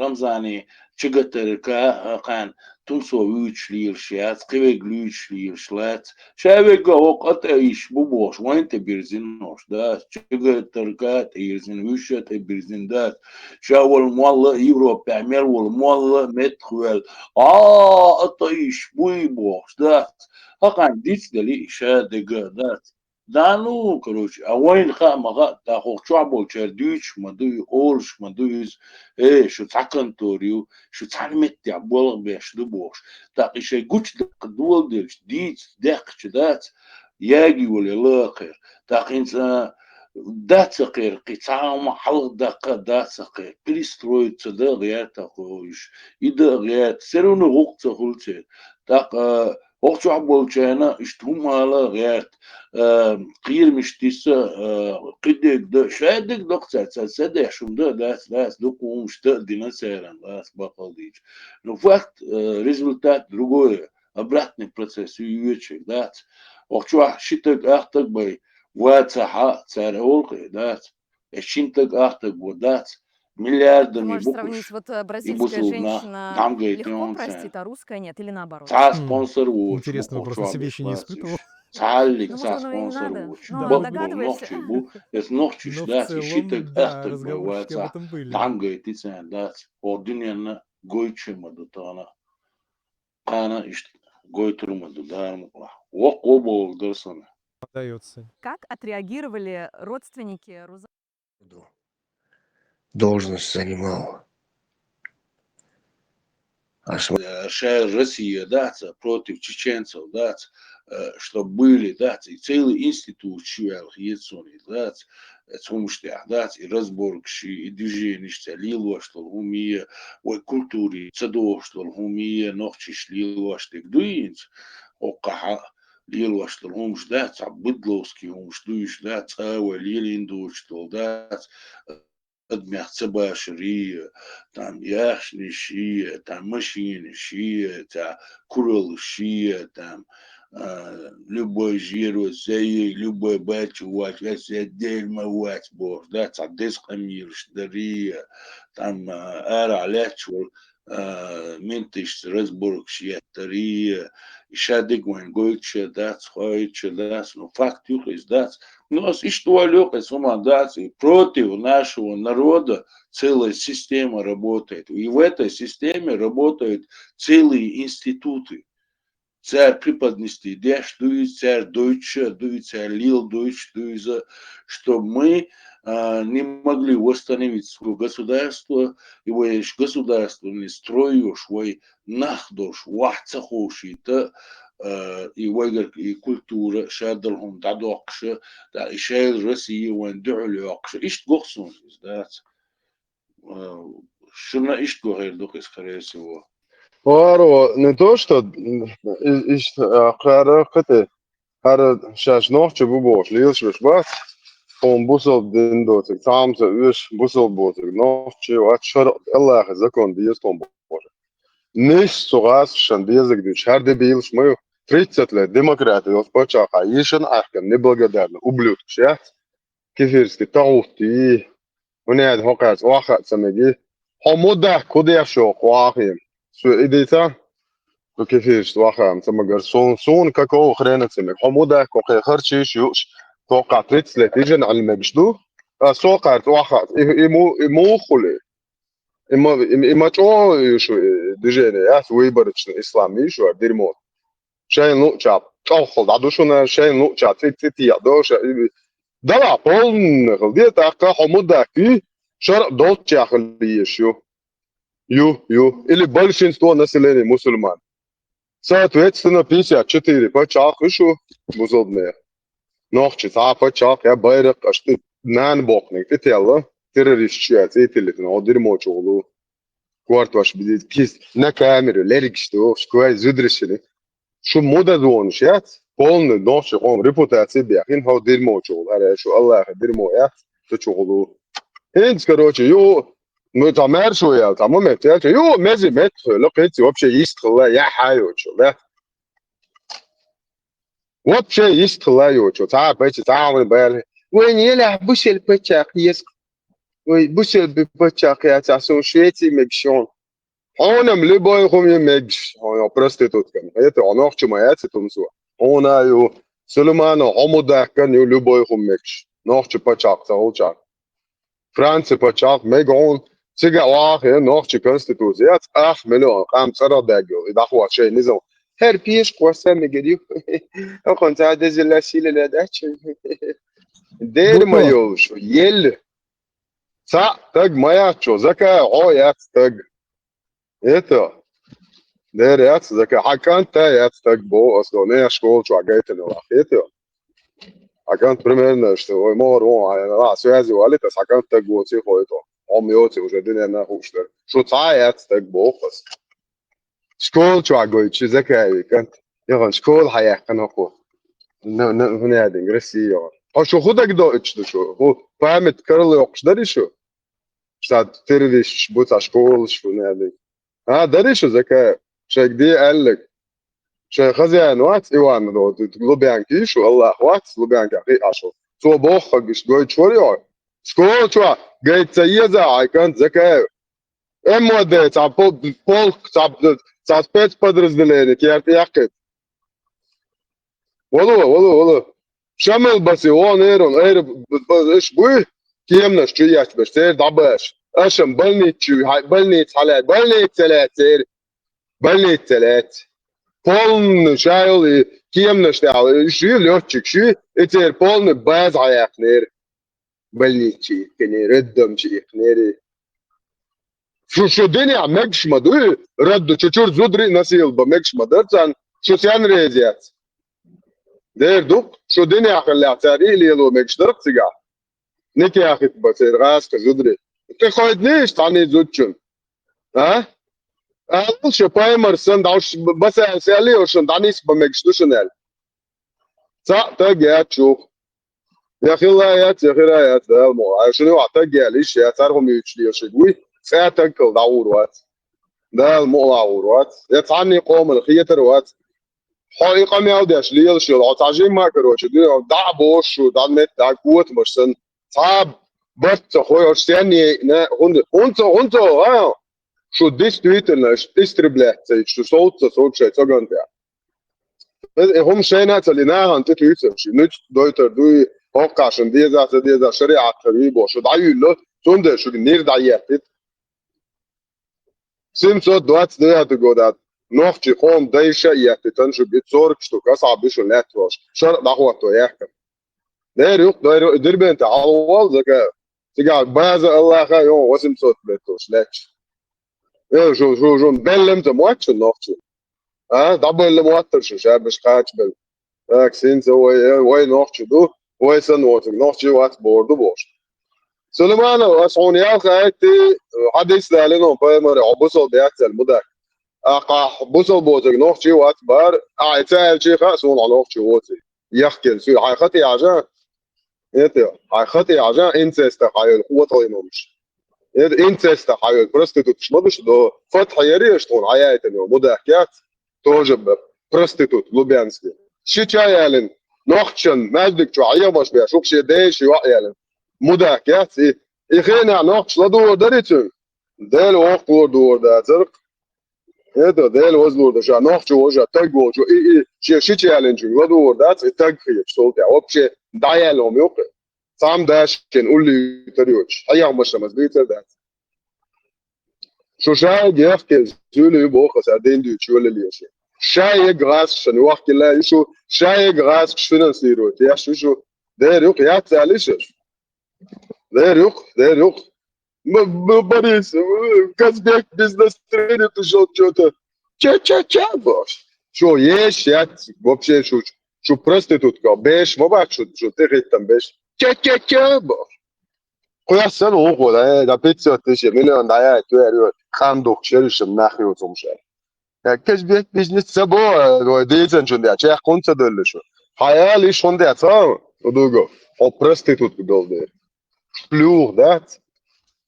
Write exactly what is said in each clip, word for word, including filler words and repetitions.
Рамзане, ЧГТРК, а, кхаьна тумсо вуьйцуш лелаш яц, кхин верг луьйцуш лелаш лац. Ша верг а воккха а тӀе йиш бу бохуш, вайна тӀе бирзинарш дац, ЧГТРК тӀе йирзина, вуьйш а тӀе бирзина дац. Ша волу молла а, Европехь мел волу молла а меттахваьлла, а, а тӀе йиш буй бохуш дац. Хьакхана дицделли, ша дерг а дац. Да ну, короче, а вайна хаа ма хаьа, тӀаккха хӀокху чохь болчара дуьйцуш ма ду и, олуш ма ду иза, э, шу цхьа контора ю, шу цхьана меттехь болх беш ду бохуш. ТӀаккха и шайн гучудаккха доладелча, дийца даьккхича дац, ягийвале лаха кхера. ТӀаккха хӀинца, а, дац а кхера, кхин цхьа а хӀума хьалха даккха а дац а кхера, перестроиться дан а гӀерта кхо уьш, и дан а гӀерта, все равно гӀуллакх ца хуьлу церан. ТӀаккха, а, ХӀокху чохь болчарна иштта хӀума ала а гӀерта, а, кхерамаш тиса, а, кхидерг дан, шадерг доккха цаьрца ца деш хӀума дан а дац, дац, дукха хӀумаш дан а дина царна, дац, баккъал дийча. Но факт, а, результат другое, обратный процесс ю йоьчуьг, дац. ХӀокху чохь ши таг, ах таг бай, вацахьа, цара олу кхе, дац. Э, шин таг, ах таг бо дац, миллиардами бу уьш, и бусулба нах дӀамгайтина хӀума царна. Цхьа а спонсор воцуш бу кху чохь беш бац уьш. Цхьаллиг цхьа спонсор воцуш. Бакъ бу, нохчий бу, эс нохчиш дац, и ши таг, ах таг бай вацахь, дӀамгайти царна дац, хӀокху дуьненна гойтуш а ма ду тахана. Кхана иштта гойтур ма ду, Дала мукъалахь. Воккха бохург дара сона. Как отреагировали родственники Руза- Должность занимал. А см- Э, ша Россия, да, ца, против чеченцев, да, ца, э, чтоб были, да, ца, и целый институт шиваьлла хеташ, да, ца, э, цхьа хӀумаш тӀехь, да, ца, и разборкаш, и движениш, ца, лелош долу хӀума, вай культури ца дохуш долу хӀума, нохчиш лелош дерг дуй хӀинца, хӀокхахьа лелош долу хӀумаш, да, цхьа быдловский хӀумаш дуй уьш, да, цкъа вай лелийна доцуш долу, да, ца, адамех ца башарий, там, яхшнаший, там, машинаший, цхьа кураллаший, там, а, любой жеро сей, любой бачу вач, аса дерма вац бохуш, да, цхьа деза къамелаш дарий, там, а, арахь лаьтташ волу, а, менташца разборкаш еттарий, и ша дерг вайн гойтуш а дац, хоуьйтуш а дац, ну, факт ю-кх иза, дац. Ну, ас иштта ойла йоккху, ас хӀума дац, и против нашего народа целая система работает. И в этой системе работают целые институты. Цара преподнести деш ду иза, цара дойтуш а ду иза, цара леладойтуш ду иза, что мы, а, не могли восстановить своё государство, и вай государственный строй йолуш, вай нах долуш, вахь ца ховшийта, а, и вайгара и культура, шадолу хӀума дӀадоккхуш а, да, и шайла Россия вайн дуьхьал йоккхуш а, иштта го-кх суна иза, дац. Э, шуна иштта го хир ду-кх иза, скорее всего. Варо, не то, что, м, и-, иштта, а, кхара кхета, хӀара шаьш нохчи бу бохуш, лелаш берш бац, хьуна бусалба дин доцург, цхьамма ца оьшу бусалба боцург, нохчи вац, шарӀ, Аллахьан закон деза тхуна бохуш. Нисса цу гӀазкхашна безаг дуьйцуш, хӀара де бийлаш ма ю, тридцать лет демократи йолчу пачхьалкхехь йишина Ӏаьхкина неблагодарный ублюдкаш яц, кефирский тагӀут йий. ХӀунда аьлча хӀокхаьрца охьахаа ца меги. Хьо мудак хӀу деш йоху охьахима? Со и дийца? Со кефиршца охьахаам ца магар, суна, суна какого хрена ца мега? Хьо мудак хӀу кхе харчийша юуш? Тхоккхахь тридцать лет йижина Ӏилма мегаш ду? А со кхаьрца охьахаа, и, и му-, и муха хуьлий? И ма, и, и ма чӀогӀа ю шу, и, движение яц, выборочный ислам йий шу, дерьмо. Шайна луъучохь чӀогӀа дӀаду шуна, шайна луъучохь цӀе-, цӀе тӀе а до, ша-, и, давай полный хила де, тӀаккха хьо мудак йий, шарӀ долччехь хила езаш ю. Ю, ю. Или большинство населения мусульман. Соответственно, пятьдесят четыре пачхьалкх ю шу, бусалба нехан. Нохчи цхьа пачхьалкх я байракх аша тӀе нана боккхуниг тӀе телла, террорист шу яц, цӀе тиллитина, хьо дерьмо чу гӀулу. Кортош бизийта кист на камеру, лерригаш ду, шквай зудрашили. Шу мудазонаш яц, полный нохчи къоман репутация бехкина, хьо дерьмо чу гӀулу, аре, шу Аллахьа дерьмо яц, шу чу гӀулу. ХӀинца, короче, ю, ну, цхьа маьршо ял, цхьа момент ял, ю, мези меттахвелла, кхин цхьа вообще йистхилла, яхьа йоцу, да? Вообще йистхилла йоцу, цхьа а паччахь, цхьа а вайн бали. Вайн елахь бу шел паччахь, ес. Вай, бусалба паччахь яц, а со Швеци мегаш хьуна. Хьуна-м любой хӀума мегаш, хьуна проституткан. Хета, хьо нохчо ма яц, тумсо. Хьуна ю, Сулеймано, хьо мудаккан ю любой хӀума мегаш. Нохчо паччахь ца хилча. Франци паччахь мега хьуна. Цига ваха, нохчо конституци яц, ах миллион, къам цӀарах даьгга, и дӀахо шайн низам. ХӀара пешкхоса мегар ю. Окхун ца дезила сила дач. Дера ма йолуш, ел. Цхьаъ таг ма яц чо, закай хьо яц таг. Это. Дера яц, закай хьан кӀант а яц таг бо, ас до, не школа чу гайтана вах. Это. Хьан кӀант примерно, что, ой, могар вон, а, а, связи валит, ас хьан кӀант таг воци хойто. Хьо ма йоци уже дуьненна хууш дара. Шу цхьа а яц таг боху ас. Школа чу гойту ши закай кӀант. Яхан школа хьаяьккхина хӀокхо. На, на, хӀун яа динга, Россия яхан. Хьо шу хӀун дагадоуьйтуш ду шу? ХӀу память карла йоккхуш дарий шу? Ша террористаш бу цхьа школаш, хӀун яа динга. А, дарий шу закай? Шайга де аьлларг. Шайн хозяин вац, Иван, ро, Лубянки шу, Аллах вац, Лубянки хиъаш ву. Цо боххагиш гойтуш вара йо. Школа чу гайта ца еза, хьай кӀант закай. М О Д, цхьа пол-, полк, цхьа, цхьа спецподразделение, керта яьккхина. Вало, вало, вало. Шамал баси, вон эрон, эр, б-, б-, иш буй, кемнаш чу яц беш, цер дӀабаш. Ашам больница чу, хьай, больница хьалай, больница лаьцер. Больница лаьц. Полный шайол и кемнаш тӀехь, иш ю лётчик, шу, и цер полный база хьаяьккхинера. Больници иккхинера, роддом чу иккхинера. Шу, шу динехь мегаш ма дуй, радду чу чур зудри насилба мегаш ма дар царна, шу сен реза яц. Дер ду-кх, шу динехь хиллехь, цара и лело мегаш дара-кх цигахь. Никяхит бан церан гӀазкха зудри. Кхин хойднийша цхьаьний зудчун. А? Алал шу паймар сан дӀовш баса сели шун дӀанисба мегаш ду шуна аьлла. Цхьаъ таг яц чух. Я хилла яц, я хира яц, Дала мукъ. Ай шуна юкъахь таг яьлла йиш яц, цархьа муьйчу лешиг вуй, цкъа таг кал дӀагӀур вац. Дала мукъ гӀур вац. Я цхьанний къоман хетар вац. Хьо и къамел деш лелаш йолу, хьо цхьа жимма а, короче, дуьйна дӀа а бохуш шу, дӀа метта, дӀа котамаш санна, цхьа а барт ца хой, ош сен йеъна, хӀунда, хӀунца, хӀунца, а? Шу действительно истреблять ца йича, шу совца ца сов шайн цӀоган тӀехь. Э, хӀума шайна а ца ли, нахана тӀе туьйцуш, нуьцкъ дойтар дуй, хӀоккхашна деза а, ца деза а, шариӀат хир вий бохуш, шу дӀаюьйло, цундела шуьга нир дӀаеттит. Семьсот двадцать девятый года нохчий къоман дайша а еттитан шуьга, и сорок штук, асхьаб ю шун лаьтташ, шаръ дӀахӀотто яьккхина. Дера юкъ, дера ю, Дербент тӀе хьалаволла, закай, цигахь база Аллаха а ю восемьсот лет долуш лаьтташ. Э, шу, шу, шу, беллам ца мотту шун нохчий? А, дӀабелла моттара шу, шабаш кхачабелла. Так, синца вай, э, вай нохчий ду, вай санна воцург нохчий вац бохур ду бохуш. Сулайманов, ас хьуна ялх айтти, хьадис далино пайхамаре, хьо бусалба яц аьлла, мудак. Ахьа бусалба воцург нохчий вац бара, ахьа и ца аьлчи хаьа суна хьо нохчий воций. Яхкина суьйра, хьайн хатӀе хьажа, это, хьайн хатӀе хьажа, инцестах хьайолу къотӀалла хӀумаш. Это инцестах хьайолу проституткаш ма ду шу, до фатхьа яри аша тхуна хьаяйтина йолу, мудак яц, тоже б-, проститут, Лубянский. Ши ча ялина, нохчан маьждиг чохь хьехамаш беш, хӀух шен ден ши йоӀ ялина. Мудак яц и. И хенахь нохчаш ладугӀур дарий цуьнга? Дела воккхалур духур дацара-кх. ХӀета, Дела вазлур ду ша, нохчо ву ша, таг волчо, и, и, шен ши чаллинчуьнга ладугӀур дац, и таг хеташ цул тӀаьхьа. Вообще, дӀаяьлла хӀума юккъе. Цхьамма дашкина уллуьйтар йоцуш, хьехамаш амаз дуьйцар дац. Шу шайга яхкина, зуьйла ю боху аса, дин дуьйцуш йолале шу. Шайга гӀазкхашна йохкина ю шу, шайга гӀазкхаш финансирует, еш ю шу. Дера юкъ яц аьлла шу. Дера юкъ, дера юкъ. М-, м-, Борис, м-, Казбек без настроения пришёл чё-то. Ча-ча-ча, баш. Шу еш яц, вообще шу, шу проститутка, беш, ма бац шу, шу тӀехиттам беш. Ча-ча-ча, баш. Кхуьсса вухула, э, да пятьсот тысяч, миллион дӀаяйта, вер, вер, къан духкуш, ерриш нах ю цумша. Э, кешбек бизнес ца бо, э, вай дийцинчун деш, чехь хӀунда ца девлла шу? Хьаяла иш хӀунда ца, удуго, хьо проститутка долу дела. Шлюха дац.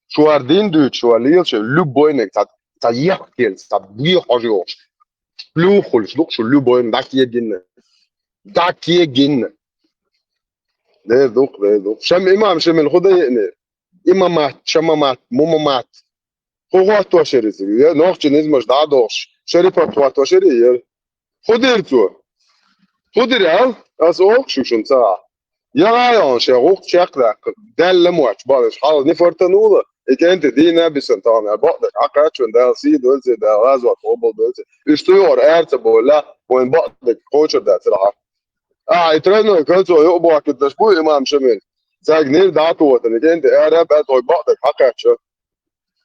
Шу ар дин дуьйцу, шу ар лелаш, любойниг ца, ца ехкелла, ца бехьожа йохуш. Шлюхалаш ду шу любойниг, дӀа кегина. ДӀа кегина. Дер ду-кх, дер ду-кх. Шем имам Шемил хӀун дан еънера? И ма матта, ша ма матта, му ма матта. ХӀун хоттош яр иза? Е, нохчийн низамаш дӀадохуш, шарипат хоттош яр иза? ХӀун дира цо? ХӀун дира аьлла? Ас олу шуьга шуна ца Яхьа йолу шен гӀуллакх чекхдаккха, Далла мотташ бахьаш, хьалха нефортанула, и кӀентий дийна а бисина тахана бакъдерг хьакхаьчча, Дала сий дойла церан, Дала гӀазот къобал дойла церан. Уьш цу юкъара ара ца бовлахь, вайн бакъдерг кхочур дацара хьан. Ахьа и тройное кольцо юкъа бохкуьйтуш бу имам Шамил. Цаьрга нир дӀа а тохийтина, и кӀентий ара а баьлла, вайн бакъдерг хьакхаьчча,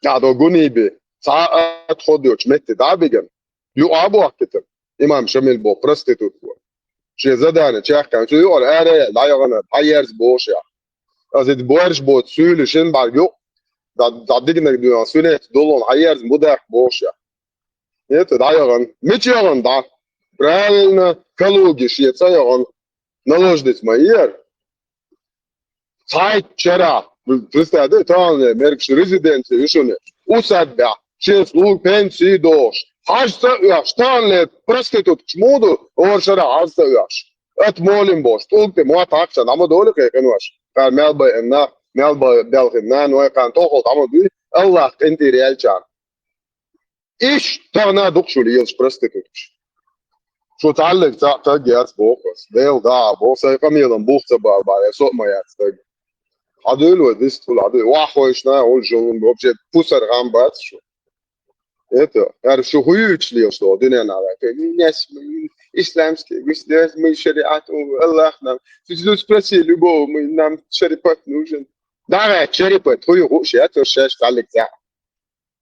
ахьа дан гуний бен, цхьа а отход йоцуш метте дӀа а бигина, юкъа а бохкуьйтура. Имам Шамил боху проститутка. Шен задание чекхъяьлча, цу юкъара ара а яьлла, дӀаяхана, дӀаерза бохуш яхь. Аса и борш боцу суьйлий шина бӀаьрг юкъа, дӀа, дӀа дигнарг дуьйна, суьнеца доллун дӀаерза, мудаьхка бохуш яхь. Нет, дӀаяхана. Мича яхана дӀа? Правильно, Калуге шен цӀа яхана. Наложница ма яра. Цхьайтта шарахь, представь, да, тахана мерг шун резиденция ю шуна. Усадьбехь, шен слуга пенсии дохуш, хьажа ца оьхуш, тахана проституткаш муха ду, хӀора шарахь хьажа ца оьхуш. Ат молим бохуш, тӀулг тӀе мотт хьакхча, дӀа ма долу кхин къинош. Кхара мел байина нах, мел бай-, белхина наной, кхана тохал дӀа ма дуй, Аллах къинтӀера яьллачарна. Иштта тахана а ду-кх шу лелаш проституткаш. Шу цхьаьллиг цхьаъ таг яц боху ас. Дела дӀа а боху, сайн къамелан бух ца бала бахьара, со а ма яц таг. Хьан дуьйла вай, дист хула хьан дуьйла? Ваххойшна а, хӀун жулун, вообще пусар гӀам бац шу. Это, хӀара шу хӀун юьйцуш лелаш долу дуьненахь вай? Нес, исламский государство, мы шариат, Аллах нам. Ты спроси любого, мы, нам шарипат нужен. ДӀагӀерта шарипат, хӀун ю хууш яц, шаьш цхьаьллиг цхьаъ.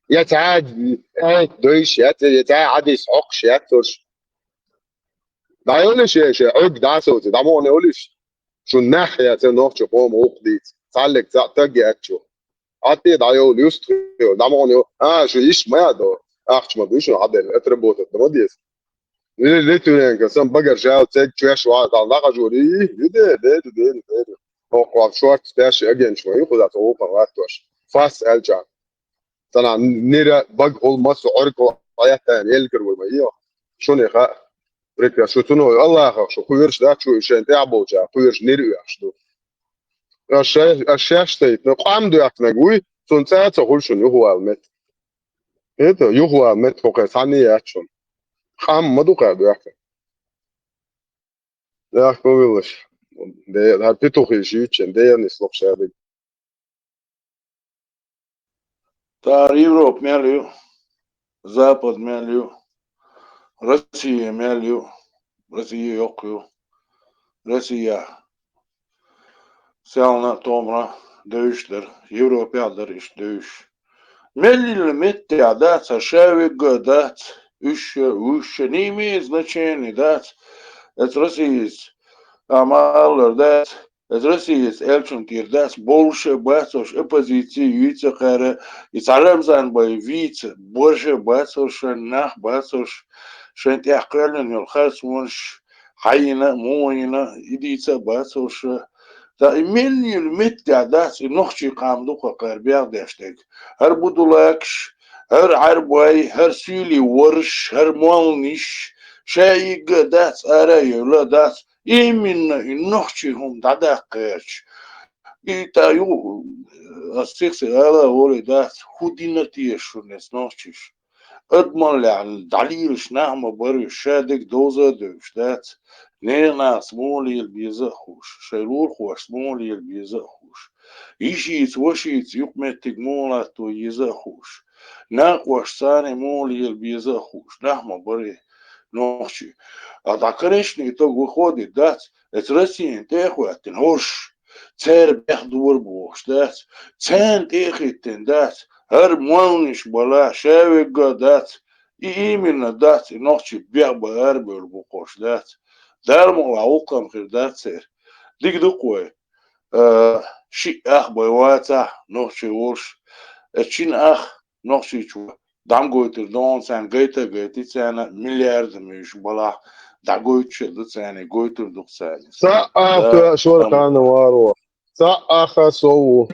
Я цхьа а айат дойш яц, я цхьа а хьадис хьокхуш яц уьш. ДӀайолуш еш, Ӏуьрг дӀасовци, дӀа мукъане олуш. Шун нах яц, нохчи къома гӀуллакх дийца. Цхьаьллиг цхьаъ таг яц шу. Ӏатте дӀайолу, юстхайо, дӀа мукъане йо. А, шу йиш ма яц до. Ахча ма дуй шуна хьаделла, отработать ма деза. Ли-, Литвиненко, сан багар жал цег чоьш вац, дӀа нахажур, и, и, де, де, де, де, де. Хоккхуа шортта тешши агенташ ма ю, кхуза ца гӀуллакхан латтош. Фас аьлча. Цана нира бага хӀул массо Ӏуьрг хӀул Ӏеттана, элкар вур ма йо. Шуна хаьа. Прикра, шу цуно Аллахах, шу кхоьруш дац, шу шайн тӀехь болча, кхоьруш нира оьхуш ду. Аш шай-, аш шаьш тайпа, но къам доьхкинарг вуй, цунна цӀа а ца хуьлу шуна юхавала мет. Это, юхавала мет хӀокхе цхьанне яц шуна. Къам ма ду кхаьа доьхкина. Яхка виллаш. Де, хӀара петухи шийтчен, де, нислух шадиг. Тар Европа мел ю, Запад мел ю, Россия мел ю, Россия йоккха ю. Россия селна томра девиш дара, Европа дара иштта девиш. Мел йилла меттехь дац, ша вегга дац, уьш, уьш, не имеет значения, дац. Эца Россия а ма аллара дац. Эца Россия аьллачун тӀера дац, болуша бацалш, оппозиция вийца кхара, и цхьа Рамзан бай вийца, борша бацалш, шайн нах бацалш, шайн тӀехь кхоьллина йолу харцонаш, хьайна, муйна, и дийца а бацалш. Та и мел йилла меттехь дац, и нохчий къам ду кхара бегӀ деш дерг. ХӀара будулакаш, хӀара Ӏаьрбой, хӀара суьйли ворш, хӀара молниш, ша йигга а дац, ара а евла а дац, именно и нохчий хӀума дӀадаккха гӀерташ. И та ю, ас сих-сих ала а волий дац, хӀун дина теша шуна эца нохчиша? Адамаллехь дӀалелаш нах ма бара уьш, ша дерг довза а девзаш дац. Ненаха муха лела беза а хууш, шайн лулахошца муха лела беза а хууш. Йишица, вашица юкъаметтиг муха латто еза а хууш. Накъошца царна муха лела беза а хууш, нах ма бара нохчий. А дӀа конечный итог выходит, дац, эца Россияна тӀе а хӀоьттина хӀорш, церан бех дора бохуш, дац, царна тӀе а хӀиттина, дац, хӀара молниш бала, ша вегга а дац, и именно, дац, и нохчий бех бан арабевлла бу кхуш, дац. Дала мукъалахь гӀуллакх-м хир дац церан. Дика ду-кх вай. Э, шиъ ах бай вацахь, нохчий волуш. Э, шина ах нохчийчу дӀа ма гойтур ду хьуна царна, гайта а гайти царна, миллиард а муьйш балахь, дӀагойтуш а ду царна, гойтур ду-кх царна. Цхьаъ ах, э, тоьа шура ам- кхана варо. Цхьаъ ах а сов ву.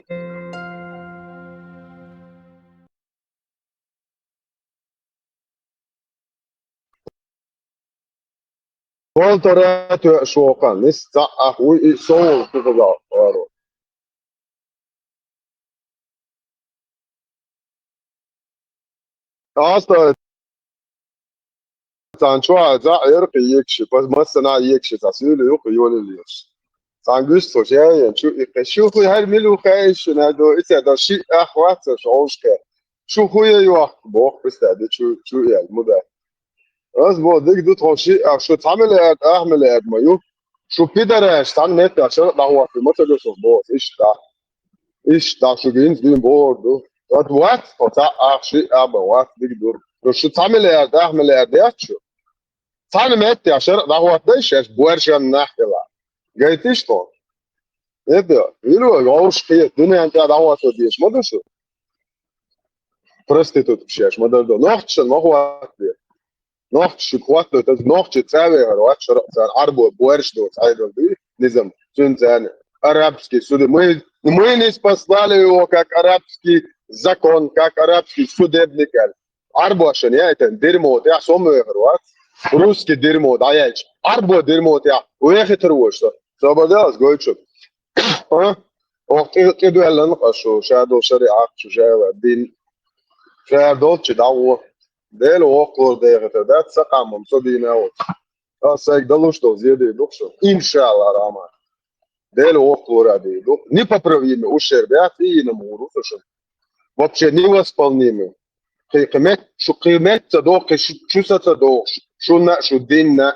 Полтора тоьа шокхан, нис цхьаъ ах вуй и сов волу кхузахь аро. Астагь цхьана чохь а цхьаъ яркхи екаш, массанхьа екаш цхьа суьйле юккъе йолаллаш. Цхьана гуьста яйен чу иккхе. Шу хуй хӀара мила ву хаийша шуна, аьлла, и цхьа дан шиъ ах вац аш Ӏовшкхе. Шу хуй йохку, боху, пистади чу, чу яьлла, муда. Ас бо диг ду тхо шиъ ах, шу цхьа миллиард, ах миллиард ма ю. Шу пидараш, цхьана меттехь шаръ дӀахӀоттий, ма ца гасух боху, иштта. Иштта шу гинца дуьйна бохур ду. Ат вац, тхо цхьаъ ах шиъ ах бан вац, диг дур. Ну шу цхьа миллиард, ах миллиард яц шу. Цхьана меттехь шаръ дӀахӀоттадеш, шаьш боьршанна нах хила. Гайтиш тхо? Эда, вило, вовш кхета, дуьнен тӀе дӀахӀотто дезаш ма ду шу. Проститутка шаьш ма дар ду. Нохчашна ма хӀоттаде. Нохчашка хӀоттадо, нохчи цӀа вехар вац шаръ царна, Ӏарбо боьрша доцу Ӏедал дуй, низам, цуьнан царна. Арабский суд. Мы, мы не спаслали его как арабский закон, как арабский судебник аьлла. Ӏарбошна яйтан дерьмо тӀехь со ма вехар вац. Русский дерьмо дӀаяьлча, Ӏарбо дерьмо тӀехь вехитар ву шу. Собар делахь, гойту шу. А? Оха тӀе-, тӀедоьллина аш шу, ша долу шариӀат, шу ша дин. Ша долчу дӀагӀо. Дела воккхалур дехатар дац, сан къам-м со дийна а воцу. Ас сайга далуш долу зен дийр ду-кх шу. Иншалла, Рахьман. Дела воккхалур а дийр ду-кх. Непоправимый ущерб яц, и йина мур ву со шуна. Вообще невосполнимый. Кхин, кхин мет-, шу кхин мет ца доху, кхин шу, шу са ца дохуш, шуна а, шу динна а.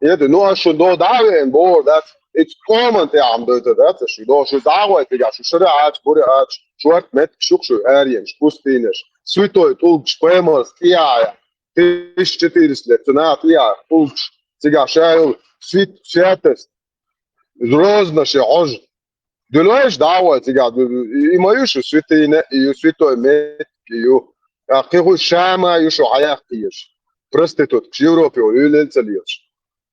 Эда, ну, аш шу до дӀа а веана, бохур дац, и цу къоман тӀехь ам дойтур дац, аш шу до, шу дӀа а гӀой цигахь, шу шара Ӏача, бура Ӏача, шорта меттигаш ю-кх шу аренаш, пустынеш, святой тӀулгаш, пайхамарца тӀеяхьа, тысяча четыреста лет, цу наха тӀеяхьа тӀулгаш, цигахь ша йолу свят-, святость, Грозна ши хьожа. Дуьлойша дӀа а гӀой цигахь, и ма ю шу святыня, и ю святой меттиг, и ю. Ткъа кхин хӀу Шама ю шу хьаяккха езаш. Проституткаш Европе йолу уьйлалла ца лелаш.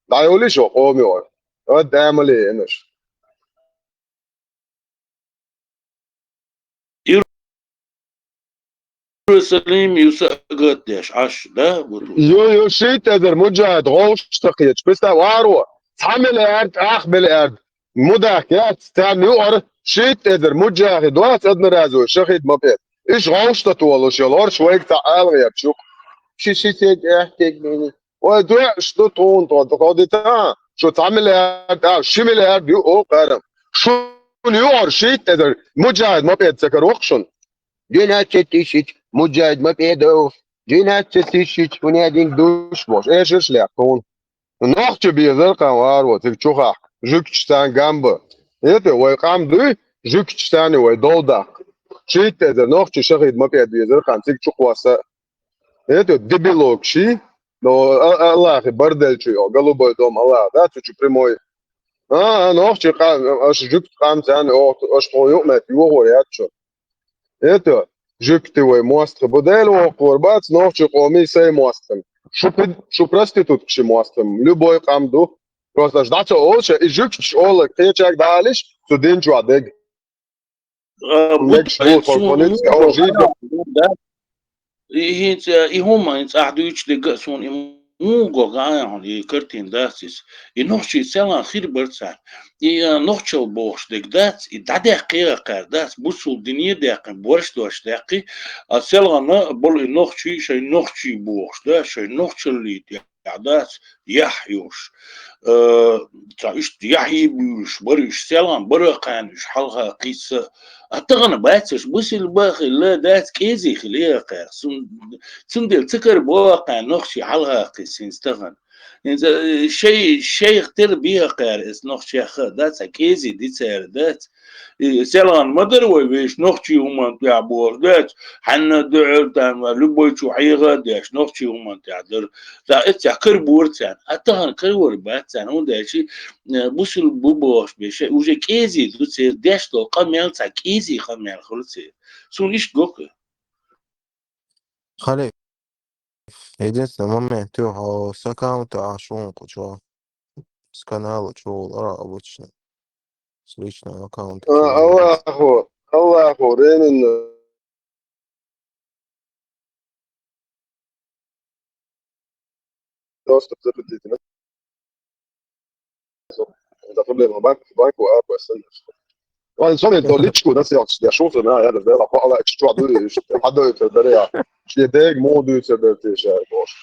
ДӀайолий шу къоме йолу. Ад амале енаш. Иерусалим ю са агатдеш Ӏаш, да, вот. Ю, ю, шийтта эзар муджахид гӀовш ца кхеташ. Писта варо, цхьа миллиард, ах миллиард. Мудах яц, царна юкъара шийтта эзар муджахид вац, одноразовый шахид ма пет. Иш гӀовш ца толуш йолу, орш вайга цхьа ала гӀерташ ю-кх. Ши, ши седа аьхкиг мини. Вай дуьхьаш ду тхуна тхо, тхо дита, шу цхьа миллиард, а, ши миллиард ю, о, кхарам. Шуна юкъара шийтта эзар муджахид ма пет ца каро-кх шуна. Двенадцать тысяч муджахид ма пет, двенадцать тысяч хӀунединг душ бош, эшарш лех тхуна. Нохча безар кхаьн варо, цига чу хахка, жуьгташ царна гамба. Эта вай къам дуй, жуьгташ царна вай долдаккха. Шийтта эзар нохча шахид ма пет безар кхаьн, цига чу кхосса. Эта дебилок ши, но а-, Аллахи барделчу йо, голубой дом Аллах, да, цу чу прямой. А, а, нохча къам, аша жуьгта къам царна, оху, аша тхо юкъамет йохор яц шу. Эта, жуьгти вай мостагӀа бу, Дела воккхалур бац, нохча къомий сай мостагӀа. Шу пи-, шу проститутка ши мостагӀа, любой къам ду. Просто аш дӀа ца олуша, и жуьгташ олу кхечаьрга дӀалиш, цу дин чохь дег. А, бу-, Мегаш бу, суна хӀокхунца муха хьожийда. Да? И хӀинца, и хӀума хӀинца ахь дуьйцуш дерг а суна и муха го гаьна хьуна, и картина дац иза. И нохчий селхан хир бара царна. И, а, нохчалла бохуш дерг дац, и дӀадаьккхи а кхаьр дац, бусул дине а даьккхина, борш дош даьккхи, а селхана болу и нохчий шайн нохчий бохуш, да, шайн нохчаллий тӀехь дац, яхь йолуш. Э, цхьа иштта яхьий буьйлуш бара уьш, селхан бара кхаьна уьш хьалха кхийса. А тахана бац уьш, бусил бан хилла дац, кӀезий хила а кхаьр. Цун-, цундела ца кара боху кхаьна нохчий хьалха кхийса хӀинца тахана. ХӀинца, э, шай-, шайх тера бехьа кхаьра эс нохчех а дац, а кӀезий ди цара дац. И селхан ма дара вай вешан нохчий хӀуманна тӀехь бохуш дац, хьанна дуьхьал там, любой чу хьеха а деш, нохчий хӀуманна тӀехь дара. Ца эццехь карабора царна. А тахана каравар бац царна, хӀунда аьлча, э, бусул бу бохуш беш, уже кӀезий ду церан деш долу къамел, цхьа кӀезий къамел хуьлу церан. Суна иштта го-кх. Халиф, единственный момент, ю хьо с аккаунта Ӏаш ву кху чохь. С канала чу ву ара обычно. С личного аккаунта А, чу ву. Аллаху, Аллаху, временно. Доступ запретить. Это проблема. Банк, банку, а, П С Н. Вайн со мен то личку насыял, я шуса, на, я даже, да, пала, чё, дуй, хадой, то, да, я. Шли дег, моду, то, да, ты же, боже.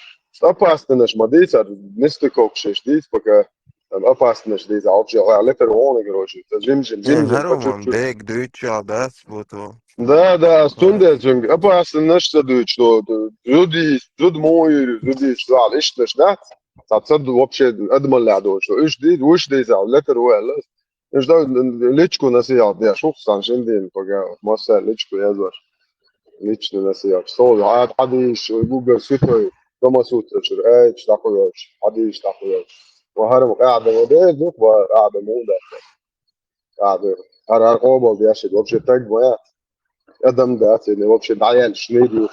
Опасность ма дыйсар, нестыкокши дыйс, пока там опасность дыйс, а вообще, а, летер он, короче, это жим-жим, жим-жим, по чуть-чуть. Дег дуйчал, да, вот. Да, да, стунде жим, опасность дуйч, что зуди, зуд мой, зуди, что, а, лишь, да? Цацад вообще адмалля дуйч, что уж дыйс, уж дыйс, а летер уэллас. Уж да, личку насыял, я шух сан шиндин, пока масса личку я зваш. Лично насыял. Что, а, а дыйс, Google святой, дома суточер, эй, что такое, а дыйс, что такое. Ва харам, а, да, вот, э, дух, ва, а, да, муда. А, да, хар, хар къобал дяшид, вообще так, ва, адам, да, цены, вообще, да, я, шней, дух,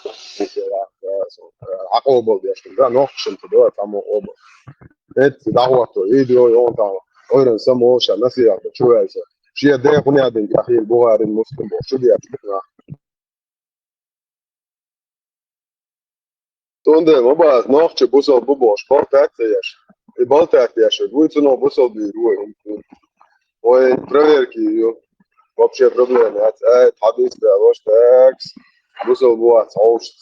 а, къобал дяшид, да, но, шим, да, там, оба. Это, да, вот, то, и, да, он там, ойран, само, ша, насыял, да, чё я, ша. Шия, да, хуйня, да, я, хил, Бухарин, Муслим, бо, что я, что я. Тунде, ма бац, нохчи бусал бу бош, балтатца еш. И балтат еш, вуй цуно бусал бир, вуй. Ой, проверки, ё. Вообще проблема, а, э, хадис, да, вош, такс. Бусал бу, а,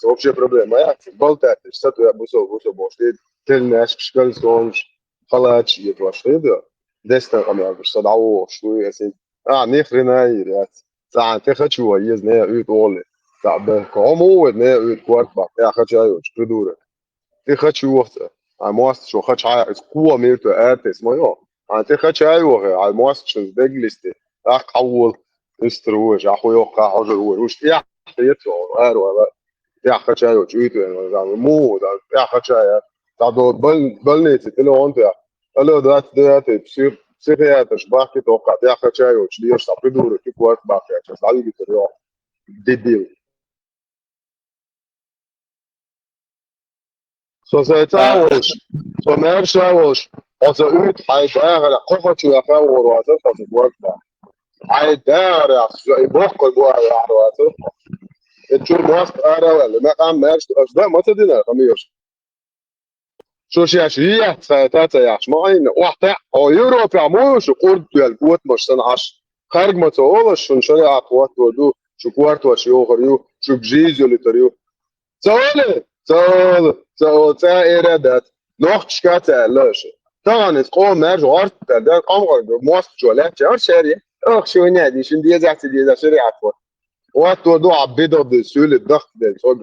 вообще проблема, а, балтат еш, сату я бусал, бусал бош. Ты тельнеш, шкал сонш, халач, ет ваш, ты да. Дестан камер, сад ау, шуй, эсин. А, ни хрена, ё, ряц. Цан, ты хочу, а, ез не ут оли. Та, бе, кому вот не ут квартбак, я хочу, ё, придурок. Ты хочу, вот, а, мост, что хочу, а, из куа мир то, это, с моё. А ты хочу, ё, а, мост, что с беглисти. Ах, а вот, иструешь, а хуёк, а, уже, уже, уж, я, это, ё, а, ро, а, я хочу, ё, чё это, ё, да, му, да, я хочу, я. Та до боль-, больницы, ты, он, ты, алло, да, да, ты, псих-, психиатр, бахки, то, как, я хочу, ё, чё, ё, что, придурок, ты, квартбак, я, сейчас, а, видите, ё. Дебил. Со сай цавош, со мэр шавош, а со ут хай дагара, кохо чу я хавор ваза, со се гварда. Хай дагара, со и бохко гвар ваза. Э чур мост ара вала, ма кам мэр, что, а да, ма цадина, кам ёш. Шо шеш, ия, цай, та, цай, яш, ма айна, уахта, о, Европа, мо, шо курд, туял, гуат, маш, сан, аш. Харг ма цо олаш, шун шариат, уат, ду, шу кварт, ваш, ё, хар, ю, шу бжиз, ю, литр, ю. Цо оле, цо оле, цо оле, цо эра дат. Нохчка цо лош. Таган из къо мэр жорт, да, да, къам гар, мост жо ле, чар шери. Ох, шу не, ди, шин, ди, за, ди, за, шариат, вот. Уат, ду, ду, абидо, ди, сюли, дах, ди, цо.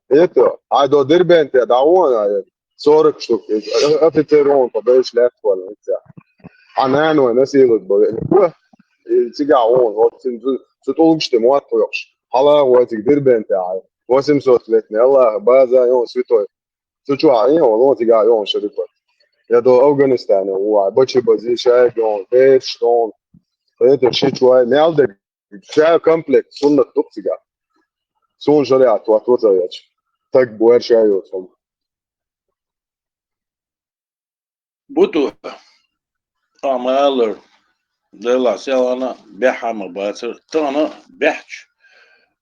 Это, а до Дербента, да, он, а, сорок штук, э, офицер он, по дальше лет, вон, это. А на, ну, на силу, бо, э, цига он, вот, цин, цин, цин, толк, что, муат, коёкш. Хала, вот, цик Дербента, а, восемьсот лет, не, Аллах, база, он святой. Цу чуа, и он, он, цига, он, шерифа. Я до Афганистана, уа, бачи бази, шай, он, беш, он. Это, ши чуа, мялдек, Ша комплект суннат дукцига. Сун шариат ва туцаяч. Так буэр шайот сом. Буту амалар дела селана бяхама бацар тана бяхч.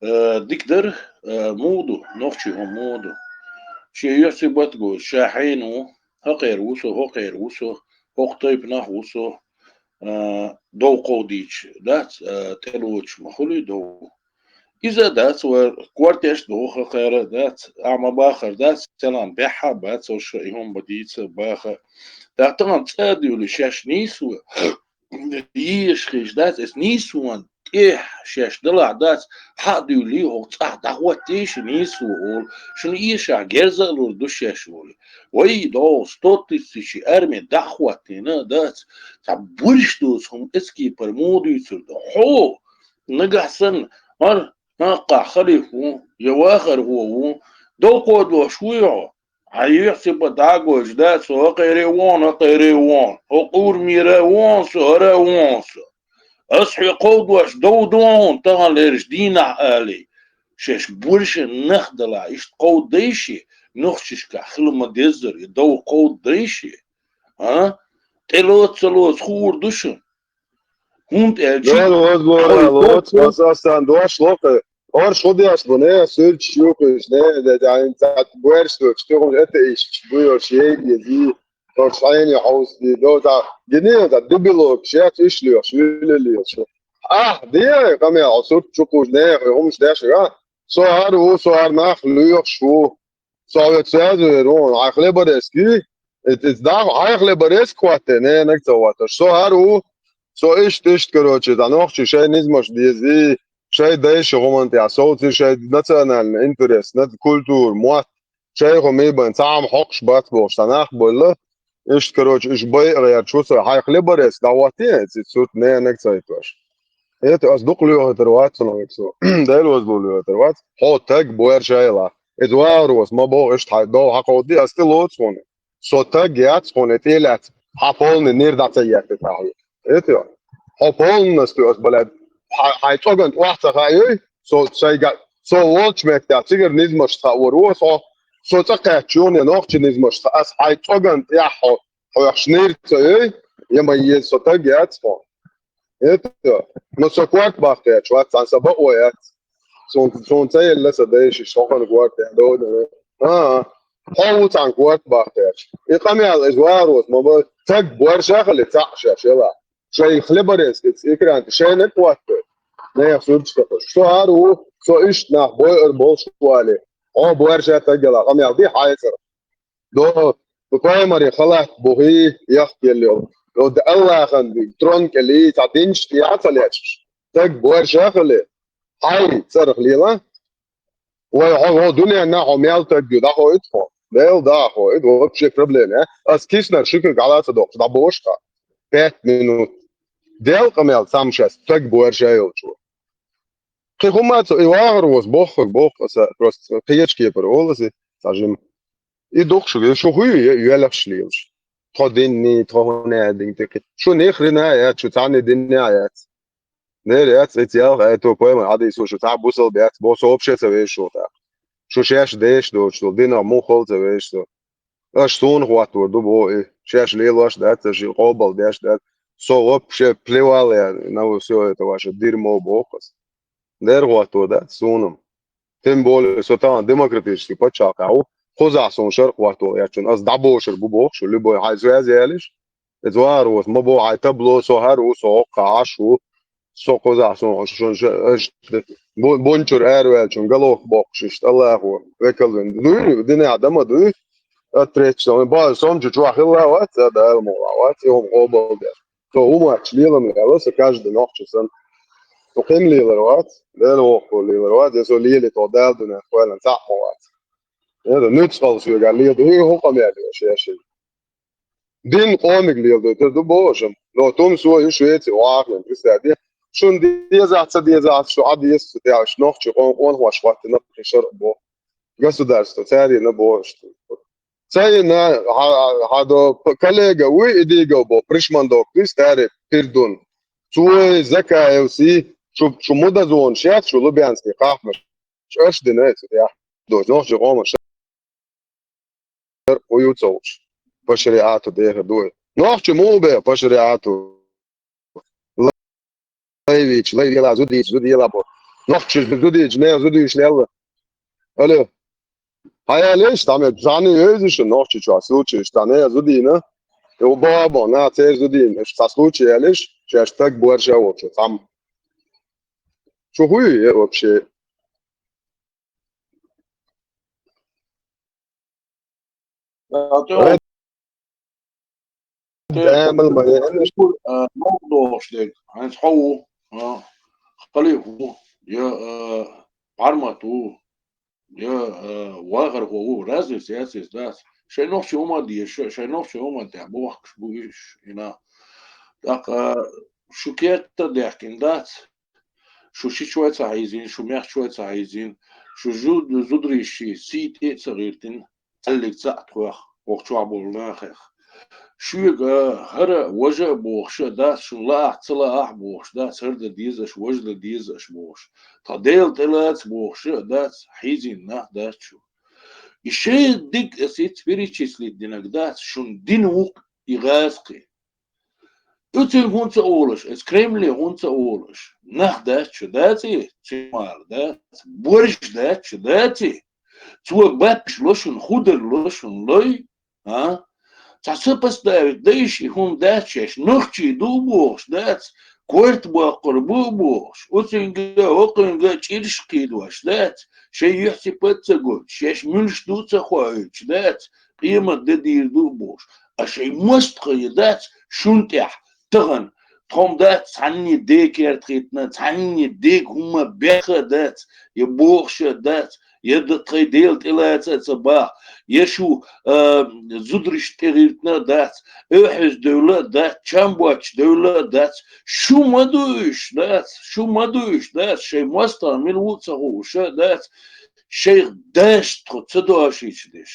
Э, дикдар, э, муду, нохчи хо муду. Ши юси батгу, шахину, хакер усу, хакер усу, хок тайп нах усу. Э, дов кодич, дац, э, тӀелоч махули дов. Иза дац, ва квартеш дов хакера дац, ама бахар дац, селан бяха бац, ош ихом бадица баха. Датан цадюли шаш нису, еш хиш дац, эс нисуан тӀех шаш дала дац, хадюли хо цӀа дахват теш нису ол, шун иша герзалур ду шаш оли. Вай, до сто тысяч армия дахватина дац. Та бурш доц хум эски пар модуйцур да. Хо, нагасан, мар, нака халифу, я вахар вову, до кодло шуйо. А юхси ба дагоч дац, о къере вон, о къере вон, о къур мира вон, со ара вон, со. Ас хӀу ков дуаш дов дон, тагӀан лерш дийнахь алий. Шеш бурша нах дала, ишт ков дайши, нухчишка хила ма деззар, и дов ков дайши. А? ТӀе лоц, ца лоц, хуур ду шун. ХӀунда аьлча, Лоц, лоц, хой лоц, ков лоц, асан дуаш локхе. Орш худеш бу, не, суьрч юкхуш, не, де, де, ин цат буэрш дуч, тугум это иш, буйош, ей, ези. Тот шайни хаус ди, до та, гини та дубило, шех иш лио, швили лио, шо. Ахь, де, къамел, хьо сурт чу кхуш, нехан хӀумаш деш, а? Со хӀара ву, со хӀара нах лоьхуш ву. Со хьоьца связываю, хьайн хлеборезки, эц, эц даха, хьайн хлеборезк хӀоттий, ненаг ца хӀотташ. Со хӀара ву, со иштта, иштта, короче, дӀа нохчий шайн низамаш дезий, шайн дайша хӀуманна тӀехь совций, шайн национальный интерес, над-, культура, мотт, шайхо мийбан, цхьа хӀума хьокхуш бац бохуш, цхьа нах а бевлла, иштта, короче, уьш байа гӀерташ ву со, хьайн хлеборезк дӀахӀоттий, эц, эц сурт ненаг ца хӀиттош. ХӀета ас дукха лоьхуьйтур вац цунах, век со. Дела вазло лоьхуьйтур вац. Хьо таг боьрша йила. Иза вагӀар ву ас ма боху, иштта хьайн дов хьакховдаде, ас тӀе лоцу хьуна. Со таг яц хьуна, тӀе лаьцна, хьан полный нир дӀа ца еттар тӀехь. ХӀета йо. Хьо полностью ас балад, хьан, хьайн цӀоган тӀохь ца хаайой, со сайга, со волчу меттехь цигара низамаш схьа вар ву со, со цӀа кхаьчча юхне нохча низамаш схьа, ас хьайн цӀоган тӀехь хьо, хьоьхуш нир ца йой, я ма еза со таг яц хьо. ХӀета, но со корта бахкхеташ вац, цхьана сан бакъо яц. Суна, суна ца елла сан дайша, со хана корта яц, дов а дан. А, хьо ву цхьана корта бахкхеташ. И къамел иза вагӀар ву ас ма боху, таг боьрша хили цхьаъ шаьш йила. Шайн хлеборезки экран тӀе шайна а кхотту. Нехан сурташ тахаш. Со хӀара ву, со иштта нах бойур болуш ву али. Хьо боьрша таг йила, къамел де хьайцара. До, пайхамаран халат бухий, яхкелла йолу. До, Аллахьан трон кӀелий, цхьа динчу тӀехь а ца лечкъаш. Таг боьрша хили. Хьайн цӀарах лела. Вай, хьо, хьо дуьненна хьо мел таг ю, дӀахоуьйту хьо. Дела дӀахоуьйту, вообще проблема, а? Ас киснар ши куьг хьала а ца доккхуш, дӀабошу хьа. Пять минут. Дела къамел цхьамма шаьш, таг боьрша йолчо. Кхин хӀума ца, и вагӀар ву ас бохург боху аса, просто кхечу кепара олу аса, цхьа жима. И дукха шу, шу хӀуй, е, йоьлхуш лелаш. Тхо динний, тхо хӀуна дин тӀе кхи. Шу ни хрена а яц, шу цхьанний динний а яц. Нера яц, эца ялх, ай, то пайхамар хьадийсо, шу цхьа бусалба яц, бо со вообще ца вешаш ву тӀаккха. Шу шаьш деш доцуш долу, динах муххал ца вешаш со. Аша суна хӀоттор ду, бо и. Шаьш лелош дац, аша къобал деш дац. Со вообще плевал я на всё это ваше дерьмо, боху ас. Дера хӀоттор дац суна-м. Тем более, со тахана демократический пачхьалкхехь ву, кхузахь суна шаркъ хӀоттор яц шуна, ас дӀабошур бу боху шу, любой хьайн связь ялиш. Иза вагӀар ву ас ма боху, хьайн табло, со хӀара ву, со хӀокху Ӏаш ву, со кхузахь суна, шу, шу, шу, аш, бу-, бунчура араваьллачун галох боккхуш, иштта Аллахо векал вина. Дуй, динехь дан ма дуй, оттречься, база сомчу чохь хилла вац, а, Дала мукъ лахь вац, и хӀума къобал деш. Со хӀуманаш лелам лела, со каждый нохча санна. Со кхин лелар вац, Дела воккхо лелар вац, я со лели тхо Дала дуьнен кхоьллина цхьаъ ма вац. Я да нуьцкъала соьга лела ду, хӀун къамел ю шаьшшиъ. Дин къомиг леладойтур ду боху аша. Но тумсо ю Швеци вахаран, представь, де. Шуна дезахь, ца дезахь, шу Ӏа деза, шу тӀехь, шу нохчи къон-, къонахош хӀоттина кхин шаръ боху. Государство, царина боху аша. Цайна, хьа-, хьан до п-, коллега вуй, и дийгал бо, Пришмандок вуй, старый пердун. Цой Закаевси, шу, шу мудазонаш яц, шу лубянский хахмаш. Шу аша дина, цу тӀехь. Дош, нохчи къоман шаръ хӀу ю ца хууш. По шариату дехар ду вай. Нохчи муха бе по шариату? Лай вийча, лай вела, зудийча, зуда ела бо. Нохчи зудийча, не зудийча лелла. Алло. Хьаялеш, там я, царна вевза шу, нохчи чохь случай, там я, зудийна. И у баба, на, церан зудийна, аш цхьа случай ялеш, шаьш таг боьрша волчу, там. Шу хӀуй, э, вообще? Ай, Даймал ма яхьанаш. А, мохк дохуш дерг. Хьайнца хьо ву, а, халиф ву, я, а, бӀармат ву, я, а, вахархо ву, разница яц иза дац. Шайн нохчи хӀума дезаш, шайн нохчи хӀуманна тӀехь бохкуш бу уьш, и нах. ТӀаккха, а, шу керта а даьхкина дац. Шу ши чой ца хьийзийна, шу мех чой ца хьийзийна, шу жу-, зударий ши сий тӀе а ца гӀиртина, цхьаллиг цхьаъ тхох, хӀокху чохь болу нахах. Шуьга хӀара важа а бохуш а дац, шуна лаахь ца лаахь а бохуш дац, хӀара дан деза аша, важа дан деза аша бохуш. Тхан Дела тӀелаца бохуш а дац, хьийзийна нах дац шу. И шайн диг аса ицца перечислить динарг дац, шуна дина ву-кх и гӀазкхи. Оцуьнга хӀунда ца олуш, оцу Кремле хӀунда ца олуш? Нах дац шу, дац и? Цуьнан мала дац? Борш дац шу, дац и? Цо баппаш ло шуна, хӀун дар ло шуна, лой? А? Цхьа сопоставить дайша и хӀума дац шаьш, нохчий ду бохуш дац, корта боккхур бу а бохуш, оцуьнга а, хӀокхуьнга а чӀираш кхийдош дац, шайн юьхь-сибат а ца гойтуш, шаьш муьлш ду а ца хоуьйтуш дац, къемат де дийр ду а бохуш. А шайн мостагӀий дац шун тӀехь тахана, тхо-м дац цхьанне де керта хӀиттина, цхьанне дега хӀумма беха а дац, я бохуш а дац, я д-, тхайн Дела тӀелаца а ца баха, я шу, а, зударшна тӀе гӀиртина а дац, оьхьаза девлла а дац, чам боцуш девлла а дац, шу ма ду уьш, дац, шу ма ду уьш, дац, шайн мостагӀа мила ву а ца хууш а дац, шайх дашца тхо ца дошийча деш.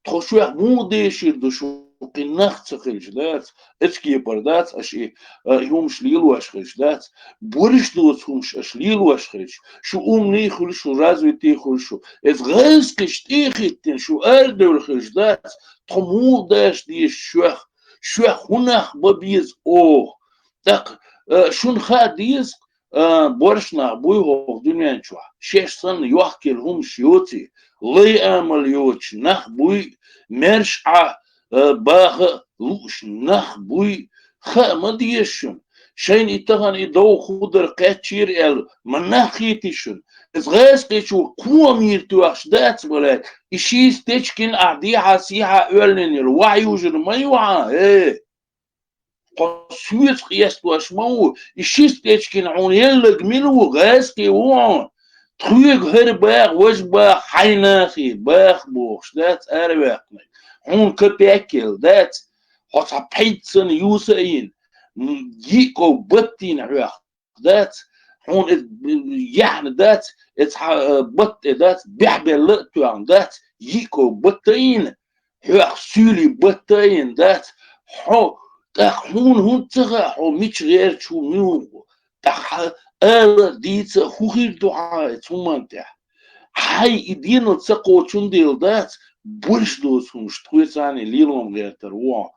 Тхо шуьх муха дешийр ду, шу кхин нах ца хилча дац, эцу кепара дац, аша и, а, и хӀумаш лелош хилча дац, бораш доцу хӀумаш аша лелош хилча, шу умный хуьлуш, шу развитый хуьлуш шу. Эцу гӀазкхича тӀе а хӀиттина, шу арадевлла хилча дац, тхо муха даш деза шуьх, шуьх хӀун нах бан беза оха. ТӀаккха, а, шуна хаа деза, а, боьрша нах буй хӀокху дуьнен чохь, шаьш санна йохкийла хӀумаш йоций, лай амал йоцуш нах буй, маьрша Ӏа, а, баха а лууш нах буй, хаа ма деза шуна. Шайна и тахана и дов хӀун дар кхаьччийра аьлла, ма нах хийтий шуна. Иза гӀазкхичо кхо мийра тоьхча дац ма лаьа, и шийца течкина ахь дехьа-сехьа оьллина йолу ваха южур ма ю хьан, э! Тхо соьца къестош ма ву, и шиста тӀечкина хьуна еллаг мила ву, гӀазкхий ву хьуна. Тхоьга хӀара баха, важа баха, хьайн нахе баха бохуш дац араваьккхинарг. Хьуна капек елла дац, хьо цхьа пхьийтта санна юса а йина, м, йиъ ков баттийна хьоьх дац, хьуна иза яхьна дац, иза хьан, э, батта тӀе дац, бехбелла а тоьхна дац, йиъ ков батта а йина, хьоьх суьйлий батта а йина дац, хьо, тӀаккха хьуна хӀунда ца хаьа, хьо мича гӀерташ ву, мила ву, тӀаккха хьан ала а, дийца а хӀун хир ду хьан оцу хӀуманна тӀехь? Хьайн и денал ца кхочун дела дац, борш доцу хӀумаш тхоьца лелоран гӀертар ву хьо,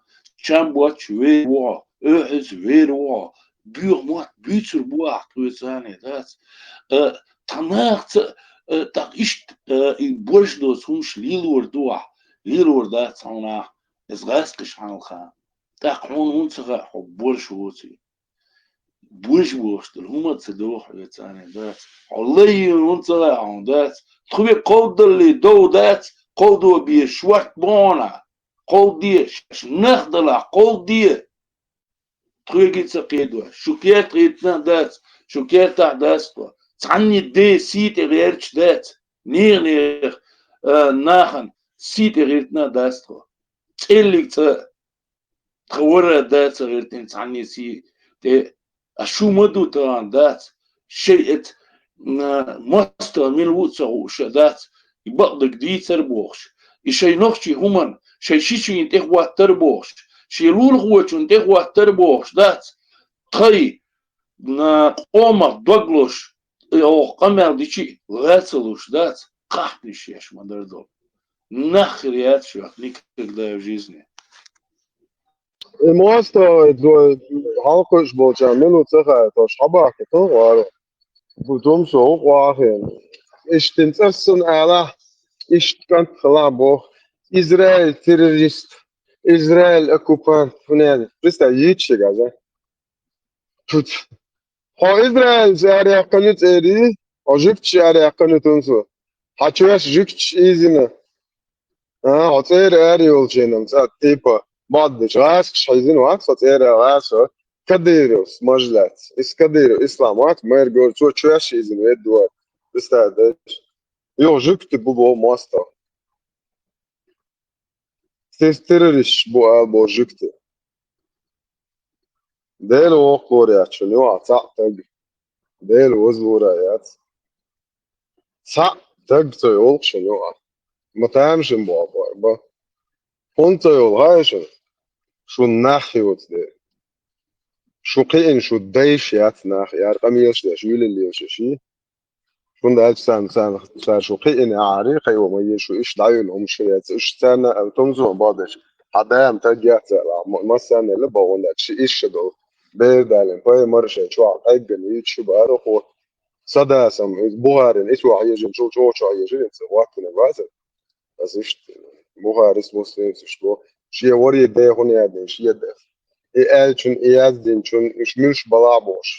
чам боцуш вер ву хьо, оьхьаза вер ву хьо, боьха мотт буьйцур бу ахь тхоьца дац. Э, тхан нахаца, э, тӀаккха иштта, э, и борш доцу хӀумаш лелор ду ахь, лелор дац хьуна ахь, иза гӀазкхаша хьалха. ТӀаккха хьуна хӀунда ца хаьа, хьо борш воций? Борш бохуш долу хӀума а ца доху хьоьца дац. Хьо лай йина хӀунда ца хаьа хьуна дац? Тхоьга кховдаллий дов дац, кховдо безаш шорта бу хьуна. Кховдаде, шаьш нах далахь, кховдаде. Тхоьгица а кхедош. Шу керта хӀиттина а дац, шу кертахь дац тхо. Цхьанне де сий тӀе гӀерташ дац. Нехан, нехан, а, нахана сий тӀе гӀиртина а дац тхо. ЦӀеллиг цӀа тхан вара а дац а гӀиртина цхьанне сий тӀе. А шу ма ду тахана дац. Шайн эцу, м, мостагӀа мила ву а ца хууш а дац. И бакъдерг дийцар бохуш. И шайн нохчий хӀуманна, шайн шичийн тӀе хӀоттар бохуш, шен лулахочун тӀе хӀоттар бохуш дац. Тхайн, м, къомах дог лозуш, и оха къамел дичи а, гӀа ца луш дац, кхахьниш еш ма-дарра долу. Нах хир яц шуьга никогда в жизни. И мостагӀа, хьалкхуьуш болчарна мила ву ца хаьа, тхо хьабахка ту гӀара. Бу тумсо ву къохьа хиъна. Иштта цӀарсана алахь, иштта кӀант хилахь боху. Израиль террорист, Израиль оккупант, хӀунда аьлла? Представь, йийца шега иза. Тут. Хьо Израиль араяккхина ю цӀерий, хьо жуьгташ араяккхина ю тумсо. Хьан чоьш жуьгташ ийзина? А, хьо цӀера ара йолченам цӀа, типа, баддаш, гӀазкхаш хьийзина вац, хьо цӀера гӀазкхо. Кадыровс, мажлац. Ис Кадыров, Ислам вац, мэр гор, цо чоьш ийзина веддо. Представь, даш. Юха жуьгти бу бо мостагӀа. Те-, террористаш бу ала бо жуьгти. Дела воккхур яц шуна юкъахь цхьаъ таг. Дела вазлур яц. Цхьаъ таг ца йолу шуна юкъахь. Ма тамашийна боху бара бан. ХӀунда ца йолу хаьа шуна? Шун нах йоцу дела. Шу кхиъна, шу дайша яц нах, яра къамелаш деш, юьлалла еш иши. ХӀунда аьлча царна, царна, цара шу кхиъна ахьаре, кхайо ма еза шу, иштта дӀайолу хӀума шу яц. Уьш царна аьлла, тумсо боху деш, хьан дама таг яц аьлла, ма-, массарна а аьлла боху, хӀунда аьлча ши иша долу. Бер далийна, пайхамар шайн чохь къеггина йийцу шу бара хӀокхо. Садасам, иза Бухарин, ицо хьежина, чул чӀогӀа чохь хьежина, иза хӀоттина бацара. Аса иштта, Бухарис, Муслимс иштта боху. Шен варе дехуна яздина, шен дехуна. И аьллачун, и яздинчун, уьш муьлш балагӀа бохуш.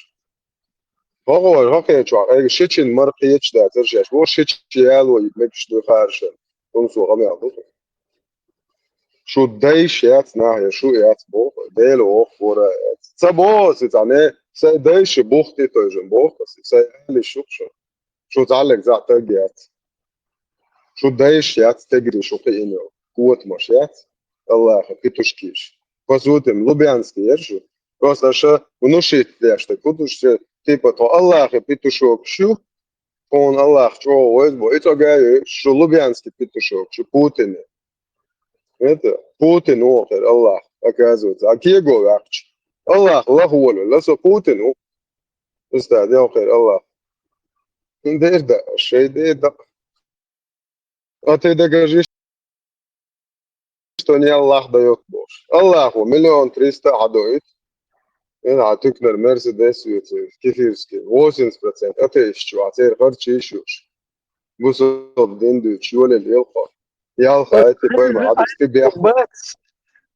ХӀокхо, хӀокхечохь, айга шичина мара кхеташ дацара шаьш. Бо шича яло и мегаш ду хаьршина. Тунсо къамел ду. Шу дайш яц нах, я шу яц боху, Дела воху вара яц. Ца боху аса цхьаьна, сайн дайша бух тӀе тойжина боху аса, сайн алиш шу шу. Шу цхьаллиг цхьа таг яц. Шу дайш яц тегри шу кхиъна, котамаш яц. Аллаха петушкиш. По сути, Лубянский яр шу. Просто аша внушить деш, так вот уж типа то Аллаха петушок шу. Тхуна Аллах чӀогӀа вайза бо. И цӀа гай, шу Лубянский петушок, шу Путин. Это Путин вохура Аллах, оказывается. А кего ваьхча? Аллах лаха волу, ласо Путин ву. Устад, я хир Аллах. Дер да, шей дер да. А ты докажи, что не Аллах даёт бохуш. Аллаху миллион триста а доит. Ина а тюкнер Мерседес вецу, кефирский, восемьдесят процентов атеист чу, а церан харчийш юш. Бусалба дин дуьйцуш, йоле лелхо. Ялха, айти, пойма, адис, ти бех.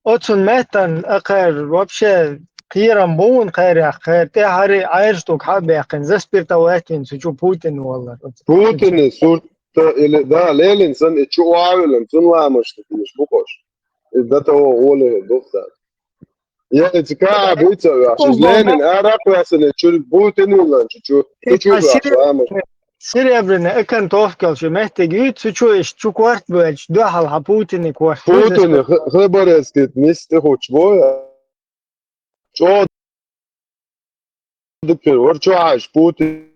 Оцун меттан акхар вообще кхерам бу вун кхарех, кхер тӀе хьари Ӏаьржа тӀуг хьа а баьккхина, заспиртовать вина цу чу Путин валлар. Путин сурт или, да, Ленин сан и чу вавилан, цун ламаш тӀе теш бу кхош. И до того гӀоле дух дан. Я эти ка буьйца вяхши. Ленин ара квасане чур Путин вилан чу чу. Цу чу вяхши ламаш. Серебряный окантовка йолчу меттиг ю, цу чу иш чу корт боьлчу, дуьхьал хьан Путине корт. Путине х-, хабарескит нисти хуч боя. Чо дукер вар чу хьаьш Путин.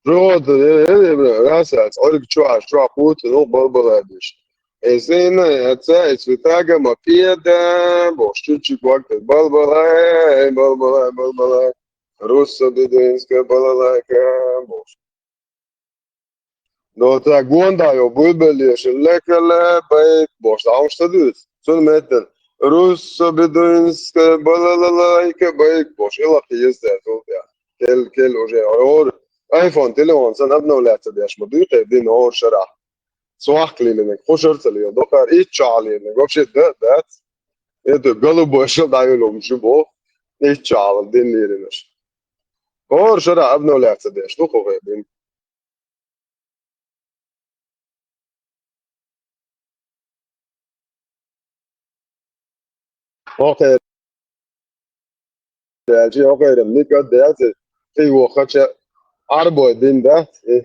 Рода, э, э, э, раса, цӀориг чохь, чохь кхуьйту, ну, балбалабиш. Эсина, эца, эцвитага, ма педа, бохуш, чу-чу гвакта, балбалай, балбалай, балбалай. Руссо бедуинская балалайка, бохуш. Дота гонда йо буьйбеллеша лекала байт бохуш, дӀа уьш ца дуьйцу? Цунна меттан, руссо бедуинская балалайка байт бохуш, и лакха еза цаьрца тӀехь. Кел, кел уже, хӀора iPhone телефон санна обновляться деш ма дуьйхье дина хӀора шарахь. Цхьаьхк лелинарг, кху шар ца лела, докхара итт шо лелинарг, вообще да, дац. Это голубой шо дӀаюлу шу боху, итт шо дин лелинарш. ХӀора шарахь обновляться деш ду кху хӀе дин. Окей. Окей, никогда. Ты его хотя арбой дин, да? Э,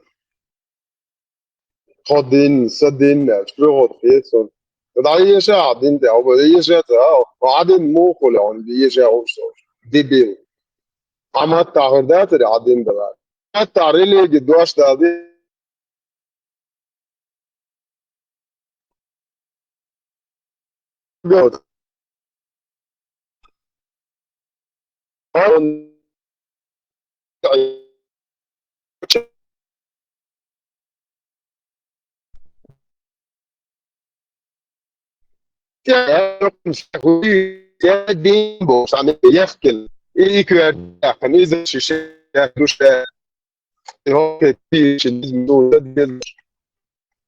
тхо дин, са дин, аьлча, приход хецун. ДӀаеша а дин тӀе, оба еша ца, а, а дин мухула, он еша уж со. Дебил. Амат тахар да, тери а дин да. Хьатта религи дош да ди.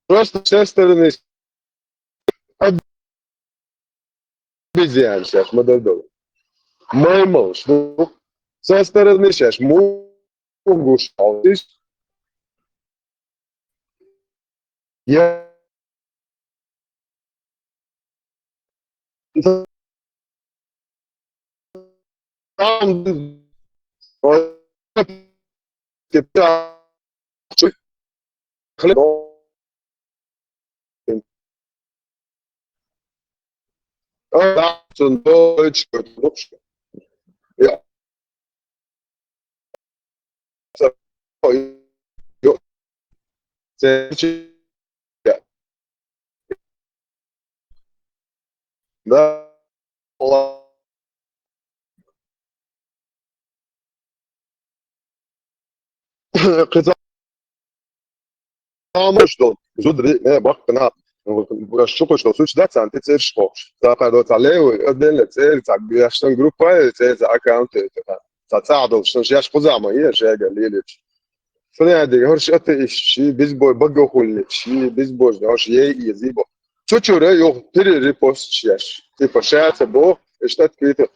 Просто со стороны обезьян сейчас мы дадим. Маймал, что со стороны сейчас могу шалить. Я Да. Тамаш долу зуда риъна баккхана, аш чукхуш долу сучу дац царна тӀе цӀераш хохуш. Цхьа кхара до цхьа левый, отдельно цӀера, цхьа бешан группа, цӀера цхьа аккаунт, цхьа цӀа долуш, шаьш кхузахь ма е, шайга лелечу. Сан яьдига, хӀорш атеистчий, безбо-, богохульничий, безбожный, хӀорш ей изий бо. Чучура юха пири репостчий еш. Типа, ша ца бо, иштта кхета.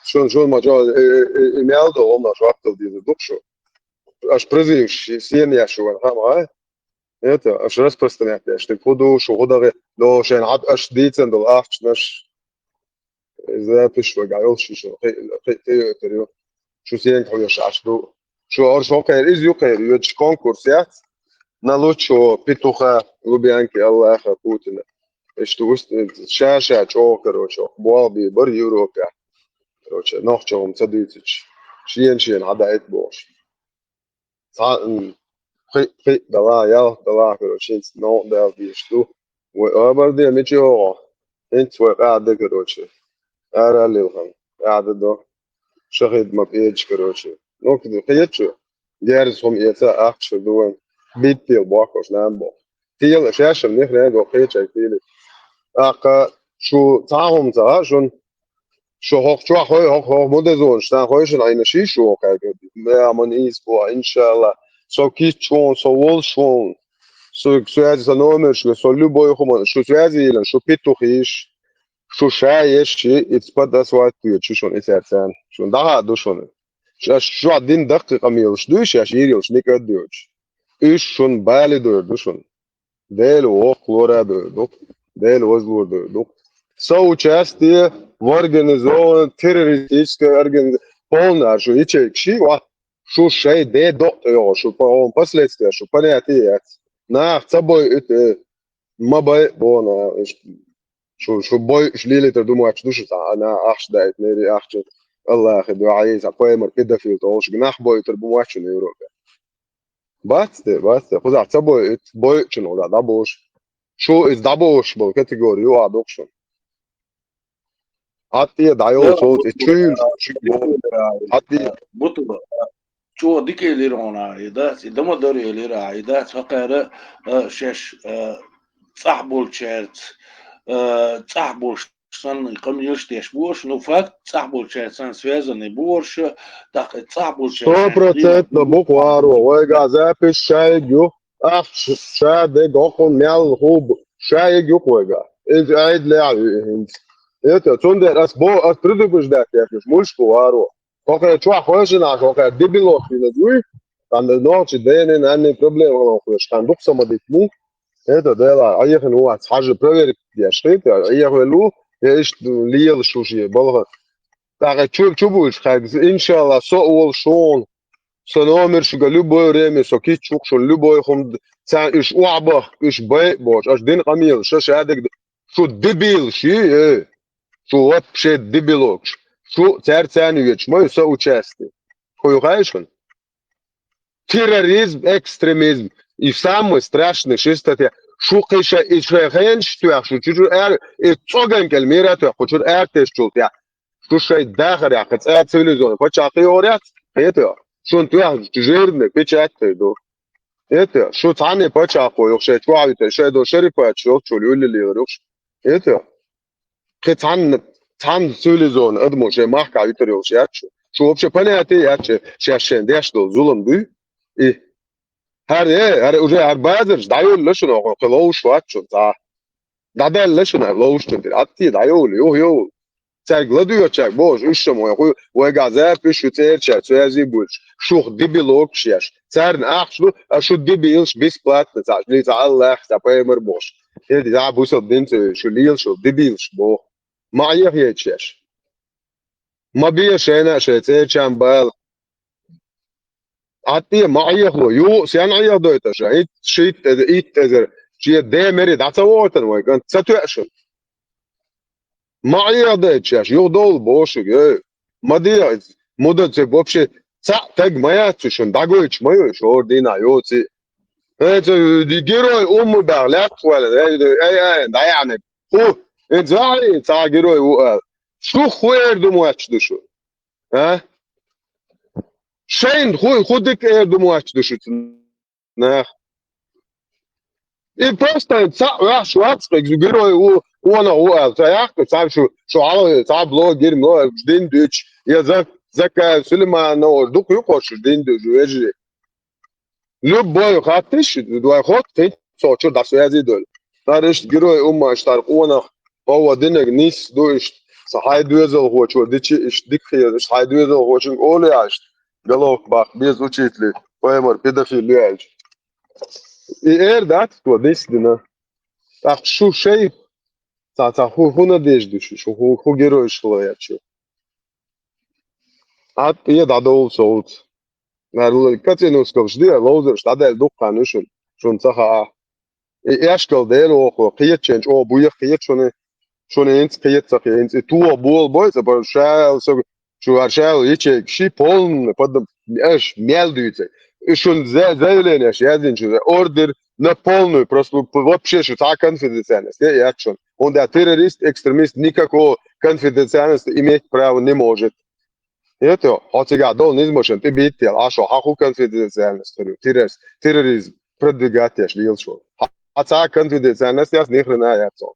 Шун, шун ма жо, э, э, э, мел до, он наш вахтал диза дух шу. Аш призыв ши, сен я шу ван хама, а? Это, аш распространять я, что худу, шу худагы, до шен ад аш дицен дол ахчнаш. Запиш вага йол ши шу, хи, хи, хи, хи, шу сен хуяш аш ду. Шу ор шо кайр, из ю кайр, ю конкурс яц. На лучшего петуха Лубянки Аллаха Путина. Иштта уст-, ша-ша чӀогӀа, короче, болх бийр бара Европе. Короче, нохчо хӀума ца дуьйцуш. Шен-шен хьадаийта бохуш. Цхьа, м, кхин, кхин дала, ялх дала, короче, хӀинца новкъа дала дийш ду. Вай абар де, мича йогӀу? ХӀинца вай къаьхьа де, короче. Ара лилхан. Къаьхьа де до. Шахид ма пӀедаш, короче. Ну, кхин, кхечу? Герз хӀума эца ахча ду вайн. Биттел бохкуш нан бо. Тела шаьшшам нихрен до кхечай тели. Аккха шу цхьа хӀума ца а шун. Шу хӀокху чохь хой, хӀокху, хӀокху мудазонаш, сан хойшина Ӏийна ши шу хьайга. Я ман ийс бо, иншалла. Со кийччон, со волшон. Со, со язи сан номер шу, со любой хӀума, шу связи йилан, шу петух йиш. Шу ша еш ши, из под асфальт кхечу шун и сарцан. Шун даха ду шуна. Шаьш чохь дин даккхий къамелаш дуй, шаьш йийр йолуш никӀа а доьгӀуш. Уьш шун бали дойр ду шун. Дела воккхалора а дойр ду, Дела возлора а дойр ду. Соучастие в организованной террористической организации. Полная шу ячейка ши, ва, шу шай де докъ йогӀу, шу по-, последствия, шу понятие яц. Нах ца бой уьту, ма бай, бона, ш-, шу, шу бой, шу лилитар ду моч ду шу, цхьа, на, ахча даит, мери ахча, Аллахи дуьхьа, цхьа паймар, педофил, толшиг, нах бой уьтар бу моч шу Европе. Бац де, бац де. Кхузахь ца бойуьйту, бойучун кхузахь дӀабош. Шу иза дӀабош болу категори ю а дукха шуна. Хьан тӀе дӀайолу цо, и чуьйла, чуьйла. Хьан тӀе. Бутула, чӀогӀа дика элира хьуна, и дац, и дама дара элира, и дац, хӀокхара, а, шаьш, а, цӀахь болчаьрца, а, цӀахь болуш санна, къамелаш деш бу аша, ну, факт, цӀахь болчаьрца санна связанный бу аша, тӀаккха цӀахь болчаьрца. Сто процентов бу кхуаро, вайга запись шайга ю, ахча ша де гӀокхун мел хӀу бу, шайга ю вайга. Иза айда лехьа ю и хӀинца. Это, цундела ас бо-, ас предупреждать деш, муьлш кхуаро. Хьо кхе чохь хойшина, хьо кхе дебилов хилла дуй, тхьамда нохчи дена, нанна проблема хилла хойш, тхан дукха са ма дитму. Это дела, Ӏехина ву вац, хьажа проверить деш хилла, Ӏехавелла ву, я иштта лела шу шен балха. ТӀаккха чу, чу буьйлуш хаьгза, иншалла, со а волу шуна. Со номер шуьга любое время, со кийча ву-кх шуна любое хӀума, царна уьш охьабахка, уьш бай а боцуш, аша дина къамелаш, ша шадерг шу дебилаш, э, шу вообще дебилокаш, шу цаьрца царна веча, ма ю соучастие. Хьо ю хаьий шуна? Терроризм, экстремизм. И самый страшный ши статья. Шу кхин шайн, и шайн хенаш тоьхна, шу чуьра ар-, и цӀоган кӀел мера тоьхна, кху чуьра артешчул тӀехь. Шу шайн дахарехь, кхин цӀа цивилизованный пачхьалкх йогӀур яц, хета? Шуна тоьхна жирный печать тера ду. Это, шу цхьанне пачхьалкхо йоху шайн чохь а витар, шайн до шерифача йолчул юьлле лелар йохуш. Это, кхин цхьанна, цхьанна цивилизованный адамо шайн махкахь витар йолуш яц шу. Шу вообще понятие яц шу, шаьш шайн деш долу зулам дуй? И, хӀара, э, хӀара уже хӀара базарш дӀайолла шуна, кхин ловш вац шуна цхьа. ДӀадаьлла шуна ловш чун тӀера. Атти дӀайовла, юха йовла. Цаьрга ладоьгӀучаьрга бохуш, уьш ша ма вай, вайгахь запись шу цӀерачаьрца связи буьйлуш, шух дебилокаш еш. Царна ахча ду, а шу дебилаш бесплатно ца, ле ца Аллах, ца пайхамар бохуш. ХӀета, я бусал дин ца вевза, шу лела шу дебилаш боху. Ма Ӏехаечаш. Ма бе шайна а шайн цӀерачарна бала. Атте ма Ӏехало, юха сен Ӏехадойту аша? Итт, шийтта эзар, итт эзар, шен ден мери дӀа ца вохуьйтан вай, кӀант, ца тоьа шуна? Ма Ӏехадайташ, юха довла боху шуьга, эй, ма де, мудан ца вообще, цхьаъ таг ма яц цу шуна, дӀагойтуш ма ю, шора дийнахь йоций. Эй, ца, герой умма бах, лаьтта ваьлла, эй, эй, эй, дӀаяхьнарг. ХӀу, эй, цхьа, цхьа герой ву ала. Шу хӀу эр ду моьттуш ду шу? А? Шайна хӀу, хӀу дика эр ду моьттуш ду шуьца нах? И просто цхьаъ ваьхьаш вац, кхы герой ву, къонах ву аьлла, ца яхка, цхьа шу, шу хьалха, цхьа блогер, мло, дин дуьч, я за, Закаев Сулейманов, дукха ю кхош дин дуьч, вежарий. Любой хаттиш, дуай хот, тин, со чур дас вязи доль. Тар ишт герой умма, ишт тар къонах, ова динаг нис ду ишт, са хьай дуьзал хочур, дичи ишт дик хир, ишт хьай дуьзал хочун оли ашт. Головка бах, без учителей, поймар, педофил луэльч. И эр дац, то дис дина. Так шу шей, ца, ца ху, ху надежду шу, шу ху, ху герой шло я чу. Ат, я дадол соут. Нарла, кацинус ков жди, лоузер, штадай дуккан шун, шун цаха. И эшкал дел охо, киет ченч, о, буя киет шуны, шуны инц, киет цахи инц, и туо бол бой, ца, шал, со, чувар шал, ячейк, ши полный, под, эш, мел дуйце. И шун за-, заявление, ш-, язин чу, ордер на полную, просто вообще шу ца конфиденциальность, я, я чун. Он да террорист, экстремист, никакого конфиденциальности иметь право не может. Это, хоть и гадол, не измошен, ты бит тел, а шо, хаху конфиденциальность, терроризм, терроризм продвигать я, шлил шо. А ца конфиденциальность, я с них хрена я цо.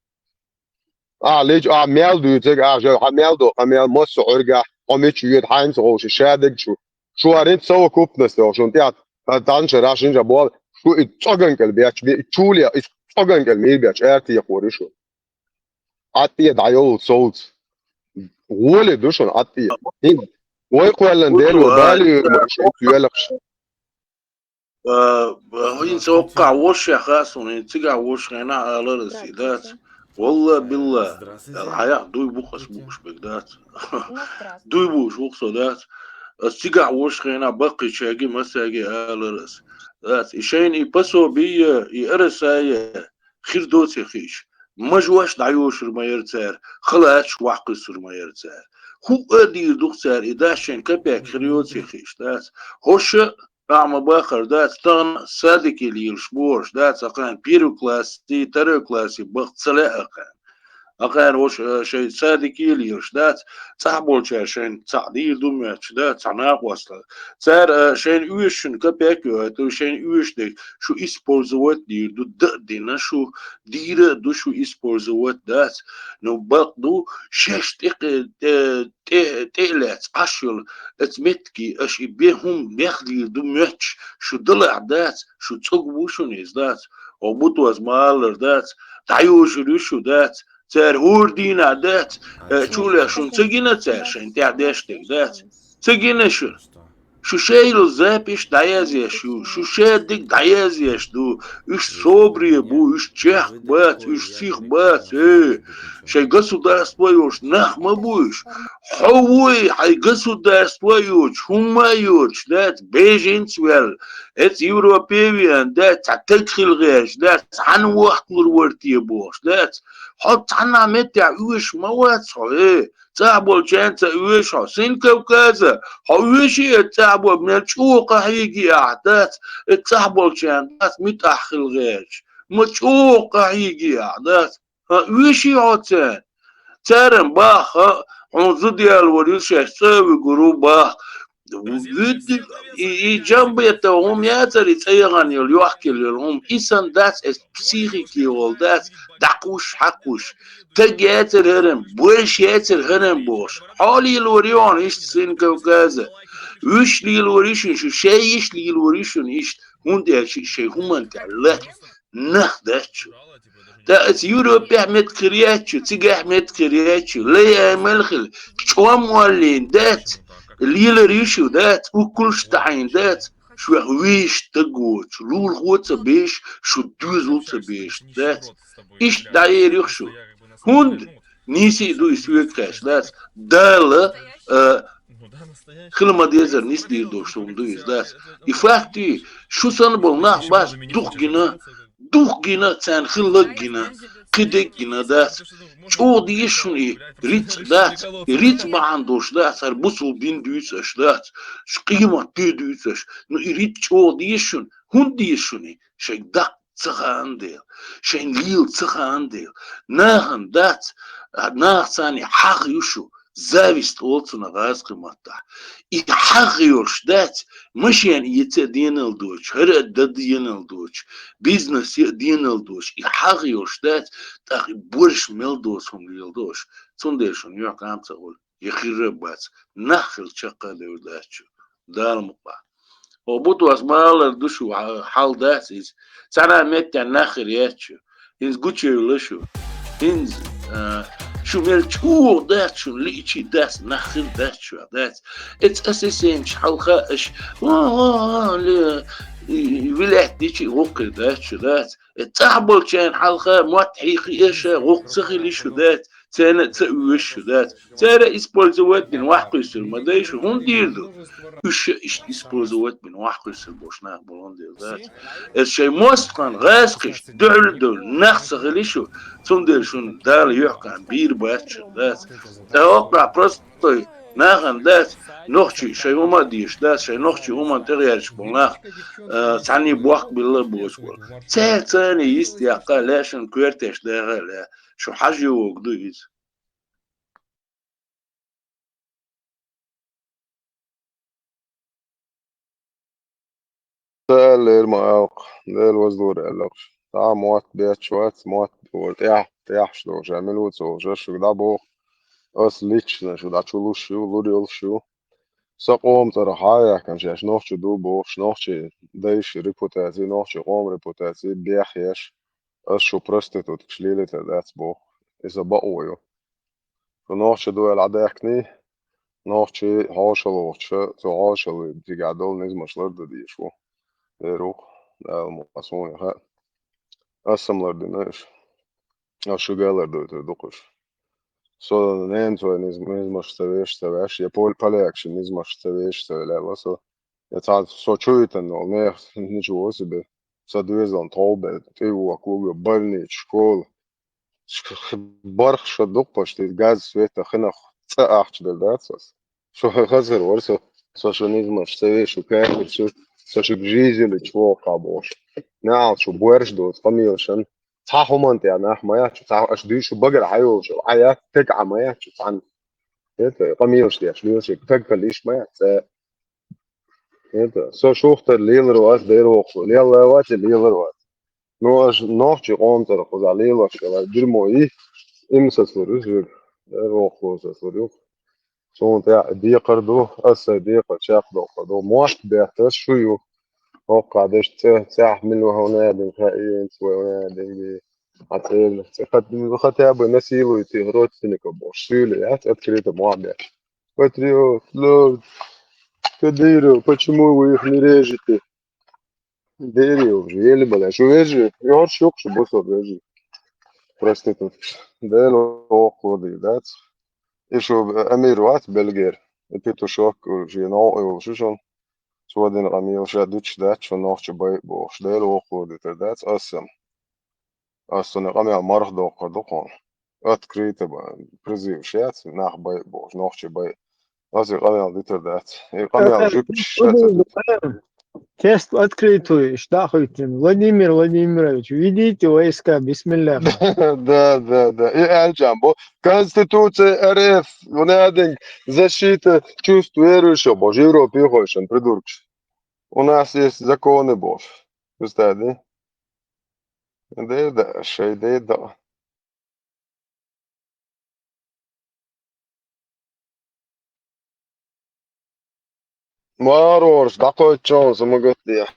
А, лич, а, мел дуйцег, а, же, а, мел до, а, мел мос орга, а, мич юет, хайнц, гоши, шадег, шу. Шу арин совокупность, шун тят, а, танча, рашин, жа, бол, шу и цоган кел, бяч, би, чули, и цоган кел, мир, бяч, эрти, я, хори, шу. Атти, да, йол, соут. Воли, душун, атти. Ин, ой, куэллен, дер, вот, бали, да, шу, юэлэкш. Э, э, ин сокка вош я хасун, ин цига вош хена алар сидац. Здравствуйте. Валла билла. Здравствуйте. Эл хаяк дуй бухас бухаш бигдац. Ну, здравствуйте. Дуй бухаш бухсо дац. Э, цига вош хена бакъи чаги масаги аларас. Дац. И шейн и пособие, и арасае, хир доце хиш. Мажваш дайошир майер цар, халач вакъисир майер цар. Ху адир дух цар, и дашен капек хир йоце хиш, дац. Хоша Рама бахар, да, стан садики лилш борш, да, цакан первый класси, второй класси бах цале акан. Акан вош, э, шей садики лилш, да, цах болчар шен цах дир ду мяч, да, цана хвасла. Цар, э, шен уйшин капек, э, то шен уйш дек, шу использовать дир ду, да, дина шу, дира ду шу использовать, да. Ну, бак ду, шеш тек, э, тӀе-, тӀелаьц Ӏаш йола, эц метки, аш и бе хӀума бехлийла ду моьттуш, шу далахь дац, шу цӀуг бу шуна иза дац, о бутоз ма аллара дац, дӀайожур ю шу дац, цара хӀора дийна дац, э, чулехь шуна ца гина цара шайн тӀехь деш дерг дац. Ца гина шу. Шу шайла запись дӀаязъеш ю, шу шадиг дӀаязъеш ду, уьш собаре бу, уьш чехка бац, уьш сиха бац, э, шайн государство йолуш нах ма бу уьш. Хьо вуй, хьайн государство йоцуш, хӀумма а йоцуш, дац, беженец ваьлла, эца Европе веана, дац, цхьа таг хила гӀерташ, дац, цхьана вахкалур вара те бохуш, дац. Хьо цхьанна меттехь уьш ма вац хьо, э. ЦӀахь болчарна ца оьшу хьо, Син Кавказа, хьо оьший эцу цӀахь болу, мел чӀогӀа къахьеги ахь дац, эцу цӀахь болчарна дац, муьтӀахь хила гӀерташ, ма чӀогӀа къахьеги ахь дац, хьан оьший хьо царна? Царан бахха, хьуна зуда ял вара ю шаьш цӀа а вуьгур ву бахха. Вуьдди-, и, и жамбета хӀума яцара, и цӀа яхана йолу, йохкийла йолу хӀума, и санна дац, эс психике волу дац, дӀакхуш, хьакхуш. Таг яцара хӀаран, больше яцара хӀаран бохуш. Хьо лелор ю хьуна иштта Син Кавказа. Уьш лелор ю шуна, шу шай йиш лелор ю шуна иштта, хӀунда аьлча шайн хӀуманна тӀехь лат нах дац шу. Та аса Европехь меттиг хир яц шу, цигахь меттиг хир яц шу, лай амал хила, чӀом оллийна дац, лелар ю шу дац, уккулш а таӀийна дац, шух вийш стаг воцуш, лулахо а ца беш, шу доьзал а ца беш дац. Иштта дӀаэр юха шу. ХӀунда? Нийса а ду и соьга хаьш дац. Дала, а, хила ма-дезара нисдийр долуш хӀума ду иза дац. И факт ю, шу санна болу нах бац, духгина, духгина, царна хиллаг гина, кхидерг гина дац. ЧӀогӀа деза шуна и рицкъ дац, и рицкъ бахьана долуш дац, хӀара бусул дин дуьйцу аша дац, шу къемат де дуьйцу аша. Ну, и рицкъ чӀогӀа деза шуна, хӀунда деза шуна и? Шайга даккха ца хаан дела, шайна лела ца хаан дела. Нахана дац, а, наха царна хьагӀ ю шу, Зависть олу цунах гӀазкхийн маттахь. И хьагӀ йолуш дац, машен а йица а денал доцуш, хӀара а дан денал доцуш, бизнес а денал доцуш, и хьагӀ йолуш дац, тӀаккха и борш мел доцу хӀума леладо аша. Цундела шуна юьхь-кӀам ца хуьлу, я хир а бац, нах хила чекх а девр дац шу. Дала мукъ лахь. Хьо бутос ма аллара ду шу, хьа-, хьал дац иза. Цхьана а меттехь нах хир яц шу. ХӀинца гучуевлла шу. ХӀинца, а, шу мел чӀогӀа дац, шуна лиъчий дац, нах хир дац шу, дац. Эца ас и сенчу хьалха аша, о, о, о, ле, и, и, вилаьтта дичи гӀуккхир дац шу, дац. Э, цӀахь болчарна хьалха мотт хьийхи аша, гӀуккха ца хили шу, дац. Церан а ца оьшу шу, дац. Цара использовать бина вахкхуьйсур ма дай шу, хӀунда дийр ду? Уьш ша иштта использовать бина вахкхуьйсур болуш нах болун дийр дац. Эс шайн мостагӀан гӀазкхиш дуьхьал долу нах ца хили шу, цундела шуна Дала юьхь-кӀам бийр бац шу, дац. Ткъа оккхахь простой нахана дац, нохчий шайн хӀума а дийш дац, шайн нохчий хӀуманна тӀегӀерташ болу нах, а, цхьаьний бохк билла а боцуш болу. Цара царний йист яккха а лаьа, шайн коьртеш дагӀа а лаьа, шу хьажа йогӀу ду иза. Ца аьллера ма алкха, Дела вазлур аьллакхаш. Цхьа а мотт бетташ вац, мотт вара тӀехь, тӀехьаш долу ша, мила ву ца волуш, аш шуьга дӀабоху, ас лично шу дӀа чу луш ю, лур йолуш ю. Сан къоман цӀарах хьа а яьккхина, шаьш нохчий ду бохуш, нохчий дайша репутаци, нохчий къоман репутаци бехъеш, ас шу проституткаш лелийтар дац боху. Иза бакъо ю. Шу нохчий ду аьлла Ӏадаьккхиний, нохчий хьошалгӀача, цу хьошалгӀийн цигахь долу низамаш лардан дезаш ву. Дера ву-кх, Дала ма суна хаьа. Ас-м лардина уьш. Ас шуьга а лардойтур ду-кх уьш. Со ненан цой низ-, низамаш ца веш ца ваьш, я пол-, полякашна низамаш ца веш ца ваьлла со. Я цхьа со чу витина волу мехах ничего себе. Сан доьзална тхов бен тӀе воккхур ву, больница, школа. Ш-, барх шо дукха пашти газ, света, хинах цӀа ахча дала дац ас. Шо хазар вара со, со шу низамаш ца веш, шу кафир шу, со шуьга жизель чу воккха бохуш. Неал шу боьрш доцу къамелашан. Цхьа хӀуманна тӀехь нах ма яц шу, цхьа аша дуьйшу багара хьайолуш, хьа яц тека Ӏа ма яц шу цхьаьна. Это, къамелаш деш, лелаш, таг калиш ма яц, цӀа. Это, со шух тара лелар вац, дера воккху, лелла вац, лелар вац. Ну, аш нохчий къоман цӀарах кхузахь лелош хилар, дерьмо и, им сацалур ю соьга, дера воккху сацалур ю. Суна тӀехь декхар ду, ас сайн декхар чекхдоккхур ду. Мохк бетташ шу ю. ХӀокху дешна цӀе, цӀехь мила вахана дин хаийца вай вана дин. А цӀе, цӀе хат-, хотя бы насилуйте родственников бохуш, суьйла яц, открыто мохк бетташ. Патриот, лорд, Кадыров, почему вы их не режете? Дери уже, еле бала. Шу вежи, йорш юк, шу бусо вежи. Проститутка. Дела оккхуди, дац. И шу Амир вац Бельгер. И Петушок уже новый волуш шу. Цо дина къамел ша дуьтуш дац, шу нохча бай бохуш. Дела оккхуди тар дац, ас сам. Ас цунна къамел марха доккхур ду кхуна. Открыто ба-, призываш яц, нах бай бохуш, нохчий бай. Ас и къамел дитар дац. И къамел жуьгташ шаца ду. Тест открытый, иштта хуьйтина. Владимир Владимирович, введите войска, бисмилля. Да, да, да. И аьлчам бо. Конституция РФ, ванадинг, защита чувств верующих, бо, Европе хойшан, придуркаш. У нас есть законы, бо. Представь, да? Де да, шей де да. Марорш, дакъой чон, самагатдия.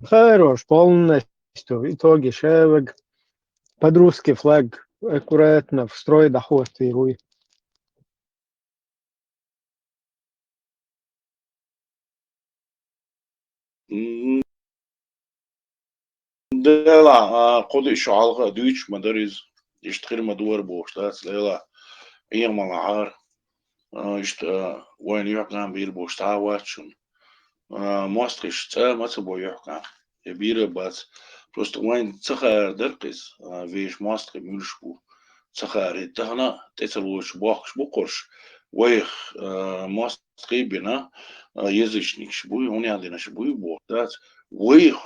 Хорош, полностью. В итоге шевек под русский флаг аккуратно в строй доход и руй. М, делахь, а, кху диъ шо хьалха а дуьйцуш ма дара иза. Иштта хир ма дора бохуш дац, делахь, Ӏеха ма лахьара. А, иштта, а, вайна юьхь-кӀам бийр бохуш цхьа а вац шуна. А, мостагӀаш цӀа ма ца бо юьхь-кӀам. Я бийр а бац. Просто вайн ца хаар дара-кх иза, а, вешан мостагӀий муьлш бу. Ца хаар, и тахана тӀе ца лоцуш бохкуш бу кхуш. Вайх, а, мостагӀий бина, а, язычникаш буй, хӀунда аьлла динарш буй боху дац. Вайх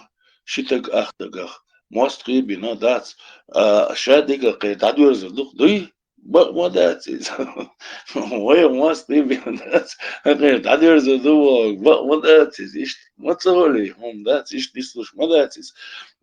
ши таг ах тагах мост хий бина дац, а, ша дика кхе дӀадоьрза дух дуй? Бакъ ма дац иза. Вай мост хий бина дац, кхе дӀадоьрза ду вай, бакъ ма дац иза, иштта ма ца вали, хӀума дац, иштта нислуш ма дац иза.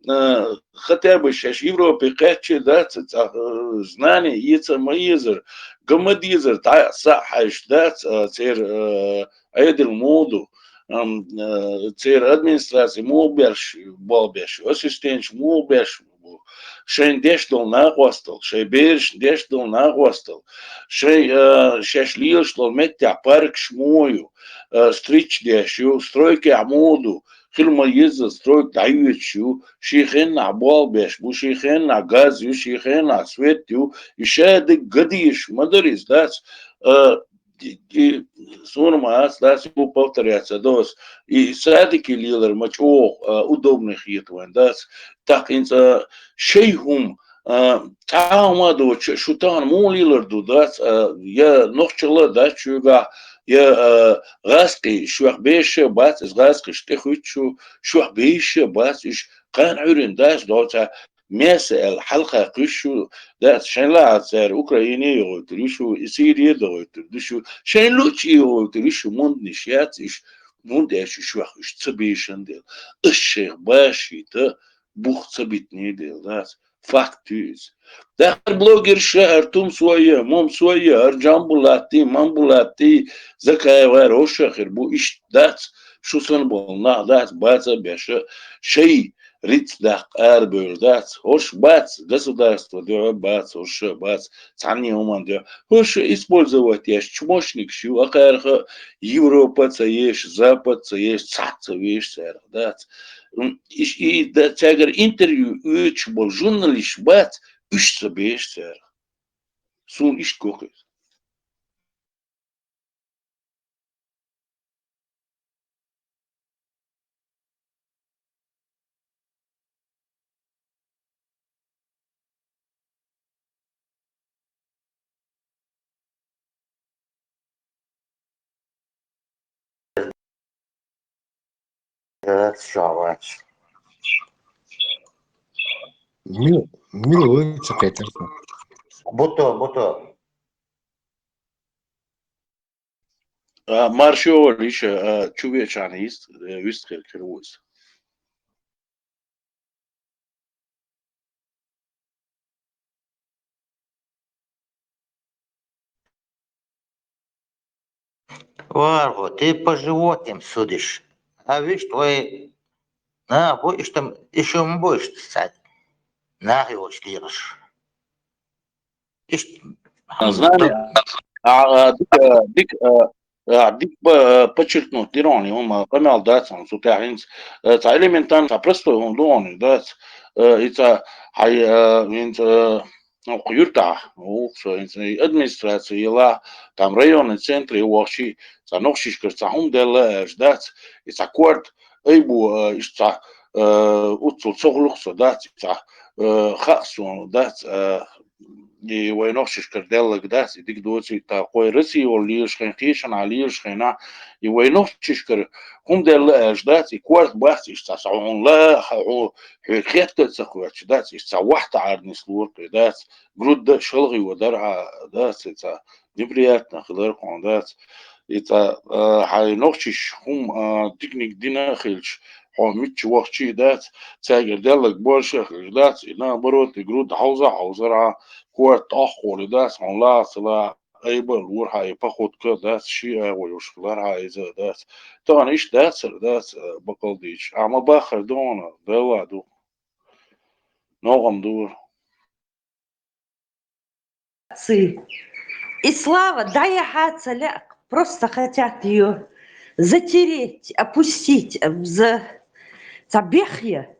А, хотя бы шаьш Европе кхаьчча дац, цӀа, а, знание еца ма езар, га ма дезар, дӀа са хьаьжа дац, а, церан, а, Ӏедал муха ду, ам, а, церан администраци муха беш, болх беш, ассистенташ муха беш бу, шайн деш долу накъостал, шайн берашна деш долу накъостал, шайн, а, шаьш лелаш долу меттехь паркаш муха ю, а, стричь деш ю, стройкехь муха ду, хила ма-еззара стройка дӀайоьдуш ю, шен хеннахь болх беш бу, шен хеннахь газ ю, шен хеннахь свет ю, и ша дерг га дезаш ма дара иза дац. А, и, и, суна ма ац, дац, ю повторяться доцу. И садике лелар ма чӀогӀа, а, удобный хета вайн, дац. ТӀаккха хӀинца шай хӀума, а, цхьа а хӀума а доцуш, шу тахана муха лелар ду, дац, а, я нохчалла дац шуьгахь, я, а, гӀазкхий шух бешаш а бац, иза гӀазкхиш тӀехуьтту шу, шух бешаш а бац, уьш кхана Ӏуьйранна дац, доцу Месса аьлла, хьалха кхуьссуш ю, дац, шайн лаахь цара Украине йогӀуьйтур ю шу, и Сире догӀуьйтур ду шу, шайн лучу йогӀуьйтур ю шу, мунданиш яц иш, мунда аьлча уьш ваха уьш ца бешан дела. Аш шайх башийта, бух ца битний дела, дац. Факт ю иза. Дахар блогерша, ар тум сой, мом сой, ар Джамбулатти, Мамбулатти, Закаева, ар оша хир бу, иш дац, шу сан болу нах дац, баца беша, шай, риц даккха арабевлла дац, хӀорш бац, государство дуьхьа бац, хӀорш бац, цхьанне хӀуманна дуьхьа. ХӀорш использовать еш чмошникаш ю, акхарха Европа ца еш, Запад ца еш, цхьаъ ца веш царах дац. М, иш, и, да, цаьгара интервью оьцуш болу журналисташ бац, уьш ца беш царах. Суна иштта го кхуьйсу. Э, чавач. Мил, мил вуй чу кхетар. Буто, буто. А, маршо вара иша, а, чу вечана йист, э, вист хир кхир вуз. Варгу, ты по животным судишь. А вишта вай нах бу, иштта, и шу ма бу иштта цхьаьна. Нах йолчу дегӀаш. Иштта, а, знани, а, а, дика, дика, а, а, дика, а, подчеркнуть дира хьуна, хӀума къамел дац хьуна, цу тӀехь хӀинца, а, цхьа элементарно, цхьа простой хӀума ду хьуна, дац, а, и цхьа хьай, а, хӀинца, а, Оха юьртахь, оха со хӀинца и администраци елахь, там районный центре вахчий, цхьа нохчишкара цхьа хӀума делла аьлча дац, и цхьа корта айбо, а, иштта цхьа, а, уццул ца гӀуллакх со дац, и цхьа, а, хаьа суна дац, а, и вай нохчишкара деллаг дац, и дика доций, тӀаккха вай Россия волу лелаш хен, кхечанхьа лелаш хенахь, и вай нохчишкара хӀума делла аьлча дац, и корта бац, иштта цхьа хьуна ла, хьо, хьоьга хетта а ца кхоьртуш дац, иштта цхьа вахта Ӏарнис лора кхуьй дац. Грудда шалгӀа йо дара хьан, дац, и цхьа неприятно хилар кхуьн, дац. И цхьа, а, хьайн нохчиш хӀума, а, диканиг дина а хилча, хьо мичча вахчий, дац, цаьргара деллаг борша а хилча, дац, и наоборот, и грудда хьовза а хьовзар хьан, корта тӀохкхули, дац, хьуна лаха ца лаха, айба а лора хьан, и походка, дац, ши агӀо йолуш хилар хьан иза, дац. Тахана иштта дацара, дац, а, бакъалла дийча. Ахьа ма баххара ду хьуна, Делла ду. НогӀам дура. Цы. И слава, да, я хьаца леа, просто хотят её затереть, опустить, э, за, за бехья.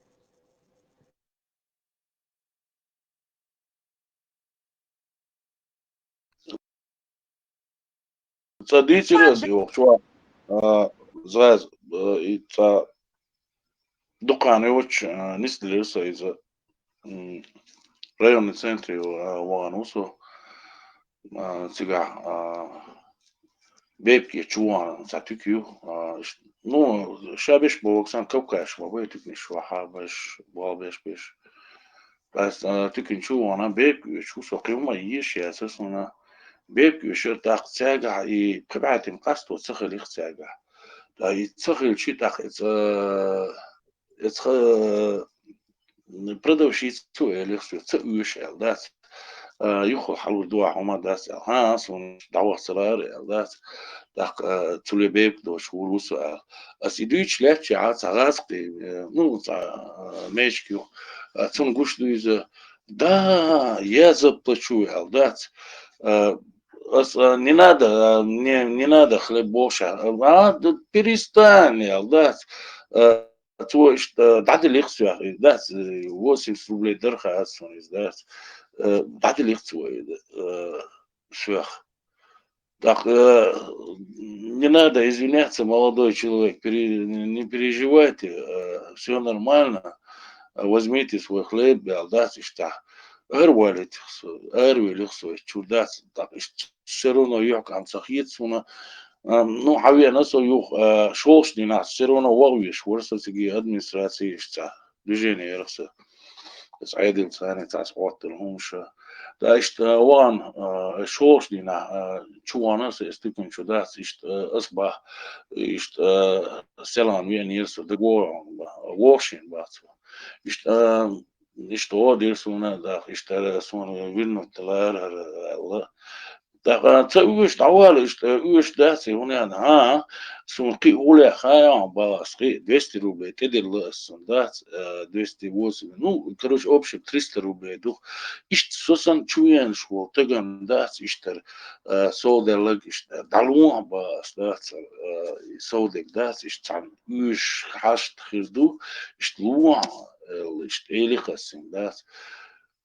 Ца дийцира аса юха чохь, а, заз, а, и цхьа дукха хан йоцуш, а, нисделира со иза, м, районный центре, а, вахана ву со, а, цигахь, а, Бепке чу вахана цхьа туька ю, а, ш-, ну, ша беш боху сан кавказаш ма бай туькнаш ваха беш, бал беш беш. Ас, а, туькан чу вахана, бепиг оьшу, со кхин хӀума еш яцар сона. Бепиг оьшура, тӀаккха цаьргахь и пхи бӀаь тин къасто ца хилира цаьргахь. ТӀаккха и ца хилча, тӀаккха и ца, и ца продавщица элира соьга, ца оьшу аьлла, дац. А, юха хьалур ду ахь хӀума, дац аьлла. ХӀан, сона дӀавахцалара аьлла, дац. ТӀаккха, а, цу ле бепиг долуш вур ву со аьлла. Ас и дуьйцуш лаьттачехь цхьа гӀазкхи, э, ну, цхьа, а, мешка юха. А, цунна гуш ду иза: «Да, я заплачу», аьлла, дац. А, ас, а, «Не надо, а, мне не надо хлеб», бохуш, а, «Да перестань», аьлла, дац. А, цо иштта дӀаделира соьга, дац, восемьдесят рублей дара хаа суна иза, дац. Э, дӀаделира цо иза, э, соьга. ТӀаккха, э, «Не надо извиняться, молодой человек, пере-, не переживайте, э, всё нормально, возьмите свой хлеб», аьлла, дац, иштта. Араваьллера со, араваьллера со, чур дац, тӀаккха иштта всё равно юьхькӀанца хета суна, а, ну, хьан веана со юха, а, шолгӀачу дийнахь всё равно ваха везаш вара со цига администраци, иштта движение яра со. Аса Ӏедал царна цхьацца хӀоттар хӀумаш. ТӀаккха иштта, а, вахана, а, шолгӀачу дийнахь, а, чу вахана со, и стукан чу дац, иштта, а, ас бах, иштта, а, Селан веанера со, дагавогӀу, вогӀуш вац. Иштта, а, иштта гӀо дира суна, тӀаккха иштта суна вернуть далара хӀара аьлла. ТӀаккха ца оьшу дӀавала, иштта оьшу дац, хӀунда аьлча, хӀан, суна кхин а гӀуллакх хаьа, бах ас, кхин а двести рублей тӀедилла ас, суна дац, э, двести восемь, ну, короче, общем, триста рублей ду. Иштта со санна чу веанаш волу стагана дац, иштта, э, совдаьлларг, иштта дӀалохьа, бах ас, дац, э, и совдерг дац, иштта цхьана оьшуш хьашт хир ду, иштта лохьа, э, иштта элира ас, суна дац.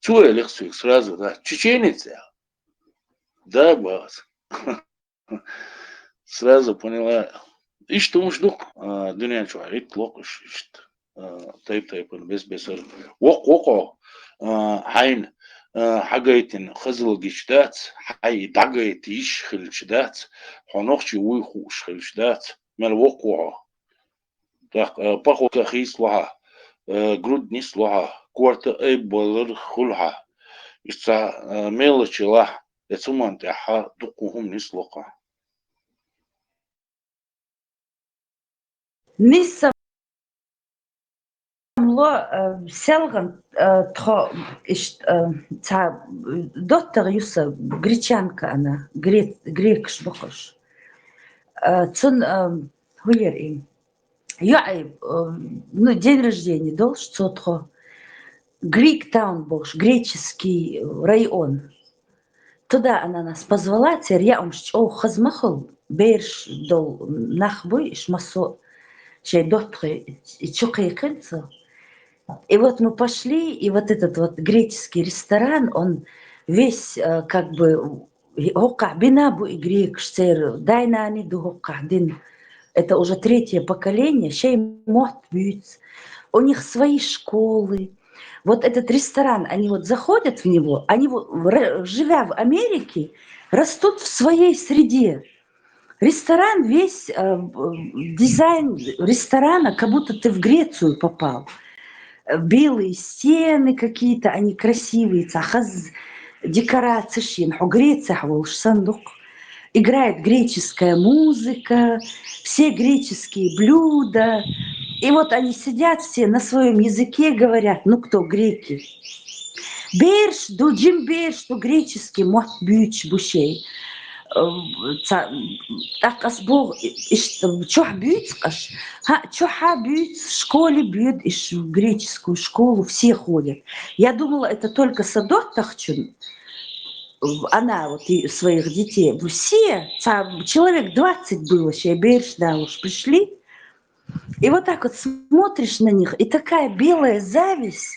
Цо элира соьга сразу, да, чеченец аьлла. Да, бах ас. Сразу поняла. Иштта хӀумаш ду-кх, а, дуьнен чохь гӀиттало-кх уьш иштта, а, тайп-тайпана, бес-бесара. Воккха ву хьо, а, хьайна, а, хьагайтина хазалла гича дац, хьайн дӀагайта йиш хилча дац, хьо нохчи вуй хууш хилча дац, мел воккха ву хьо. ТӀаккха, э, походка хийцало хьан, э, грудь нисло хьан, корта айбалар хуьлу хьан. Иштта, э, мелочи лахь, я цу ман тӀехь хьан дуккха хӀума нисло хьан. Нисса ло, э, селгӀан, э, тхо, иштта, э, цхьа, э, доттагӀа ю сан, гречанка она, гре-, грекаш бохуш. Э, цун, э, хӀун яра и? ЙоӀе, э, ну, день рождения долуш цо тхо. Грик Таун бохуш, греческий район. Туда она нас позвала, церан яа хӀумаш чӀогӀа хаза ма хуьлу, бераш долу нах буй, иш массо а шайн доттагӀий чу кхайкхина цо. И вот мы пошли, и вот этот вот греческий ресторан, он весь, э, как бы, хӀокхахь бина бу и грекаш, церан дай-наной ду хӀокхахь дина. Это уже третье поколение, шайн мотт буьйцу. У них свои школы. Вот этот ресторан, они вот заходят в него, они вот, ра-, живя в Америке, растут в своей среде. Ресторан весь, э, дизайн ресторана, как будто ты в Грецию попал. Э, белые стены какие-то, они красивые, цхьа хаза декораци шена, хьо Грецехь волуш санна ду-кх. Играет греческая музыка, все греческие блюда. И вот они сидят все на своём языке, говорят, ну, кто, греки. Бераш ду, жима бераш ду, греческий мотт буьйцуш бу шайн. Э, ца-, тӀаккха ас боху, иштта чохь буьйцу-кх аш. ХӀаъ, чохь а буьйцу, школе боьду иш, в греческую школу все ходят. Я думала, это только сан доттагӀчун, она вот и своих детей. Все, ца-, человек двадцать было, шайн бераш далош пришли. И вот так вот смотришь на них, и такая белая зависть.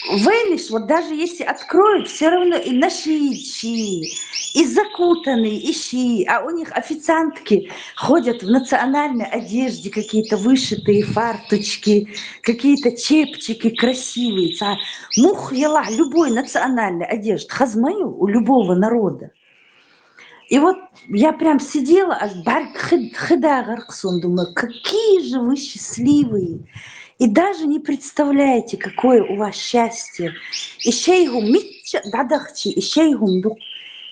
Вениш, вот даже если откроют, все равно и нашитчи, и закутанные, и ши, а у них официантки ходят в национальной одежде, какие-то вышитые фарточки, какие-то чепчики красивые. Ца-, мух елахь, любой национальной одежды хаза ма ю у любого народа. И вот я прям сидела, аж бӀаьрг хи-, хи дагӀар-кх суна, думаю, какие же вы счастливые. И даже не представляете, какое у вас счастье. И шайгу мичча дадахчи, и шайгу дук.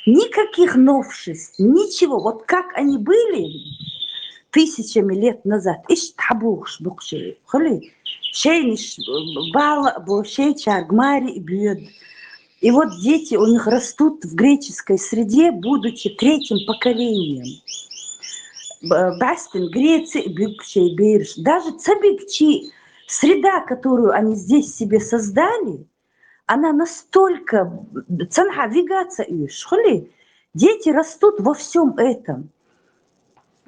Никаких новшеств, ничего. Вот как они были тысячами лет назад. Иш табуш букши. Хули? Шейниш бала бо шей чаргмари и бьёд. И вот дети у них растут в греческой среде, будучи третьим поколением. Б-, Бастин Греция, биг шей берш. Даже цабигчи среда, которую они здесь себе создали, она настолько цанха вигаться иш, хули? Дети растут во всем этом.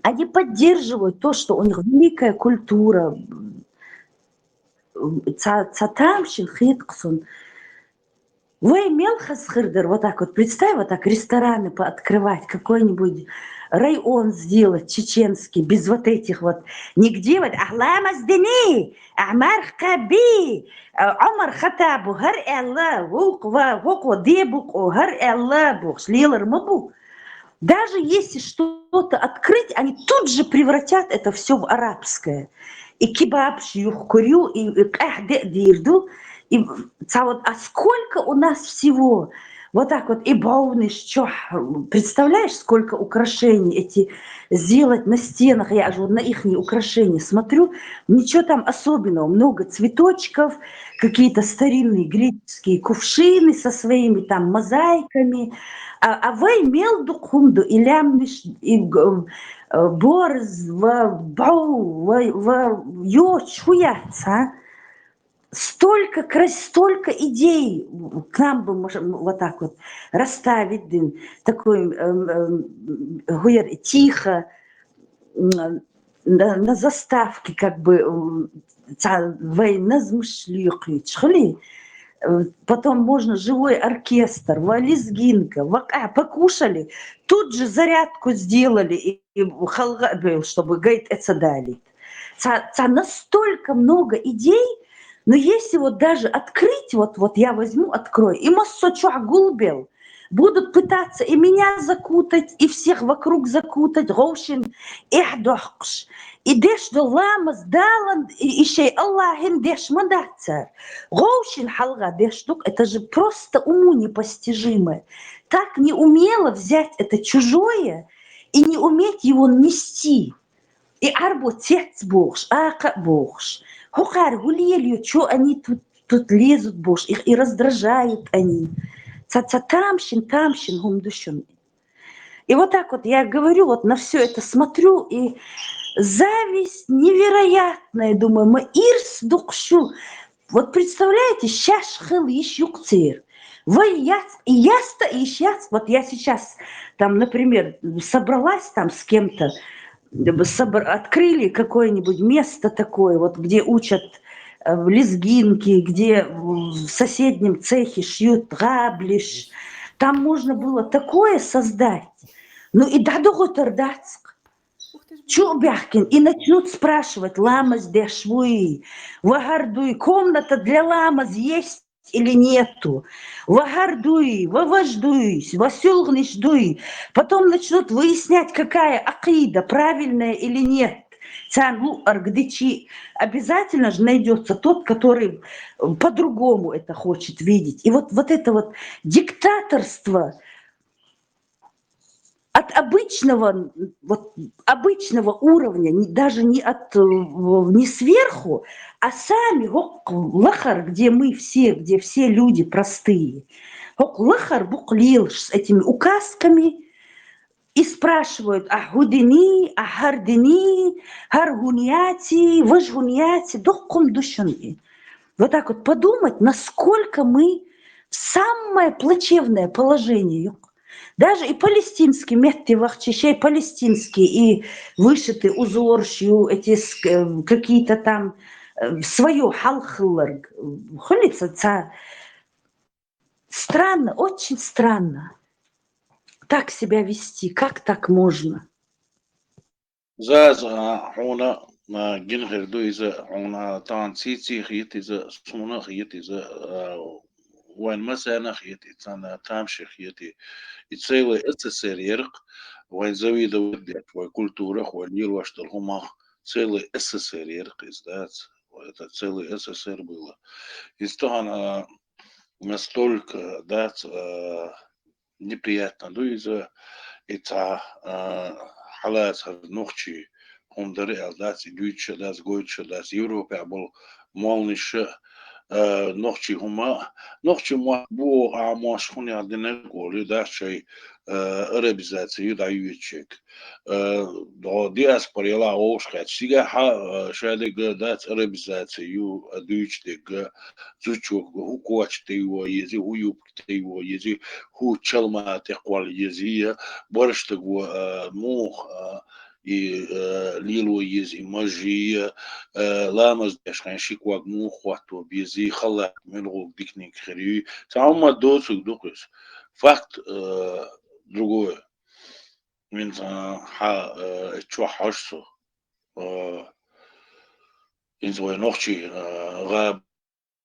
Они поддерживают то, что у них великая культура. Ца, ца тамшин хит ксун. Вай мел хасхырдыр, вот так вот, представь, вот так рестораны пооткрывать, какой-нибудь район сделать чеченский, без вот этих вот, нигде вот, ахламаз дини, ахмар хаби, а, Умар Хаттабу, хар элла, вук ва, вук ва, дебук, о, хар элла, бу, шлилар ма бу. Даже если что-то открыть, они тут же превратят это все в арабское. И кебаб шюх курю, и, и кахде дирду, и ца вот, а сколько у нас всего. Вот так вот, и бауниш, чё, представляешь, сколько украшений эти сделать на стенах. Я же вот на ихние украшения смотрю, ничего там особенного. Много цветочков, какие-то старинные греческие кувшины со своими там мозаиками. А, а вай мел дукхунду, и лямниш, и г-, э, борз, ва, бау, ва, ва, ё, чуяца. Столько крас-, столько идей к нам бы мож-, вот так вот расставить, дин, такой, эм, эм, гуер, тихо, м, на, на заставке, как бы, м, ца-, вай назмышлюхи, чхли. Э, потом можно живой оркестр, ва лезгинка, ва ка-, покушали, тут же зарядку сделали и, и халга бел, чтобы гайт это дали. Ца, ца настолько много идей, но если вот даже открыть, вот, вот я возьму, открою, и массо чё гулбел, будут пытаться и меня закутать, и всех вокруг закутать, гошин, эх, дохкш. И деш до ламаз далан, и, и шей Аллахин деш мадацар. Гошин халга деш дук, это же просто уму непостижимое. Так неумело взять это чужое и не уметь его нести. И арбо цец бохш, ака бохш. Хукар гулиелью, чё они тут, тут лезут бохш, их и раздражают они. Ца, ца тамшин, тамшин гумдушун. И вот так вот я говорю, вот на все это смотрю, и зависть невероятная, думаю, мы ирс дукшу. Вот представляете, щаш хыл ищ юкцир. Вы яц-, и яста ищ яц-, вот я сейчас там, например, собралась там с кем-то, собр-, открыли какое-нибудь место такое, вот где учат, э, лезгинки, где в соседнем цехе шьют габлиш. Там можно было такое создать. Ну и дадугу тардацк. Чубяхкин. И начнут спрашивать, ламаз дешвуй, вагардуй, комната для ламаз есть или нету. Вагардуй, ваваждуй, васюлгнишдуй. Потом начнут выяснять, какая акида, правильная или нет. Цан лу аргдичи. Обязательно же найдется тот, который, э, по-другому это хочет видеть. И вот, вот это вот диктаторство от обычного, вот, обычного уровня, не, даже не от, э, не сверху, а сами, гок, лахар, где мы все, где все люди простые. Гок, лахар, буклил с этими указками и спрашивают: «А гудини, а хардини, харгунияти, вожгунияти, доккум душуни?» Вот так вот подумать, насколько мы в самое плачевное положение. Даже и палестинский метти вахчишей, палестинский и вышитый узор шью, эти с-, э, какие-то там, э, свое халхлар, э, хулица ца. Странно, очень странно так себя вести. Как так можно? Заз, а, хьуна, а, гин хир ду иза, хьуна, а, тахан ци-ци хет иза, суна хет иза, а, вайн масана хет, и цана тамши хет, и, и целый СССР ерк, вайн завидовать дерт, вай культура, вай лир ваштал хумах, целый СССР ерк издац. это целый С С С Р было. Из того она настолько, да, ц- э, неприятно, да, из-за и ца, э, халас нухчи, хум дары ал дац, и дуйча дац, гойча дац, Европе был молниша, э, нухчи хума, нухчи ма бу а маш хуня динек оли, да, чай, э, арабизацию да ючек. Э, до диаспора ела ош кач. Сига ха, э, шадег дац арабизацию, э, дуйч дег, зучок, ху коч те его ези, ху юбк те его ези, ху чалма те квал ези, барштаг во, э, мух, э, и, э, лило ези, мажи, э, ламаз дешхан шикваг мух хватто бези, халат мелгук дикник хири. Сама доцук дукус. Факт, э, другое. Мин, э, ха, э, чё хашсу. Э, инз вай нохчи, э,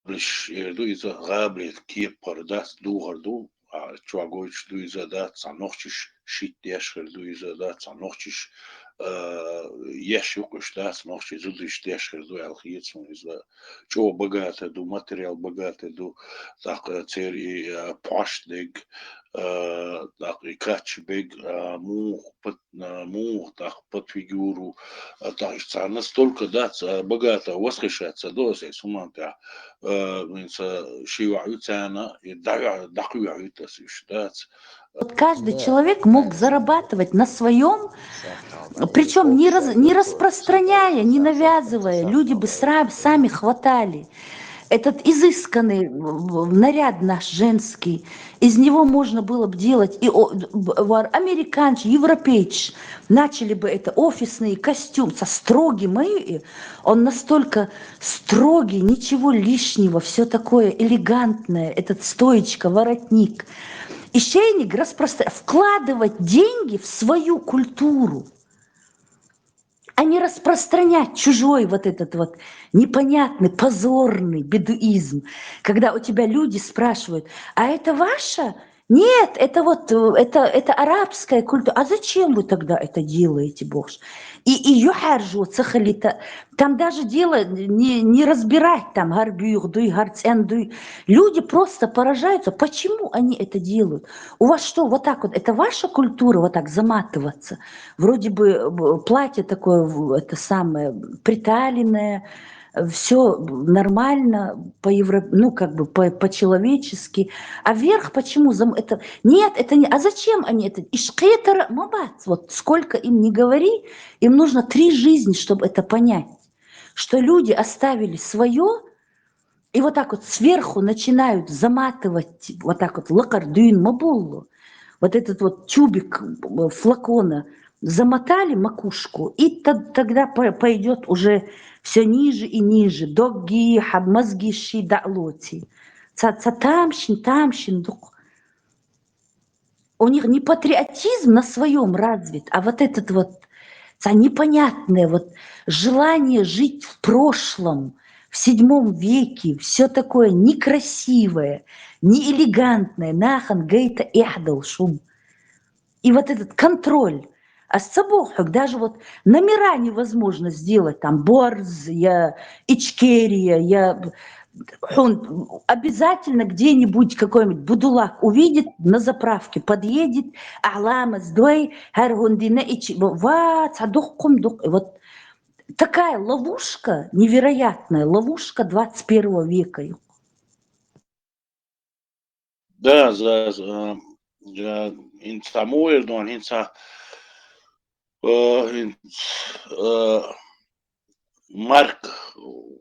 гъаблиш ерду, иза гъабли кепар дац, духар ду, а, чё гойч ду, иза дац, а нохчиш шит дешхер ду, иза дац, а нохчиш, э, еш юкуш дац, нохчи зудиш дешхер ду, алхиецун иза чё богато ду, материал богато ду, так, э, цер и, э, паш дег, э, так, и кач бег, э, мух, пот- э, мух, так, под фигуру, э, так, ца настолько, да, ца богато восхищаться, да, сей суманта, э, мин ца шива уцана, и да, да, куя утас, да, ц- Вот каждый человек мог зарабатывать на своем, причем не, раз, не распространяя, не навязывая, люди бы сра- сами хватали. Этот изысканный м, наряд наш женский, из него можно было бы делать и о- б- вар- американч, европейч, начали бы это офисный костюм со строгим, и он настолько строгий, ничего лишнего, все такое элегантное, этот стоечка, воротник. И шейник распространяет, вкладывать деньги в свою культуру, а не распространять чужой вот этот вот непонятный, позорный бедуизм, когда у тебя люди спрашивают: «А это ваша?» Нет, это вот, э, это, это арабская культура. А зачем вы тогда это делаете, бохш? И, и юхаржу цахалита. Там даже дело не, не разбирать, там, гарбюх дуй, гарцен дуй. Люди просто поражаются, почему они это делают. У вас что, вот так вот, это ваша культура, вот так заматываться? Вроде бы э, платье такое, в- это самое, приталенное, все нормально, по евро, ну, как бы по- по-человечески. А вверх почему? Зам- это... Нет, это не... А зачем они это? Ишкетера мабац, вот сколько им не говори, им нужно три жизни, чтобы это понять, что люди оставили свое, и вот так вот сверху начинают заматывать, вот так вот лакардуин мабуллу, вот этот вот тюбик э, флакона замотали макушку, и тод- тогда по- пойдет уже все ниже и ниже. Догги, хаб- мозги ши даълоти. Ца, ца тамшин, тамшин дук. У них не патриотизм на своем развит, а вот этот вот ца непонятное вот желание жить в прошлом, в седьмом веке, все такое некрасивое, неэлегантное, нахан гейта эхдал шум. И вот этот контроль. А с собой даже вот номера невозможно сделать, там, Борз, я, Ичкерия, я, он обязательно где-нибудь какой-нибудь будулак увидит на заправке, подъедет, алама сдой, гаргундина, ич, ва, цадухкум дух. Вот такая ловушка невероятная, ловушка двадцать первого века. Да, за, за, за, инца муэр дон, инца, э, инц, э, Марк,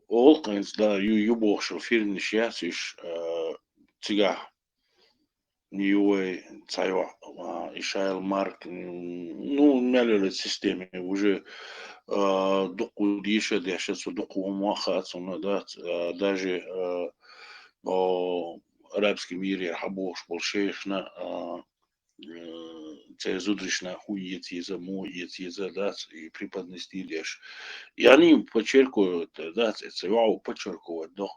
олк, инц, да, ю, ю бохшо фирниш ясиш, э, цига, юэй, цайва, а, Ишайл Марк, м, ну, мялёлет системе уже, э, дуку диша дяшет, су дуку умаха, цуна, да, ц- э, даже, э, о, арабский мире хабош бол шейхна, а, э, цезудришна хуетиза, моетиза, да, ц- и преподнести деш. И они подчеркивают, да, ц- это вау подчеркивать, но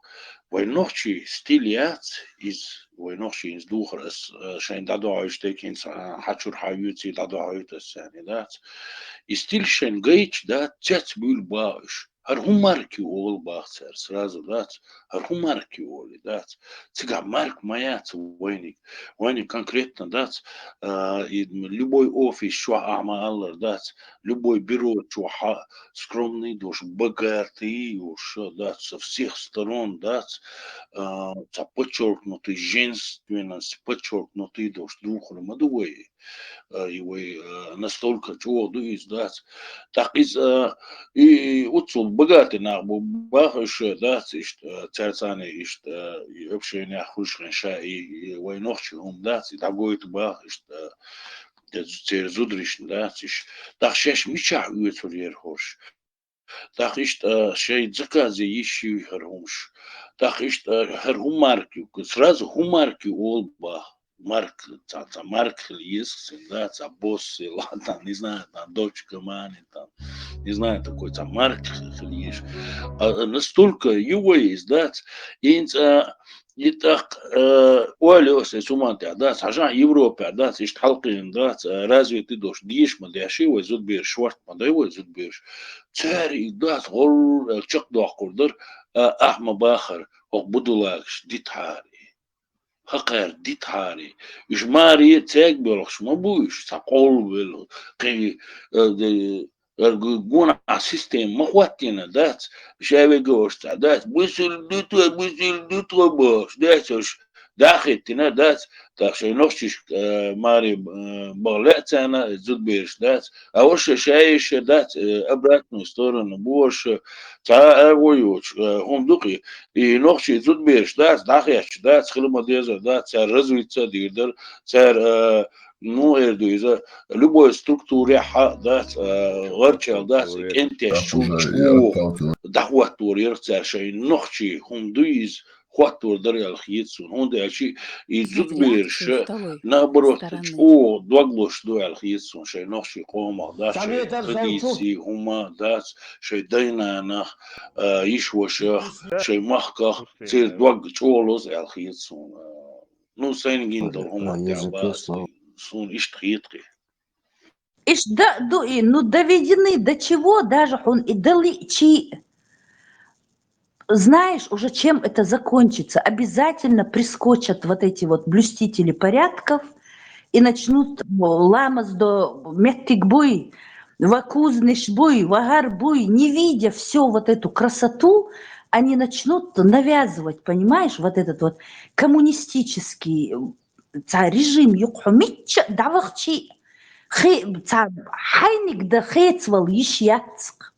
войнохчи стиль яц из войнохчи из духрас, э, шайн дадоаеш текин, а, хачур хаюци дадоаетас, яни, да, ц- и стиль шайн гейч, да, цец бюл баеш. ХӀара хӀун марка ю олу боху цара сразу, дац? ХӀара хӀун марка ю олий, дац? Цигахь марка ма яц вайниг. Вайниг конкретно, дац? А, и любой офис чохь ахьа ма-аллара, дац? Любой бюро чохь хьа скромный долуш, богатый йолуш, дац? Со всех сторон, дац? А, цхьа подчеркнутый женственность, подчеркнутый долуш духур ма ду вай. А, и вай, а, настолько чӀогӀа ду иза, дац. ТӀаккха иза, а, и, и оццул богатый нах бу баха уьш, дац, иштта, а, цаьрца цхьаьна иштта, а, и общениях хуьлуш хен ша, и, и вай нохчий хӀума дац, и дӀагойту баха иштта, а, церан зударшна, дац, иш. ТӀаккха шаьш мичахь оьцур яра хӀорш? ТӀаккха иштта, а, шайн заказе йиш ю хӀара хӀумаш. ТӀаккха иштта, а, хӀара хӀун марка ю? Сразу хӀун марка ю олу боху. Марка, цхьа, цхьа марка хила еза цуьнан, да, цхьа босс хила, там, не знаю, там, Дольче Габбана, там, не знаю, такой цхьа марка хила еза. А, а, настолько ю вай иза, дац, хӀинца, а, и тӀаккха, а, ойла йо аса хӀуманна тӀехь, дац, хьажахь Европехь, дац, иштта хьалкхиъна, дац, а, развитый долуш, деша ма деши вай зудабераш, шорта ма дай вай зудабераш. Цара и дац гӀолла аьлла чекхдоккхур дара, а, ахьа ма бахара, хӀокху будулагаш дитахьара и. ХӀокхара дитахьара и. Уьш маре цаьрга боьлхуш ма бу уьш, цхьа къовлабелла, кхин, а, де, а, гу-, гонахь система ма хӀоттийна, дац? Ша вега ош цхьа, дац? Бусул ду тхо, бусул ду тхо бохуш, дац, ош дӀахӀиттина, дац? ТӀаккха шайн нохчашка, а, маре, а, баха лаьа царна, зудабераш, дац? А уьш ша еш дац, э, обратную сторону бу уьш, цхьа а агӀо йоцуш, э, хӀума ду-кх и. И нохчий зудабераш дац, дӀахаьчча дац, хила ма дезар дац, цара развиться а дийр дара, цара, э, ну, эр ду иза, любой структурехь а дац, э, гӀарчел дац, кӀентеш чу, чу дӀахӀоттор яра цара шайн нохчий хӀума ду иза, хӀоттор дара аьлла хета суна, хӀунда аьлча и зудабераш, наоборот, чӀогӀа дог лозуш ду аьлла хета суна, шайн нохчийн къомах дац, шайн традиций, хӀума дац, шайн дай-нанах, а, йиш-вашах, шайн махках, церан дог чӀогӀа лозу аьлла хета суна. Ну, сайна гина долу хӀума тӀехь бац, суна иштта хета-кх. Иш да ду и, ну, доведены до чего, даже хьуна и дали чи. Знаешь уже, чем это закончится. Обязательно прискочат вот эти вот блюстители порядков и начнут, ну, ламаз до меттиг буй, ва кузнеш буй, ва гар буй, не видя всю вот эту красоту, они начнут навязывать, понимаешь, вот этот вот коммунистический, ца режим юкъа хьо мичча а дӀавахчи, хе-, ца хьайниг дан хецвала йиш яц-кх.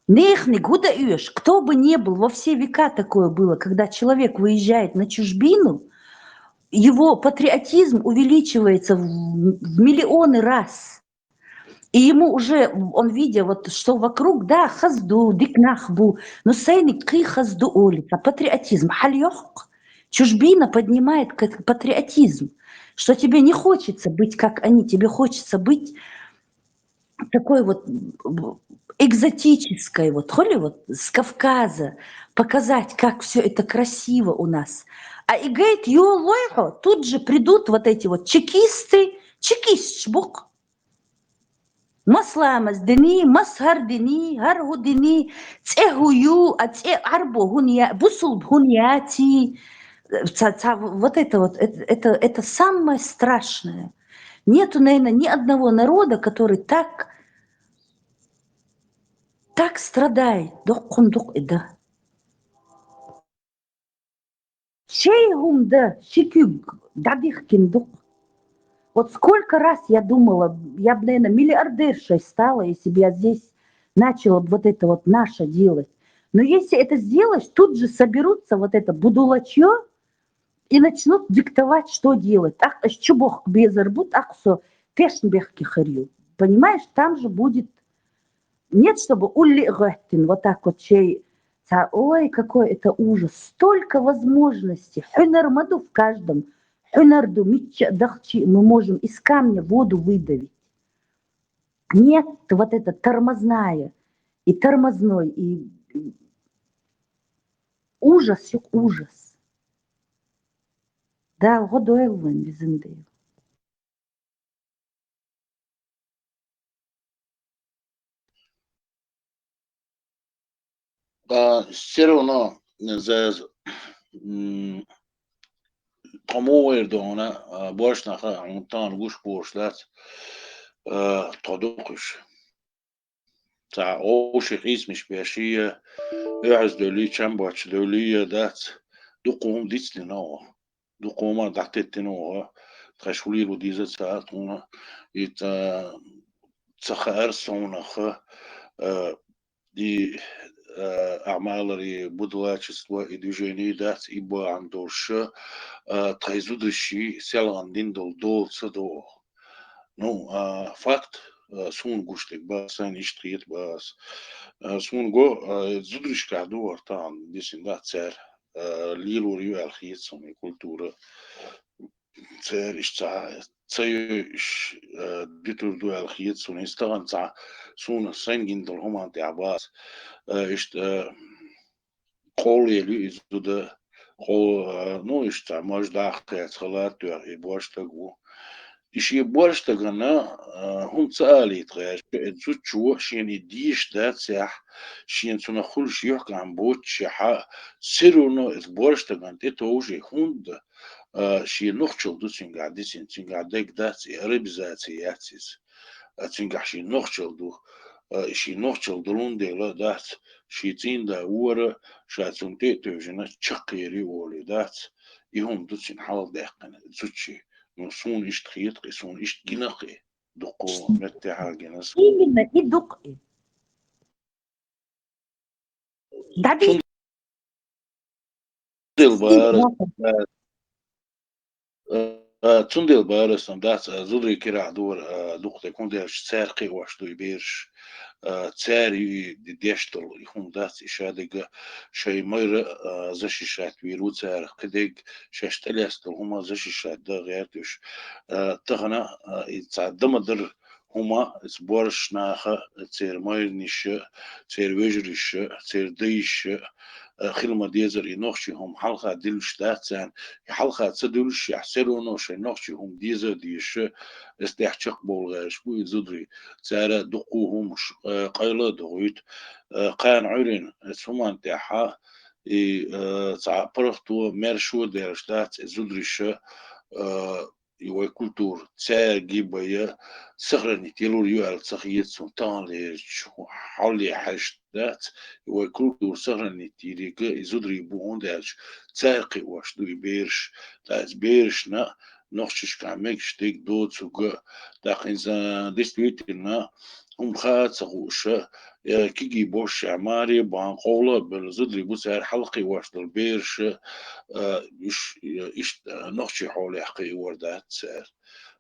Нехниг хӀу дан оьшу, кто бы не был, во все века такое было, когда человек выезжает на чужбину, его патриотизм увеличивается в, в миллионы раз. И ему уже, он видя, вот, что вокруг, да, хаза ду, дика нах бу, но сайниг кхин хаза ду олий, ца патриотизм хьалйоху-кх. Чужбина поднимает к-, патриотизм, что тебе не хочется быть, как они, тебе хочется быть такой вот, м, экзотической, вот, хуьли вот с Кавказа, показать, как всё это красиво у нас. А и гайт йолой хьо, тут же придут вот эти вот чекисты, чекисташ бу-кх. Мас ламаз дини, мас гар дини, гар хӀу дини, цӀе хӀу ю, а цӀе Ӏарбо хӀунда я-, бусулба хӀунда яций? Ца, ца, вот это вот, это, это, это самое страшное. Нету, наверное, ни одного народа, который так, так страдает. Доккхун дукъ и да. Шайн хӀума дан ши куьг дӀадихкина ду-кх. Вот сколько раз я думала, я бы, наверное, миллиардершей стала, если бы я здесь начала бы вот это вот наше делать. Но если это сделаешь, тут же соберутся вот это будулачьё и начнут диктовать, что делать. ТӀаккха аш чубохка безар бу, тӀаккха со тешнабехке хир ю. Понимаешь, там же будет Нет, чтобы улли а гӀоьттина, вот так вот чей. Ца, ой, какой это ужас. Столько возможностей. Хьуьнар ма ду в каждом. Хьуьнар ду, мичча а дахчи, мы можем из камня воду выдавить. Нет, вот это тормозная. И тормозной, и, и ужас, ужас. Дала гӀо дойла вайн, везан Дела. А, всё равно, заз, м, тхо мугӀар дона, а, бош наха, хьун тан гуш бош дац, а, тхо дукхуш. Ца овши къийсмиш бешия, оьгӀаз довлия, чам боч довлия дац, дукха хӀума дицдина оха. Дукха хӀума дӀатеттина оха. Тхаш хулийла деза ца тхуна. И ца, ца хаар совнаха, а, и, а, амалари, будулачество, и движение дац, и баан долша, а, тхай зудаши селгӀан дин дол дол ца до. Ну, а, факт, а, сун гуштиг ба, сан ишт хет бас. А, сун го, а, зудришка ду артан, дисин да цер. А, лилур ю ал хет сун и культура. Цер ишт ца, ца ю иш, а, дитур ду ал хет сун, истаган ца, сун сан гиндал хуман тя бас. А, ишт, а, къол ели из зуда, къол, а, ну, ишта, мож дахъяц халат, и борштаг ву. И ши борштагана, а, хӀун ца алит гӀеш, зучу шен и диш дацяхь, шен цуна хулш юхкам боч шеха, сируно из борштаган тӀе товжи хунда, а, ши нухчал ду цинга дисин, цинга дег дац, и арабизация яц из. А, цинга ши нухчал ду, а, ши нухчал дулун дела дац, ши цин да вора, ша цун тӀе тевжина чакхери оли дац. И хӀум ду цин хьал дехкана, цучи. Ну, сун ишт хет кхи, сун ишт гина кхи. Дукху метте хьагина сун. Именно, и дукхи. Даби. Цундел бара, а, цундел бара сан дац, а, зудри кира дур, а, дукхте кундерш цар кхи ваш дуй берш, а, цар и ди дештал, и хум дац, и шадега шай майра, а, защищать виру цар кхидег, шаш талестал хума защищать да гертуш. А, тахана, а, и ца дамадыр хӀума, эс борш наха, цер майрниша, цер вежриша, цер дайша, а, хилма дезар и нохчи хӀум хьалха дилш дацан, и хьалха ца дилш, я всё равно шай нохчи хӀум дезар диша, эс дехчак болгаш бу и зудри. Цара дукху хӀумш, а, къайла дугуйт, а, кхан гӀурин, эс хӀуман тяха, и, а, ца парахту мершу дерш дац, и зудриша, а, и вай культур, цар гибая, сохранить елур ю ал цах ецун тан лерч, хьалли хьаш дац, и вай культур сохранить ирига, и зудри бугун дерч, цар кхи ваш дуй берш, дац бершна, нохчишка мегш дег доцуга, да хинза действительно, хӀум ха ца гуша, э, киги бош ша маре бан къовла бел зудри бу цар хьалкхи ваш дал берш, э, иш, э, иш, э, нохчи хьолехкхи вар дац цар.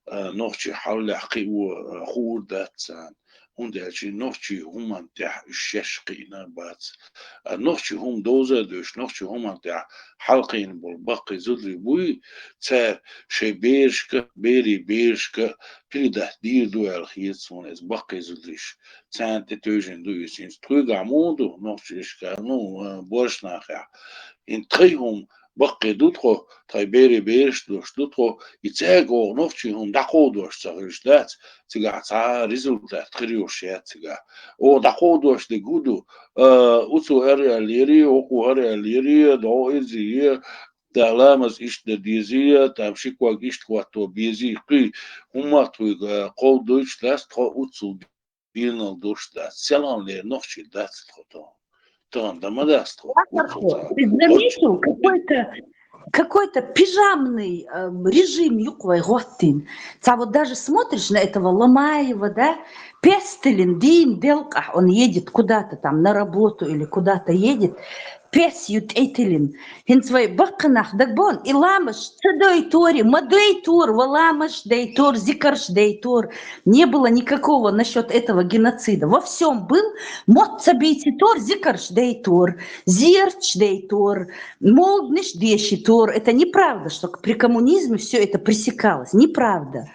Э, нохчи хьаллехкхи у, э, хуур дац цан. ХӀунда аьлча нохчи хӀуман тяхь шеш кхиъна бац. А нохчи хӀум доза душ, нохчи хӀуман тяхь хьалкхин бол баккхи зудри буй, цар шай бершка, бери бершка, передать дийр ду аьлла хетац вон эс баккхи зудриш. Царна тӀе тевжин ду иза. Тхуьга мун ду, нохчишка, ну, а, борш нахехь. Ин тхай хӀум баккхи ду тхо, тхай бери берш дош ду тхо, и цаьрга оха нохчи хӀум дӀакховдош ца хилш дац, цигахь цхьа результат хир йолуш яц цигахь. Оха дӀакховдош дерг хӀун ду, а, уцу хӀара аьллери, оку хӀара аьллери, догӀу иза е, да ламаз иштта дан дезий, там ши ког иштта хӀотто безий, кхин хӀумма а тхуьга кховдуьйтуш дац, тхо уццул дийнал долуш дац. Селханлера нохчий дац тхо тахана. Тахана дан ма дац тхо. Ты заметил, какой-то, какой-то пижамный, э, режим юкъ вай гӀоттийна. Ца вот даже смотришь на этого Ломаева, да, пестелин дийна делкъахь, он едет куда-то там на работу или куда-то едет, пес ю тӀетилина. ХӀинца вай баккхинах дагабон, и ламаш ца дойтори, ма дойтор, ва ламаш дейтор, зикарш дейтор. Не было никакого насчёт этого геноцида. Во всём был, мотт ца бийцитор, зикарш дейтор, зерч дейтор, молдниш дешитор. Это неправда, что при коммунизме всё это пресекалось. Неправда.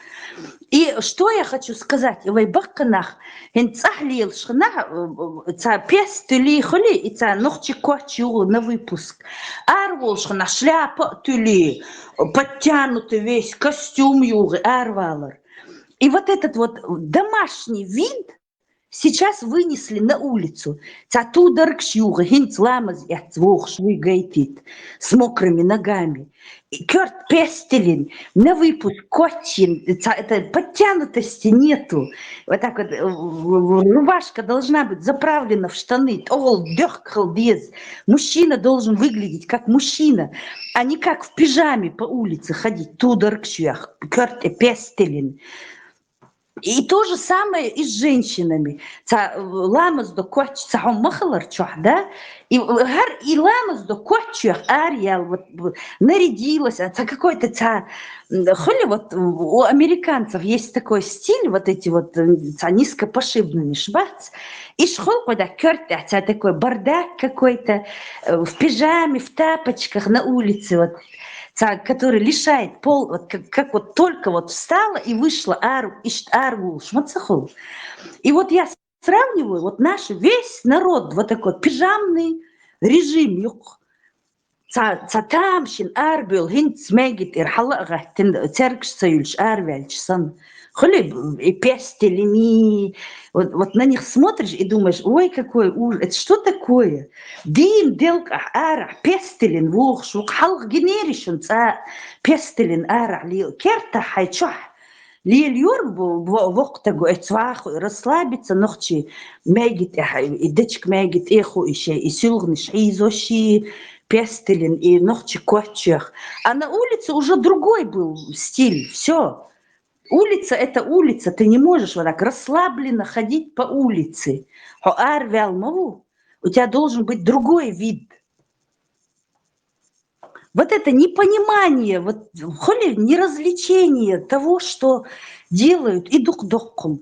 И что я хочу сказать, и вай баккхинах, хӀин цӀахь лелаш хинахь, э, э, ца пес туьли хуьли, и ца нохчи коч югӀу на выпуск. Ара волуш хинахь шляпа а туьли, подтянутый весь, костюм югӀу, аравалар. И вот этот вот домашний вид, Сейчас вынесли на улицу. Цхьа ту даргаш юха, хӀинца ламаз эцна вогӀуш вуй гайтийта, с мокрыми ногами. И коьрта пестелин, на выпуск коч йина, цхьа, это, подтянутости нету. Вот так вот, э, рубашка должна быть заправлена в штаны, тӀехула доьхка хила деза. Мужчина должен выглядеть как мужчина, а не как в пижаме по улице ходить, ту даргаш йоьхна, коьрта пестелин. И то же самое и с женщинами. Цхьа, э, ламаз до коч, цхьа хӀума ма хилар чохь, да? И, э, хӀара и ламаз до коч йоьхна, араяьлла, вот, э, нарядилась, а цхьа какой-то цхьа, м, хуьли вот, э, у американцев есть такой стиль, вот эти вот, э, цхьа низкопошибными шбац. Иш хуьлу кху да коьрта тӀехь цхьа такой бардак какой-то, э, в пижаме, в тапочках на улице, вот. Цхьа, который лишает пол, вот как, как вот только вот встала и вышла, ара, иштта ара волуш ма ца хуьлу. И вот я сравниваю, вот наш весь народ, вот такой пижамный режим юкъ. Цхьа, цхьа тамашийна арабевлла, хӀинца маьждиг тӀера хьала а гӀаьттина, цергаш ца юьллуш араваьлча санна. Хуьли и пестелини, вот, вот на них смотришь и думаешь: «Ой, какой ужас, это что такое?» Дийна делкъехь арахь пестелин вогӀуш ву, хьалха гинера шуна цкъа пестелин арахь лела, кертахь хьайн чохь лелайора бу-, бу-, воккхатаго, эцваху, расслабиться нохчий маьждиг тӀехь, и дечка маьждиг тӀехь ху и шей, и силгӀанаш хьийзо ши пестелин, и нохчий коч йоьхна. А на улице уже другой был стиль, всё. Улица — это улица, ты не можешь вот так расслабленно ходить по улице. Хьо араваьлла ма ву, у тебя должен быть другой вид. Вот это непонимание, вот хуьли неразвлечение того, что делают, и дукха доккхун.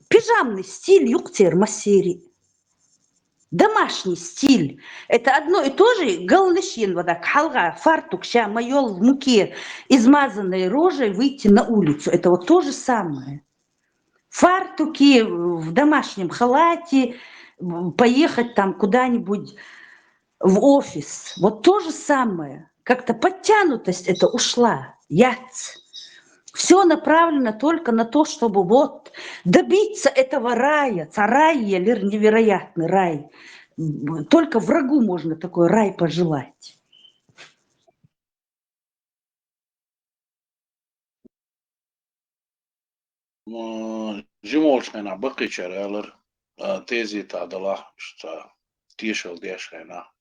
Пижамный стиль юкъ церан массеран. Домашний стиль. Это одно и то же, галнаш йина, вот так, хьалха фартук ша ма йоллу, в муке измазанной рожей выйти на улицу. Это вот то же самое. В фартуке, в домашнем халате, м, поехать там куда-нибудь в офис. Вот то же самое. Как-то подтянутость эта ушла. Яц. Всё направлено только на то, чтобы вот добиться этого рая. Цхьа рай елира, невероятный рай. М, только врагу можно такой рай пожелать. М, жима волчу хенахь баккхийчара алара, а, тезетахь далахь, иштта тешалла деш хенахь,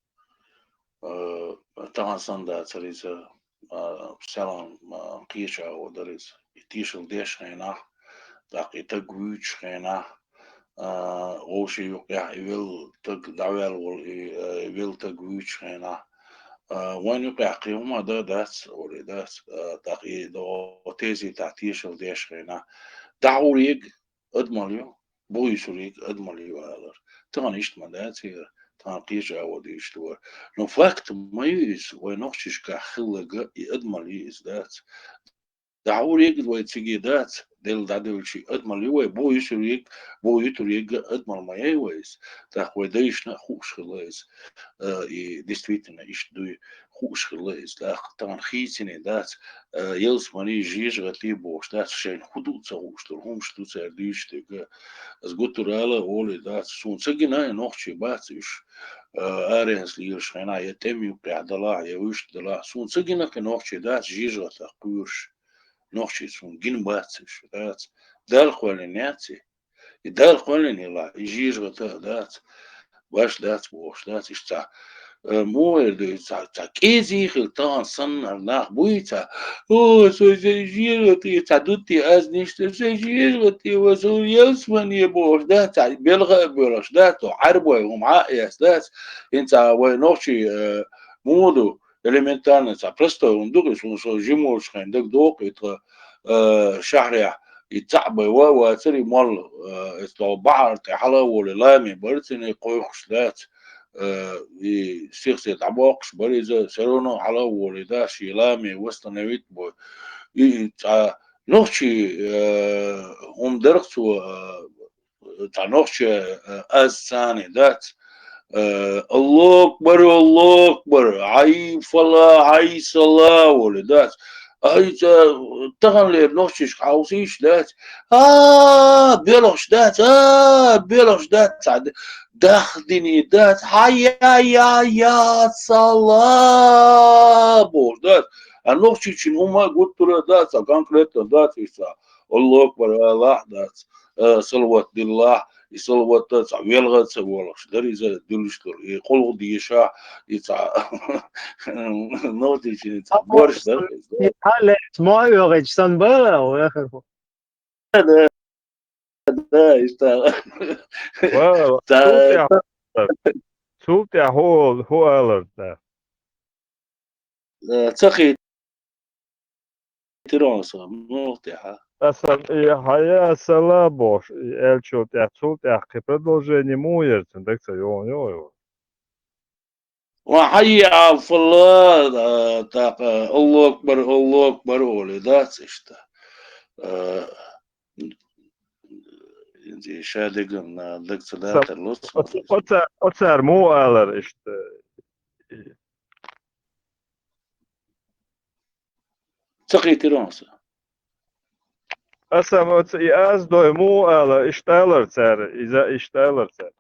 а, тахана санна дацара иза, а, селхана, а, кхечу агӀо дара иза. И тешалла деш хенахь, тӀаккха и таг вуьйцуш хенахь, а, вовшийн юкъехь и велла таг дӀаваьлла волу, и, а, и велла таг вуьйцуш хенахь, а, вайн юкъехь кхин хӀума дан дац, олий дац, а, тӀаккха и до тезетахь тешалла деш хенахь, дӀахьур ерг адамалла ю, бохуьйтур ерг адамалла ю алара. Тахана иштта ма дац иза, тахана кхечу агӀо дуьйцуш ду вай. Но факт ма ю иза, вай нохчашкахь хилларг и адамалла ю иза дац. ДӀахьур ерг вай цига дац, Делан дӀадевлчий адамалла ю вай, бохуьйтур ерг, бохуьйтур ерг адамалла ма яй вай иза. ТӀаккха вай дайшна а хууш хилла иза, а, и действительно иштта дуй, хууш хилла иза. ТӀаккха тахана хийцане дац, а, ялсамани, жежагӀати бохуш дац, шайна хӀун ду а ца хууш долу хӀумаш ду цара дуьйцуш дерг. Аса гуттар а ала а олий дац, суна ца гина и нохчий бац уьш, а, аренца лелаш хенахь, я тӀеман юккъехь далахь, я вуьшта далахь. Суна ца гина кхин нохчий дац жежагӀатах кхоьруш. Нохчий суна гина бац уьш, дац. Дала кхоьллина яц и. И Дала кхоьллина елахь, и жежагӀата а дац. Баш дац бохуш дац, иштта цхьа, э, муха эр ду, цхьа, цхьа кӀезий хила тахана санна нах буй цхьа: «О, со, со жежагӀате, цхьа дутте аз ништа, со жежагӀате, ва со ялсамане», бохуш дац, цхьа белха а боьлхуш дац, то Ӏаьрбой хӀума Ӏа а эц дац. ХӀинца вай нохчий, э, муха ду, элементарно, цхьа простой хӀума ду, иза хӀума со жима волчу хенахь дагадогӀу, и тхан, э, шахьарехь, и цхьаъ бен ва а вацара и молла, э, иза тхо бахьана тӀе хьала а волий, лами бара цуьнан, кхойкхуш дац, э, и сих-сиха дӀабоккхуш бара иза, всё равно хьала а волий, да, шен лами восстановить бой. И, и цхьа нохчий, э, хӀума дара цо, э, цхьа нохча, э, аз царний дац. Э, Аллаху акбар, Аллаху акбар, хьаййа фала, хьаййа сала, олий дац. Ай, ца, таханлера нохчашка хьовсийша дац. А, белхаш дац, а, белхаш дац, ца, дахдини дац, хьайя, я, я, сала, бохуш дац. А нохчийчун хӀума гуттара а дац, а конкретно дац, иштта. Аллаху акбар, Аллах дац. Э, салават дилла, и салават цхьа велха ца волуш дара иза дуьллуш долу. И къулгӀа деша, и цхьа нохчийчун цхьа борш дара иза. Хьалец ма оьгӀича сан бала, вехар хӀу. Да, да, да, иштта. Ва, ца, цул тӀаьхьа, цул тӀаьхьа хӀу, хӀу алар да? Э, ца хи- Тирон со, муха тӀехьа? Аса, и, хьайя сала бохуш, и аьллачул тӀехьа, цул тӀехьа кхин продолжение муха яра цуьнан, дага ца йогӀун йогӀу. Ва хьайя Ӏала фала, а, тӀаккха, Аллаху акбар, Аллаху акбар олий дац иштта. А, ша деган, а, дага ца датар лоцу. Оца-, оца-, оцара муха алар иштта? Ца кхийтира аса. Аса ма ца и аз дой муха ала, иштта алар цара, иза иштта алар цара.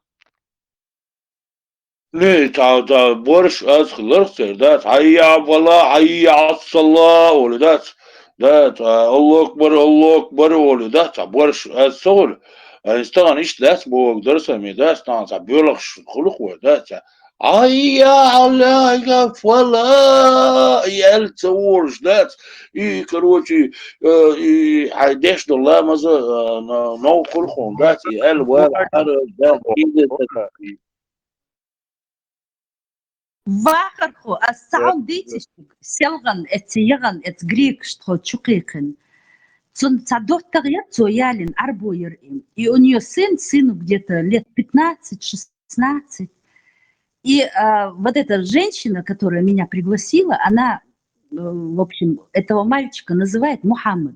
Не, цхьа, цхьа борш аз хиларх цара, да, хьайя Ӏала фала, хьайя Ӏала сала, олий, да, цхьа, да, цхьа, Аллаху акбар, Аллаху акбар, олий, да, цхьа борш аз ца хуьлу. Ай, стагана иштта дац боху, дарсаме дац, стагана цхьа боьлхуш хуьлу вай, да, цхьа. Хьайя Ӏала фала, и аьлла ца волуш дац. И, короче, э, и хьайн деш долу ламаза, э, но-, новкъа хуьлу хьуна дац, и аьлла вара хьара дац. Вахархо, ас цхьа хьуна дийцича, селган эца, яган эца, грекаш тхо чу кхайкхина. Цунна цхьа доттагӀа яра, цо ялина, Ӏарбо яра и. И у неё сын, сыну где-то лет пятнадцать, шестнадцать. И, а, вот эта женщина, которая меня пригласила, она, э, в общем, этого мальчика называет Мухаммад.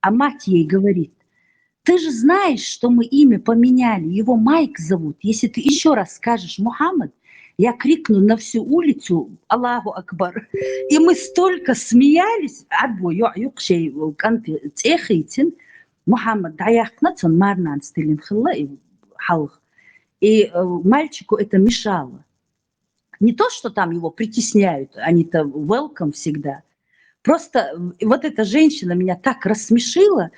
А мать ей говорит: «Ты же знаешь, что мы имя поменяли, его Майк зовут. Если ты ещё раз скажешь Мухаммад, я крикну на всю улицу: „Аллаху Акбар!“» И мы столько смеялись, Ӏарбо йоӀ ю-кх, шен кӀанта цӀе хийцина, Мухаммад дӀаяьккхина, цунна марнанас тиллина хилла и хьалха. И, э, мальчику это мешало. Не то, что там его притесняют, они-то welcome всегда. Просто, м, вот эта женщина меня так рассмешила.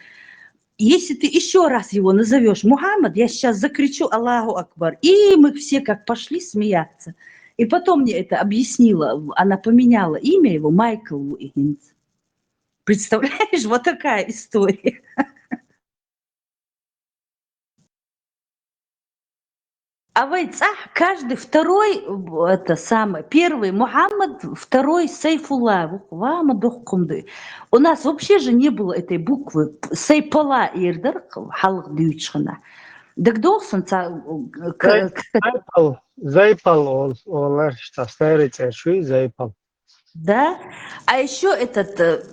Если ты ещё раз его назовёшь Мухаммад, я сейчас закричу «Аллаху Акбар». И мы все как пошли смеяться. И потом мне это объяснила, в-, она поменяла имя его, Майкл Уиггинс. Представляешь, вот такая история. А вай цӀахь каждый второй, это самое, первый Мухаммад, второй Сайфулла, ву-, ва ма дуккхум ду. У нас вообще же не было этой буквы. Сайпала эр дара хьалха дуьйцуш хана. ДагадогӀу сан ца, к-, Зай-, к-, Зайпал, Зайпал ол-, олар, ста старый цӀераш вуй, Зайпал. Да? А ещё этот, э,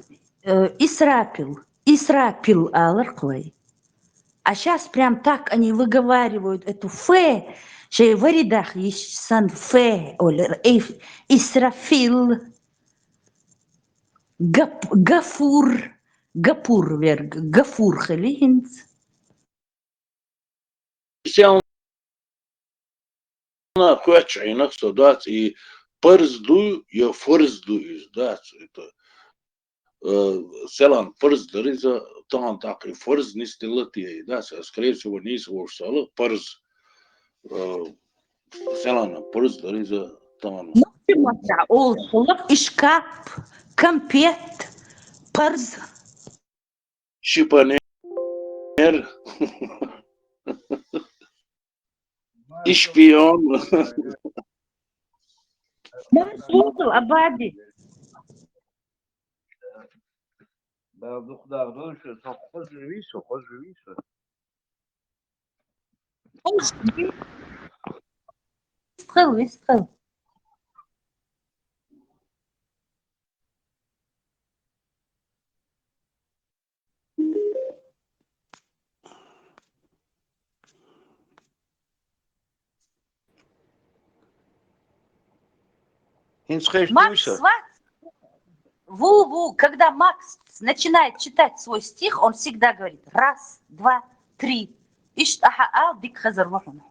э, Исрапил. Исрапил алар-кх вай. А щас прям так они выговаривают эту ф, шайн варидах йиш сан ф, олар, эй, Исрафил. Гап-, Гафур. Гафур верг, Гафур хили хӀинца. Селна хоьттуш Ӏийнарг со дац, и парз ду я фарз ду иза дац. Это, э, селан парз дара иза, тахана тӀаккха и фарз нисделла те и дац. Скорее всего, нийса волуш ца хилла, парз. Э, селан парз дара иза тахана. Ну, ты, Маша, олуш хилла, ишкап, кампет, парз. Шифонер. И шпион. Марш вузал, Абади. Вистхила, вистхила. ХӀинца хезаш дуй сан? Ву, ву, когда Макс начинает читать свой стих, он всегда говорит: «Раз, два, три». Иштта ахьа ал, дика хазар ву хьуна.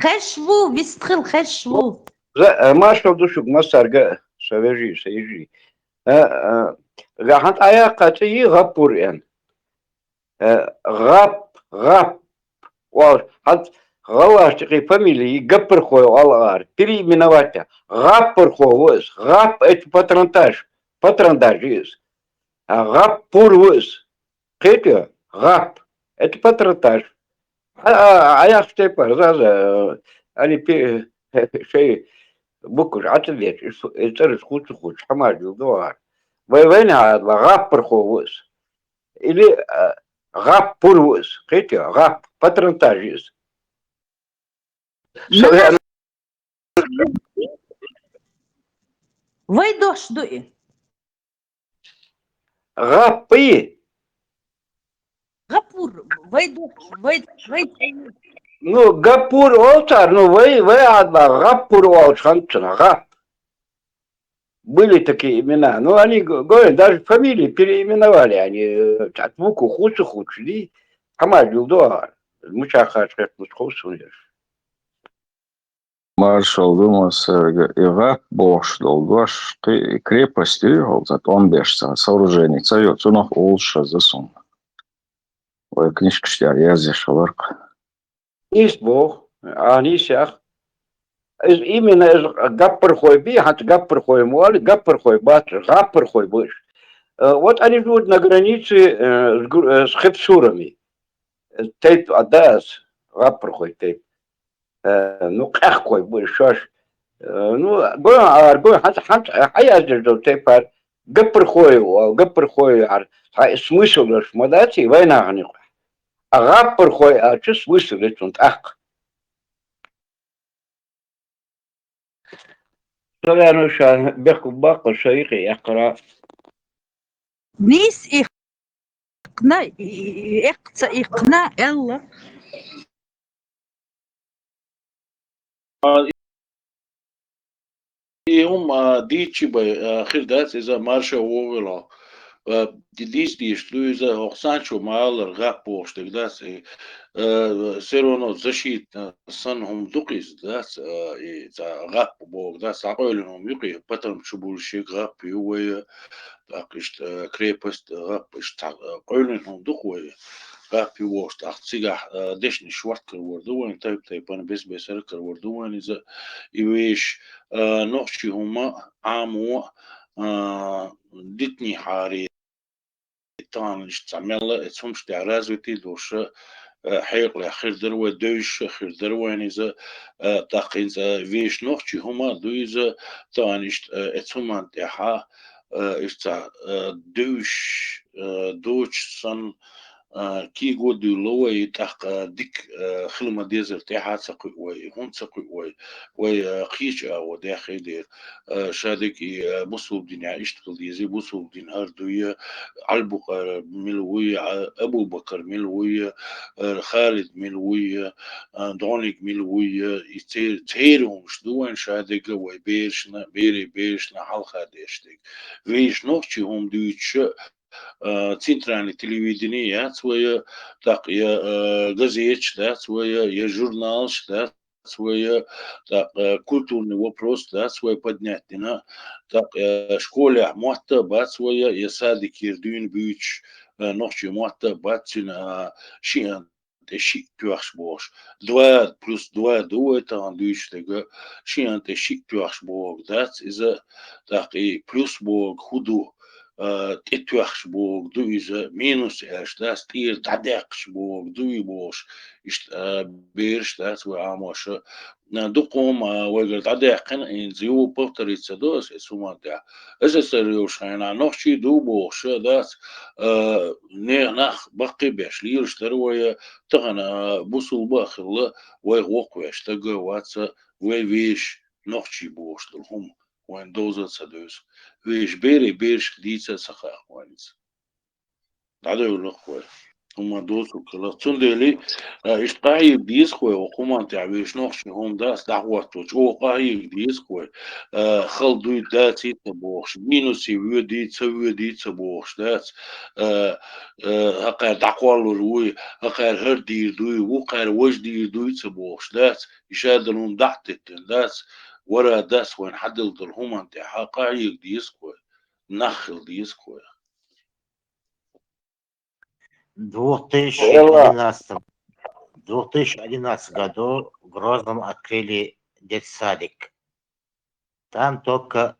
Хеш ву, вистхил хеш ву. За, э, маршал ду шуга массарга, са вежарий, са йижарий. Э, э, га хьан тӀа яьккха цӀи йий ГӀаппур аьнна? Э, ГӀап, ГӀап оал, хьан гӀалгӀашта юкъе фамили йий Гаппархой оал ара, переименовать. ГӀаппархо ву из. ГӀап — это патронтаж, патронтаж из. А ГӀаппур ву из. Кхетий? ГӀап — это патронтаж. А, а, а яхаш тайпара, за, за, али пе-, шоай букваш Ӏа ца деча, из, из цӀераш ху ца хуча, хӀамаш дилла ду ара. Вай вайна хьадла ГӀаппархо ву из. Или, а, ГӀаппур ву из. Кхетий? ГӀап — патронтаж из. Со-, Нагаш-, вай дош ду и. ГӀап йий? ГӀаппур, вай дош, вай, вай. Ну, Гаппур оал цар, ну, вай, вай хьадла ГӀаппур оалаш хиннад цунах, ГӀап. Были такие имена. Ну, они, г-, говорю, даже фамилии переименовали. Они, э, цхьа буква ху ца хуча, дий, хӀамаш дилла ду ара. Мича кхача хетт мус хов сона ераш. Маршал ду массарга. И ГӀап бохуш долу дош, кхи-, крепость ю хьал, цхьа тӀом беш цхьа сооружение ца йо, цунах олуш хеза суна. Вай книжкаш тӀехь язъеш хиларх. Нийса боху, а, нийса яхь. Иза именно иза Гаппархой бий, хьанца Гаппархой ма оал, Гаппархой бац, ГӀаппархой бу уьш. Э, вот они живут на границе, э, с гру-, э, с хепсурами. Э, тайпа а да ас, ГӀаппархой тайпа. Э, ну, къаьхкой бу уьш шоаш. Э, ну, гой хьан, ара, гой хьан, хьан, хьан яздеш долу тайпара? Гаппархой оал, Гаппархой ара. Цхьа смысл долуш ма дац и вайнахана юкъахь. А ГӀаппархой аьлча смысл ю цунна тӀаккха. Со ваьнна ша бехк баккха, ша юкъе эккхара. Нийса иккхина, и-, и-, эккха ца иккхина, аьлла. А, и хӀума, а, дийцчи бай, а, хир дац, иза марша вогӀула. А, ди-, дийца дийш ду иза, хӀокху санчо ма-аллара, ГӀап бохуш дерг дац, и, а, всё равно защита санна хӀума ду-кх иза, дац, а, и цхьа ГӀап боху, дац, цхьа къевлина хӀума ю-кх и, патарма чу буьллуш ерг ГӀап ю вай, тӀаккха иштта, а, крепость, а, ГӀап, иштта цхьа, а, къевлина хӀума ду-кх вай, ГӀап ю бохуш, тӀаккха цигахь, а, дешнаш шортта карор ду вайн, тайп-тайпана, бес-бесара карор ду вайн иза, и вешан, а, нохчийн хӀума, Ӏамо, а, дитинехьара тахана иштта цхьа мелла а, эцу хӀумаш тӀехь развитый долуш а, хьекъалехь хир дара вай, девзаш а хир дара вайн иза, а, тӀаккха хӀинца вешан нохчийн хӀума а ду иза, тахана иштта, а, эцу хӀуманна тӀехьа, а, иштта цхьа, а, девзаш, а, доцуш санна, а, кийго а дуьйлало вай, тӀаккха дика, а, хила ма-дезара тӀаьхьа а ца кхуьу вай, хӀунда ца кхуьу вай, вай, а, кхечу агӀор даьхни дера. А, шадерг и, а, бусулба динехь иштта хила деза, бусулба дин хӀара дуй, Ӏалбукъар мила вуй, а, Абу-Бакар мила вуй, а, Халид мила вуй, а, дӀониг мила вуй, и цер-, церан хӀумаш ду вайн шадерг а, вай берашна, берийн берашна хьалха деш дерг. Вешан нохчийн хӀума дуьйцуш а, а, центральный телевидение яц вай, тӀаккха я, а, газеташ дац вай, я журналаш дац вай, тӀаккха, а, культурный вопрос дац вай поднять дина, тӀаккха, а, школехь мотт а бац вай, я садикера дуьйна буьйцуш, а, нохчийн мотт а бац, цуьнан, а, шиъ тӀе шиъ тоьхча бохуш. Два плюс два ду вай тахана дуьйцуш дерг, шиъ тӀе шиъ тоьхча бохург дац иза, тӀаккха и плюс бохург хӀун ду, а, тӀе тоьхча бохург ду иза, минус аьлча дац, тӀера дӀадаьккхича бохург дуй бохуш, иштта, а, бераш дац вай Ӏамоша. А, дукха хӀума, а, вайгара дӀадаьккхина, хӀинца юха повториться до ас эцу хӀуманна тӀехь. СССР йолуш хенахь нохчий ду бохуш а дац, а, не-, нах баккхий а беш лелаш дара вай, тахана, а, бусулба а хилла, вайх воккхавеш стаг а вац, вай вешан нохчий бохуш долу хӀума вайна довза а ца девза. Вешан берийн берашка дийца а ца хаьа вайна иза. ДӀадевлла-кх вай. хӀума доцург хиларх. Цундела, а, иштта къахьега деза-кх вай, оха хӀуманна тӀехь вешан нохчийн хӀума дац дӀахӀотто, чӀогӀа къахьега деза-кх вай. А, хала дуй, даций ца бохуш, минусе воьдий, ца воьдий ца бохуш дац. А, а, хӀокхара дӀакхоллалур вуй, хӀокхара хӀара дийр дуй, вукхара важа дийр дуй ца бохуш дац. И шадолу хӀума дӀа а теттина дац, вара дац, вайна хьаделла долу хӀуманна тӀехь къахьега деза-кх вай, нах хила деза-кх вай. В двух тысячи одиннадцатом, в двух тысячи одиннадцатом году в Грозном открыли детсадик. Там только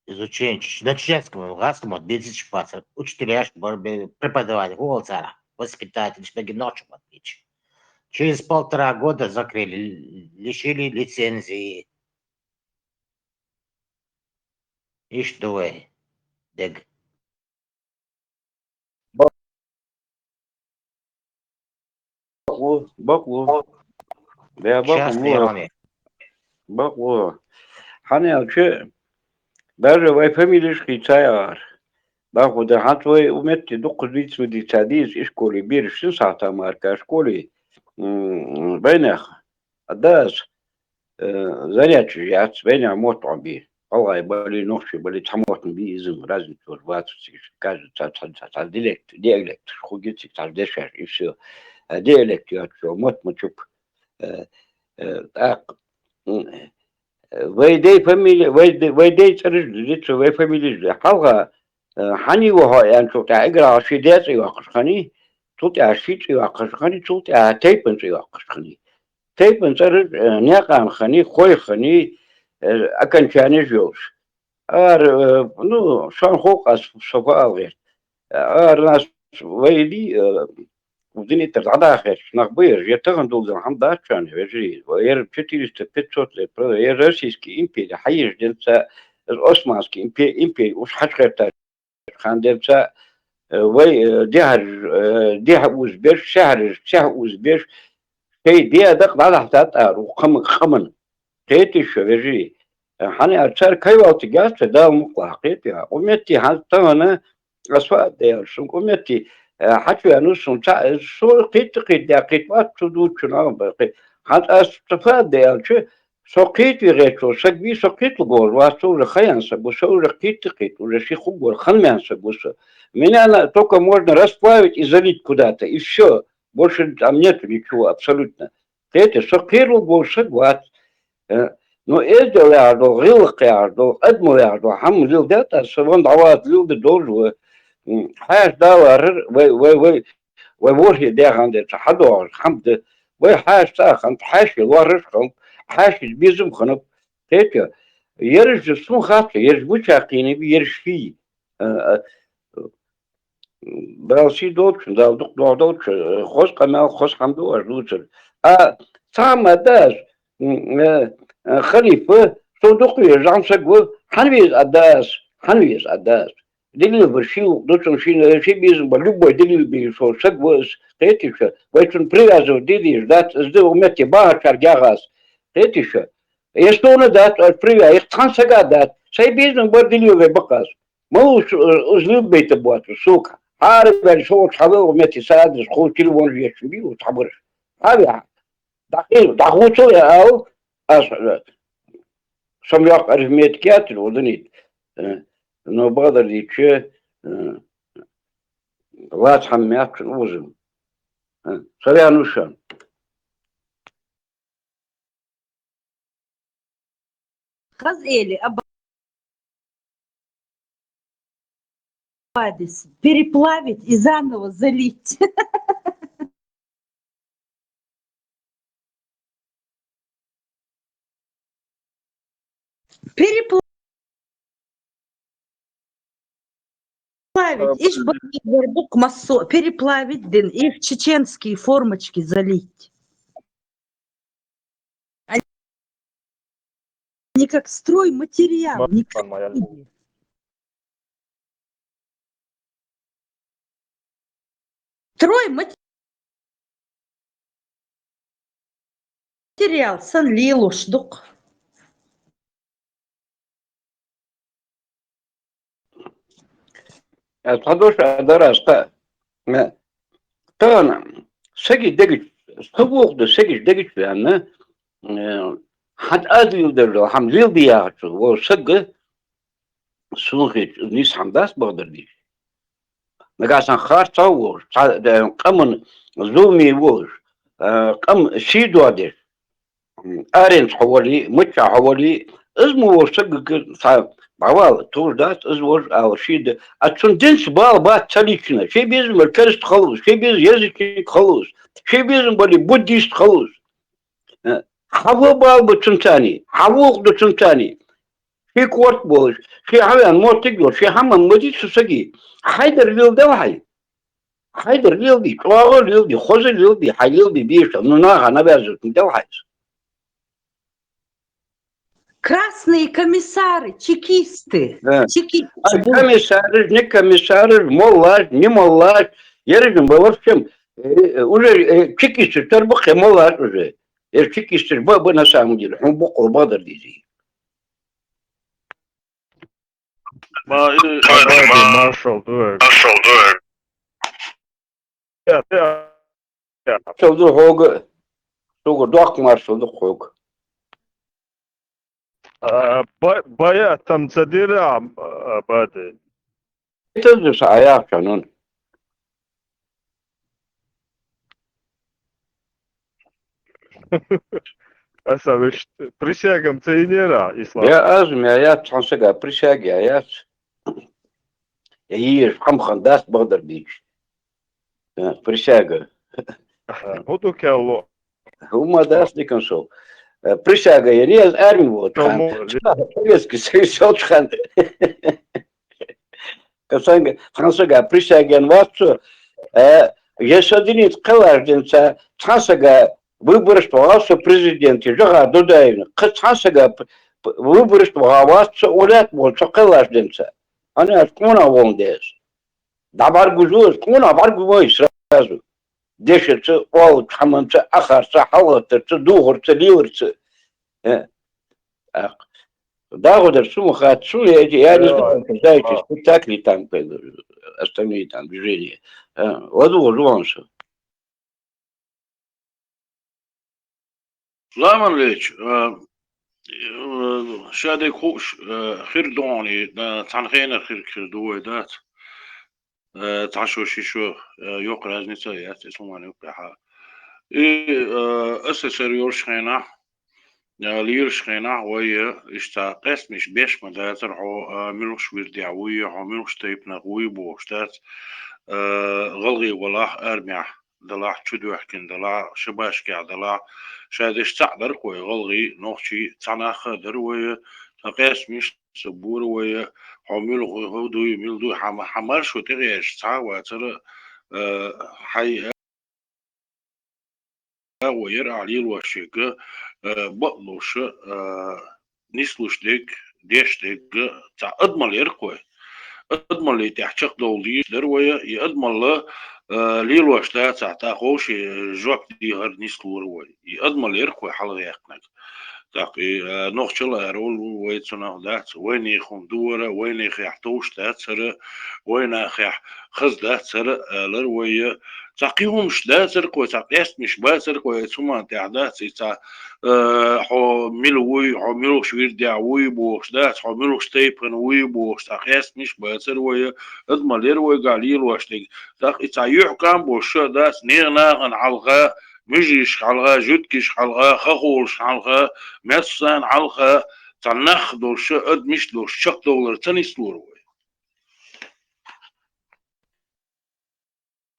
изучение чеч-, на чеченском, лугӀатском вот беситаш бацара, учителяш бар-, бе-, преподаватель, хӀун олу царах, воспитатель, шпегин нохчо бацара. Через полтора года закрыли, лишили лицензии. Иштта ду вай дег. Бакъ ву, бакъ ву. Да, бакъ ву. Бакъ ву. Хьан аьлча, даже вай фамилеш хийца яхар. Бакъ ву, да, хьанца вай у метте дуккха дийца ма дийца дийца, ишколе бераш шина сахьта марка школе, м, байнех. Ада ас, э, занятие яц, вайнех мотт Ӏомабе. ГӀалгӀай балий, нохчий балий, цхьа мотт ма бий иза, разница вац, вацара цига, каждый цхьа, цхьа, цхьа, цхьа диалект, диалект хуьлу цига, цхьа дешаш, и всё. А диалект йоцучо мотт ма чуп. Э, э, тӀаккха, м, э, вай дай фамилия, вай д-, вай дай цӀераш ду, вай фамилия ду. Хьалха, э, хьан ю хьо аьлча, цул тӀаьхьа эггара хьалха ши дай цӀе йоккхуш хиннай, цул тӀаьхьа ши цӀе йоккхуш хиннай, цул тӀаьхьа тайпан цӀе йоккхуш хиннай. Тайпан цӀераш, э, некъан хиннай, хой хиннай, э, окончанеш йолуш. Ара, э, ну, шун хӀокху ас со фу ала гӀерта. Ара нас вай ди, э, динитар дӀадахарш нах бу ерш, я тахана дулдина хьан дац шуна, вежарий. Вай ер четыреста пятьсот лет, правда, ер российский импери хьаеш денца, османский импе-, импери уш хьачкхетта хан дерца, э, вай, э, дехьарш, э, дехьа узбеш, сехьарш, сехьа узбеш, шайн ден дакъа дӀадахьта тӀара, ву кхама-, къаман. Кхетий шу, вежарий? Э, хьан аьлча, цара кайвалтиг яц вай, Дала мукъалахь, кхетий? Къуметти хьан тахана, ас фу а даьлла, шун къуметти, э, хьачу веана, шун ца, э, шо кхетта, кхетта, кхетта, вац, цу дучу нах бакъи. Хьан ас ца фу а даьлча, Со кхетаве гӀерташ волу саг вий, со кхеталуш вац, со уже хаян саг ву, со уже кхетта-кхетта, уже ши хӀуггар ханмаьн саг ву со. Меня на-, только можно расплавить и залить куда-то, и всё. Больше там нету ничего абсолютно. Кхетий, со кхералуш волу саг вац. Э, но эздел яхьаш долу, гӀиллакх яхьаш долу, адамо яхьаш долу, хьан лила даьтта, со ван дӀаваза лила де долу ву. М, хьаьша даларар, вай, вай, вай, Вай ворхӀе дехьа дерца хьадогӀуш хьамда, вай хьаьша цӀа а ханта, хьаьший лорраш а ханта, хьаьший безам а ханап, кхетий? Ераш же суна хац, ераш гуча кхийна бу, ераш хий. А, а, Дала сий долчу, Дала дукха догӀу долчу, хоза къамел, хоза хьамда аш дуцар. А цхьа а ма дас, м, э, э, халифа, со дукха веза жан саг ву, хьан веза а дас, хьан веза а дас. Дилла бар ши вукъ ду цунна, ши, ши безам бар, любой дилла бийр со саг ва ас, кхетий шу? Вай цунна привязывать де дезаш дац, ас де ву метте бахарчаьрга яхас, кхетий шу? Я суна дац, ас привя-, я цхьана сага дац, сайн безам бар дилла вай бакъас. Ма ву шу, ас люббайта боцу, сука. Хьара бен шо волчу хьавел ву метте са адрес, ху телефон вешан бий ву цхьабараш. Хьавеа. ДӀахи-, дӀахуцал я ал, ас, э, Со-м йоккха арифметика яц, ву дунит. Э, но бакъдар дийцича, э, лаца хьан меттачун узам. Э, со веана шу. Хаза эли, аба-, переплавить и заново залить. Переплавить. Иш бакъ-, бакъ массо-, переплавить дин, и в чеченские формочки залить. Они как стройматериал, не как стройматериал сан лелош ду-кх. Ас хьадош а дара ас кхаъ. Э, Тахана саги дегич, савух да сагиш дегич вяна, э, хад аз лил дарло, хам лил дияхачу, во сага сунхич, нис хам дас багдар диш. Нагасан харца вож, ца, э, къаман зуми вож, э, къам ши дуадеш. Аренц хьавали, мачча хьавали, из ма вож сагага са бавал, туж дац, из вож ал ши да. А цун динц бал бац цалична. Ши безмар керст халус, ши без язычник халус, ши безм бали буддист халус. Э, хьава бал ба цунцани, хьавух да цунцани. Ши корт болаш, ши хьавян мотиг йол, ши хьаман мадицу саги. Хайдар лил дал хай. Хайдар лил ди, чӀоагӀа лил ди, хоза лил ди, хай лил ди биша, ну наха навязывать не дал хайс. Красные комиссары, чекисты. Да. Чекисты. А комиссары, не комиссары, моллаш, не моллаш. Я режим, вообще, э, уже, э, чекисты, тарбук, э, моллаш уже. Э, чекисты, б-, б-, на самом деле, он бу-, он бадар дизи. Ма, э, Абади, маршал дуэр. Маршал дуэр. Я, я, я. Маршал ду хога. Суга док маршал ду хога. А, ба-, бая там задира, а, Абади. Это же сая канун. Аса виш присягам цейнера, Ислам. Я азм, я, я, цхьан сага присяги, я, я. Я, еш, хам хан даст багдар дич. Э, присяга. Э, худу келло. Хума даст дикан шо. Э, присяга, я, не аз арми вот. Кому? Хан. Советский Союз, вот хан. Касанга, цхьан сага присяген ваццо, э, е садинит кхелаш денца, цхьан сага выбораш вагъа со президент, жага Дудаевна, кха цхьан сага п-, п-, выбораш вагъа ваццо, улят болцо кхелаш денца. Ана аз куна вон дез. Да баргу жуз, куна баргу вой сразу. Дешерца, ол, хаманца, ахарца, халатарца, дугъурца, ливарца. Э. Ах. Дагъудар суму хат, суму я эти, я не знаю, как, знаете, спектакли там, как, остальные там движения. Э, вот, вот, вот, всё. Ламан леч, э, э, шадек хуш, э, хир дони, да, цан хенер хир, хир дуой, да. Э, цан шо, ши шо, э, ёк разница, я, те суман ёк, ха. И, э, СССР ёрш хена, Э, лираш хенахь вай, э, иштта къестмиш беш ма дацар хьо, э, муьлхаш вирдехь вуй, хьо муьлхаш тайпанах вуй бохуш дац, э, гӀалгӀе валахь армехь далахь, чудоьхкина далахь, шабашкехь далахь, ша деш цхьаъ дара-кх вай, гӀалгӀий, нохчий, цхьа нах а дара вай, ткъа къестмиш ца бора вай, хьо муьлха хӀу дуй, мила дуй, хьан, хьан маршо тӀегӀерташ цхьа а вацара, э, хьай, агӀо яра ахь лелош ерг, э, бакълуш, э, нислуш дерг, деш дерг, цхьа адамалла яра-кх вай. Адамаллий тӀехь чекхдовла дийш дара вай, и адамалла, э, лелош дацахь, тӀаккха вовшийн жоп дехар нислора вай. И адамалла яра-кх вай хьалагӀаьккхинарг. ТӀаккха и, э, нохчалла ара волу вай цунах дац, вайнехан дора, вайнехехь товш дацара, вайнахехь хаза дацара, алара вай, цхьа кхин хӀумаш дацара-кх вай, цхьа къестамаш бацара-кх вай, цу хӀуманна тӀехь дац, и цхьа, э, хьо мила вуй, хьо муьлхаш вирдехь вуй бохуш дац, хьо муьлхаш тайпана вуй бохуш, цхьа къестамаш бацара вай, адамалла яра вайгахь лелош дерг. ТӀаккха и цхьа юьхькӀам болуш дац, нехан нахана хьалха, муьжишка хьалха, жуьгташка хьалха, хахолашка хьалха, массарна хьалха, цхьа нах долуш, адамаш долуш, чекхдовлар ца нислора вай.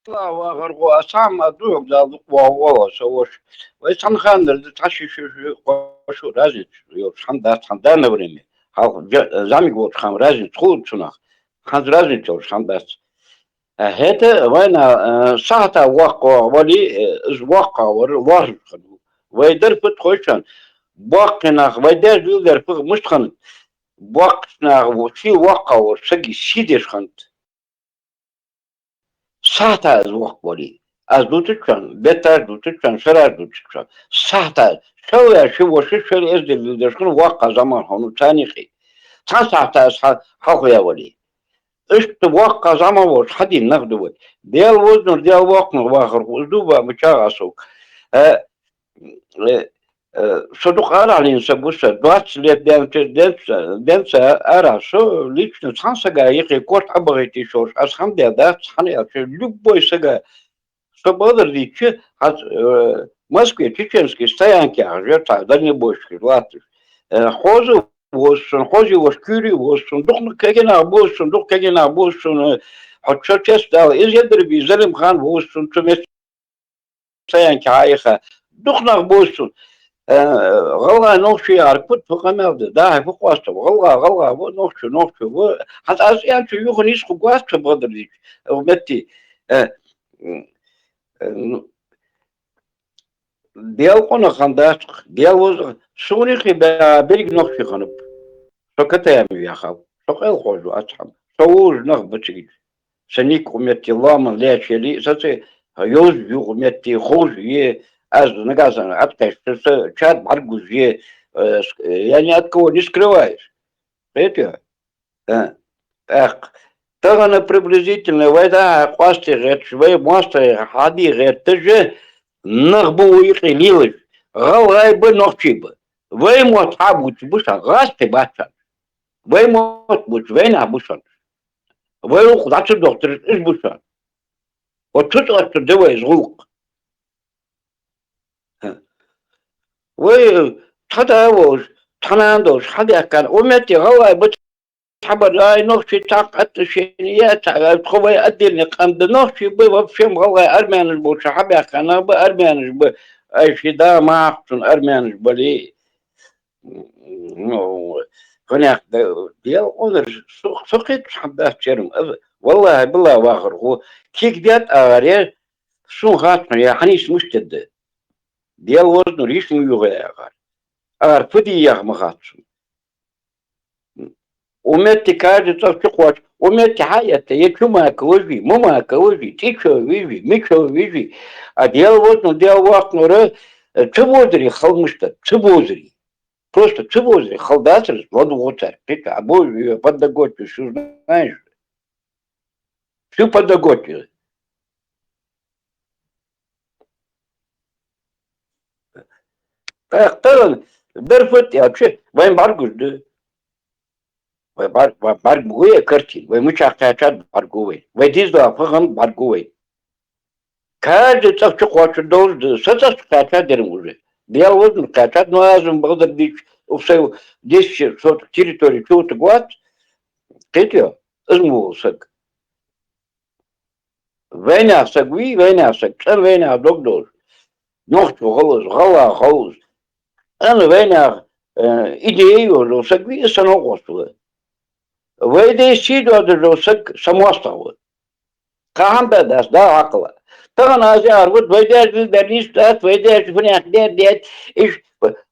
Ла вахар гӀо, а сам а дуьхьа Далла дукха вахар гӀо, со ваша. Вай цхьана ханнара ду, цхьа ши, ши, ши, кхо шу разница йолуш хьан дац, хьан данна время. Хьалха жа-, замиг волчу хам разница хула цунах. Хьанца разница йолуш хьан дац. Э, хӀета вайна, э, сахьта воккхавар вали, э, иза воккхавар лоржуш хана ву. Вай дара путхойчан, боккхий нах, вай деш дуьйла дара пух муьстхана, боккхий нах ву, ши воккхавар саги ши деш хант. Сахьта иза воккхавали. Аз дуцучан, бетташ дуцучан, шараш дуцучан. Сахьта, шалвеш ши воши, шел эздел деш хана воккха заман хьуна царнихи. Цхьа сахьта иза хьа-, хьалхавали. Иштта воккха зӀамагӀа волча хьадийна нах ду вай. Дела вознур, Дела воккханур вахар ху, из дуба ма чагӀа сога. Э, э, э, со дукха арахьлийна саг ва со, двадцать лет денца, денца, денца арахь, со лично цхьан сага юхе корта Ӏобахийта йиш йолаш, аз хӀама даь дац, хӀана аьлча, любой сага, со бакъдар дийцача, хӀанз, э, Москве чеченский стоянка яхаш я цхьа дальнобойщикаш латташ. Э, хоза воза сона, хоза йолаш куьйре воза сона, дукха кагий нах боза сона, дукха кагий нах боза сона, хьо чо чес дала, из ядра бий, Залимхан воза сона, цу месте стоянка хьаийха, дукха нах боза сона. Э, гӀалгӀай нохчий яхар куц фу къамаьл да, дӀа-хьа фу къоастам, гӀалгӀа, гӀалгӀа ва, нохчо, нохчо ва. ХӀанз аз аьннача юха нийсхо гоац со бакъдар дийцача, э, метте. Э, м, э, ну, Дела къонах хиннадац, Дела веза, суна юхе баь беррига нохчий хиннаб. Со Катаяма ваьхав, со къел хозаш ва ацхьама. Со вовзаш нах ба цига. Са ник укх метте лоаман лаьча яле а, саца йовзаш я укх метте, ховш я, аз нагахьа санна Ӏаткъаьстача, са чад бӀаргагуш я, э, с-, я ни от кого не скрываюсь. Кхетий? Э, тӀаккха. Тахан приблизительно вай дӀа-хьа къоастаде гӀерташ, вай моастагӀий хьаде гӀерташ нах ба вай юкъе лелаш. ГӀалгӀай ба, нохчий ба. Вай мотт хьабувцаш ба шоана, гӀазкхий бац шоана. Вай мотт бувцаш вайнах ба шоана. Вай гӀулакх дӀа ца дохийтараш уж ба шоана. Вот цу тӀа оттаргда вай из гӀулакх. Вай цхьа да волаш, цхьа нана долаш, хьабаьхкача, укх метте гӀалгӀай ба, цхьабараш, ай, нохчий цхьаккха отношени я, цхьа, тхо вай отдельный къам да, нохчий ба, вообще гӀалгӀай, армянаш болча хьабаьхка нах ба, армянаш ба, ай, ши да ма хьакхачун армянаш бале. Ну, хӀанз да, Дела къонах, со, со кхеташ хӀама дац церан. Аз, валлахӀи, биллахӀи, вахар ху, кик дет агӀар я, сона хац хьона, я хьанийс муштедда. Дела вознур, йиш ма йоагӀа яхар. Ара фу де яха ма хац сона. Укх метте каждый цӀагӀа чукхоачаш, укх метте хьаэтта, е чумака вижи, мумака вижи, цӀичо вижи, мичо вижи. А Дела вознур, Дела воккханур, э, ца бозаре хала мишта да, ца бозаре. Просто ца бозаре хала дацар из, ладувгӀа цар. Кхетий, а бозаш я, подноготье, всё знаешь. Всё подноготье. ТӀаккха тахан дар фу да аьлча, вайна бӀаргагуш да. Вай бӀар-, вай бӀаргагу вай картина, вай мичахьа кхаьчад бӀаргагу вай. Вай дийза дола фу хиннад бӀаргагу вай. Каждый цӀагӀа чукхоачаш долаш да, са цӀагӀа кхаьчад дерам уже. Дела вознур, кхаьчад, но аз-м, бакъдар дийцача, укх сай десять соток территори чу вутаргвац, кхетий, из мо вола саг. Вайнаьха саг вий, вайнаьха саг, цӀена вайнаьха дог долаш. Нохчо хилалца, гӀалгӀа хилалца. ЦӀена вайнаьха, э, идея йолаш йола саг вий, из са новкъост ва. Вай даьй сий доадеш йола саг са моастагӀа ва. Кхы хӀама да дац, Дала хьакхалла. Тахан аз яхар ва, вай даьша дилбар нийса дац, вай даьша фунех дер дет, иш,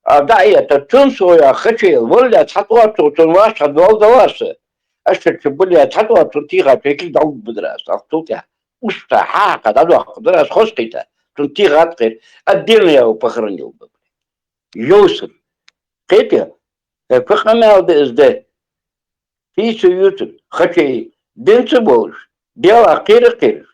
а, дӀа а этта, цун соя хачел, валле, цхьа тӀоццо цун ваш хьадоал далар са. Аша чу, биллахӀи, цхьа тӀоццо цун тийха чу киг дӀалургбадар аз, алхтултӀехьа. Уста хьахьакха дӀадоаккхаргдар аз хоза кхийтта. Цун тийха тӀа кхер. Отдельно я его похоронил бы. Йовсар. Кхетий? Э, фу къамаьл да из де? Фу ца ювцар? Хачей дин ца болаш, Даьлах кхера а кхераш.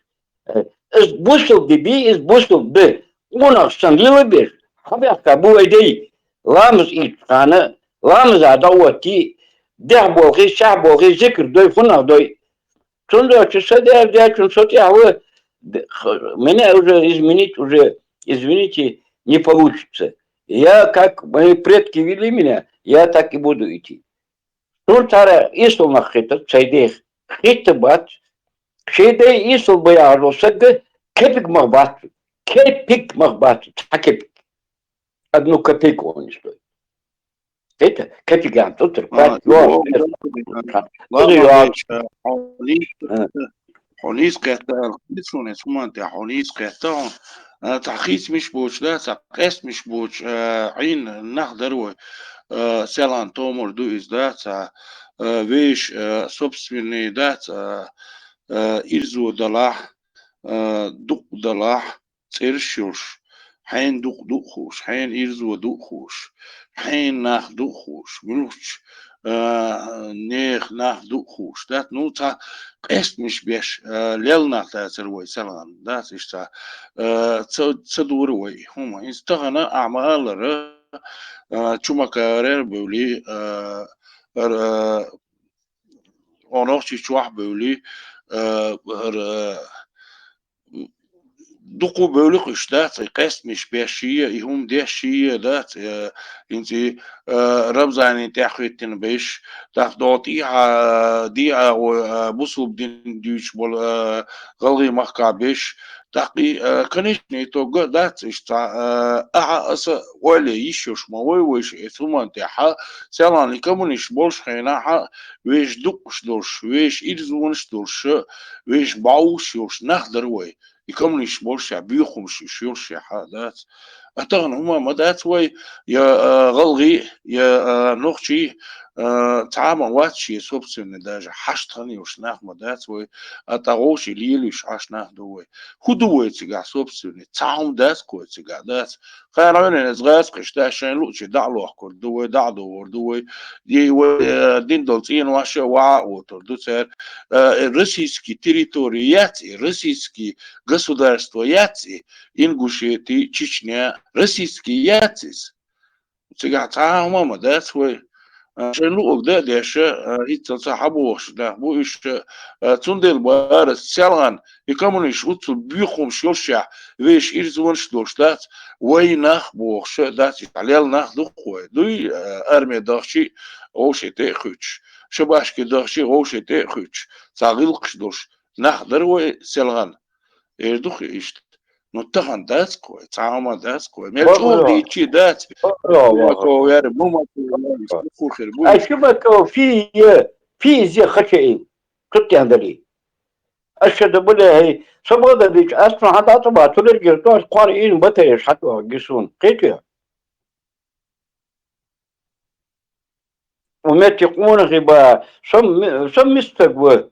Э, из бусалба ди бий, из бусалба да. Къонах санна лелабеш, хьабаьхка ба вай дай. Ламаз ийцача хана, ламаза дӀаотте, дехьа болхе, сехьа болхе, зикр дой, фуннагӀа дой. Цудухьа са дер дечун со тӀехьа ва, д-, х-, меня уже изменить, уже, извините, не получится. Я, как мои предки вели меня, я так и буду идти. Цунна цар ийсал нах хетар, цай дех. Хетта бац. Ший дай ийсал ба яхаш вола саг кепиг мах бац. Кепиг мах бац, цхьа кепиг. Одну копейку он не стоит. Это капитан, тут А, рыбак, ну, ёж, да, это да, да. Ладно, это ёж. Веч, э, хьо нийса, А. хьо нийса кхетта, хьо нийса кхетта, хьо нийса кхетта, хьо, э, цхьа хийцамаш боацаш, да, цхьа къестамаш боацаш, э, Ӏийна нах дар вай, э, селхан томар ду из, да, цхьа, э, веший, э, собственный, да, цхьа, э, ирзо далахь, э, дукъ далахь, цӀераш йолаш, хьайна дукъ ду а ховш, хьайна ирзо ду а ховш, хьайна нах ду а ховш, муьлхача, а, нехан нах дукха ховш дац. Ну, цхьа къестамаш беш, а, лелла нах дацар вай селхан, дац иштта, а, ца, ца дора вай хӀума. Из тахана ахьа ма аллара, а, Чумакарера бевли, а, ар-, а, Онохчи чохь бевли, а, ар-, а, дукха бевлла уьш, дац, и къестамаш беш шия, и хӀума деш шия, дац, э, хӀинца и, э, Рамзанна тӀехь хӀоьттина беш, тӀаккха догӀу тӀехьа, дийхьа гӀо-, э, бусулба дин дуьйцуш болу, э, гӀалгӀай махкахь беш, тӀаккха и, э, конечный итог дац иштта, э, ахьа аса ойла йиш йолуш ма вай вайша эцу хӀуманна тӀехьа, селхан и коммунисташ болуш хенахьа, вешан дуккхаш долуш, вешан ирзонаш долуш, вешан бӀовш йолуш нах дара вай. И коммунисташ болуш а, боьха хӀумнаш уьш йолуш а, хьа, дац. А тахана хӀума ма дац вай, я, а, гӀалгӀай, я, а, нохчий, а, цхьа а ма вац шен собственный даже, хьашт хан йолуш нах ма дац вай, а тӀаккха вовший лелош Ӏаш нах ду вай. ХӀун ду вай цигахь собственный? Цхьа хӀума дац-кх вай цигахь, дац. Кхана Ӏуьйранна иза гӀазкхаша, да, шайн луучий дӀа а лохкур ду вай, дӀа а догӀур ду вай. И вай, э, дина долу цӀенош а ваха а отур ду цара. Э, российский территори яц и, российский государство яц и, Ингушети, Чечня, российский яц иза. Цигахь цхьа а хӀума ма дац вай. А, шайн луург дан а деш, а, хӀинццалц хьан бохуш нах бу уьш, а, цундела бара селхан, и коммунисташ уццул боьха хӀумнаш йолушехь, вешан ирзонаш долуш дац, вай нах бохуш дац, иштта лелла нах ду-кх вай. Дуй, а, арме дахчий а вовшийн тӀе а хуьттуш, шабашке дахчий а вовшийн тӀе а хуьттуш, цхьа гӀиллакхаш долуш нах дара вай селхан. Эр ду-кх иштта. Ну, тахана дац-кх вай, цхьа хӀума дац-кх вай. Мел чӀогӀа дийцчий дац. Бакъ ду, Бакъ ду. Шумаков яра, Мумаков яра, иштта хир бу. Ай, Шумаков, фи е, фи зе хача ил. Кхуьттен далий. Аша да бале, хӀей, со бакъдерг дийцча, ас цунна хьан дӀа а ца бац, цу лергера тӀе ас кхор ийна батаеш хьатӀавахаргья суна. Кхетий? Укх метте къонахий бан, со м-, со миска стаг ву.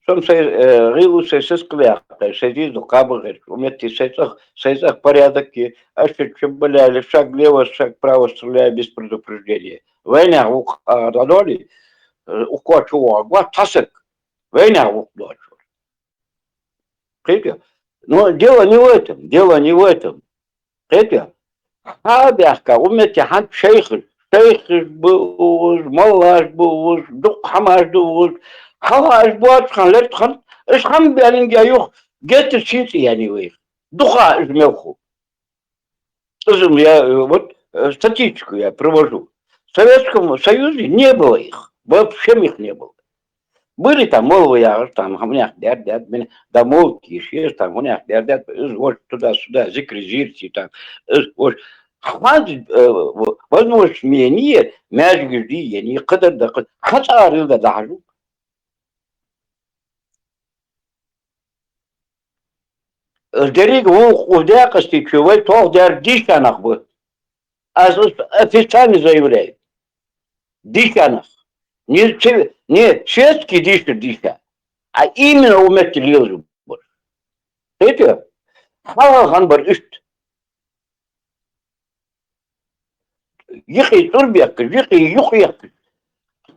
Со-м сайн, э, гӀийла ву, сайн сискал яккха, сайн дийза кхаба гӀерташ. Укх метте сайн цӀагӀа, сайн цӀагӀа порядок е, аша чу балаьлла, шаг лево, шаг право стреляю без предупреждения. Вайнех ву-кх агӀор дӀадолий, э, укхо чу вогӀург вац цхьа саг. Вайнех ву-кх доцуш. Кхетий? Но дело не в этом, дело не в этом. Кхетий? Хьан а баьхка, укх метте хьан шайхаш, шайхаш бу уьш, маллаш бу уьш, дуккха хӀумаш ду уьш. Хьалха уьш боцуш хан летта хан, уьш хьан баьллинге юха геттара шин цӀе яьннай вайх. Дукха уьш мелхо. Иза я, э, вот, э, статистику я привожу. В Советском Союзе не было их. Вообще их не было. Были там молвы, я говорю, там, хӀунех дер даьд, мен, да молвки еза, там, хӀунех дер даьд, из вот туда-сюда, зикри-зирти, там, из вот. Хьан, э, возможность мнение, маьждигаш дий, я не кхыдар да, кхы-, хьан цӀа арил да дахьажу? Дерриг вукху Декъастичу вай тох дер дийша нах бу. Аз официально заявляю. Дийша нах. Не, не светский дийша, дийша, а именно укх метте лелаш бу. Кхетий? Хьалха хан бар иштта. Йикхий цӀур бехкаш, йикхий юкъ ехкаш.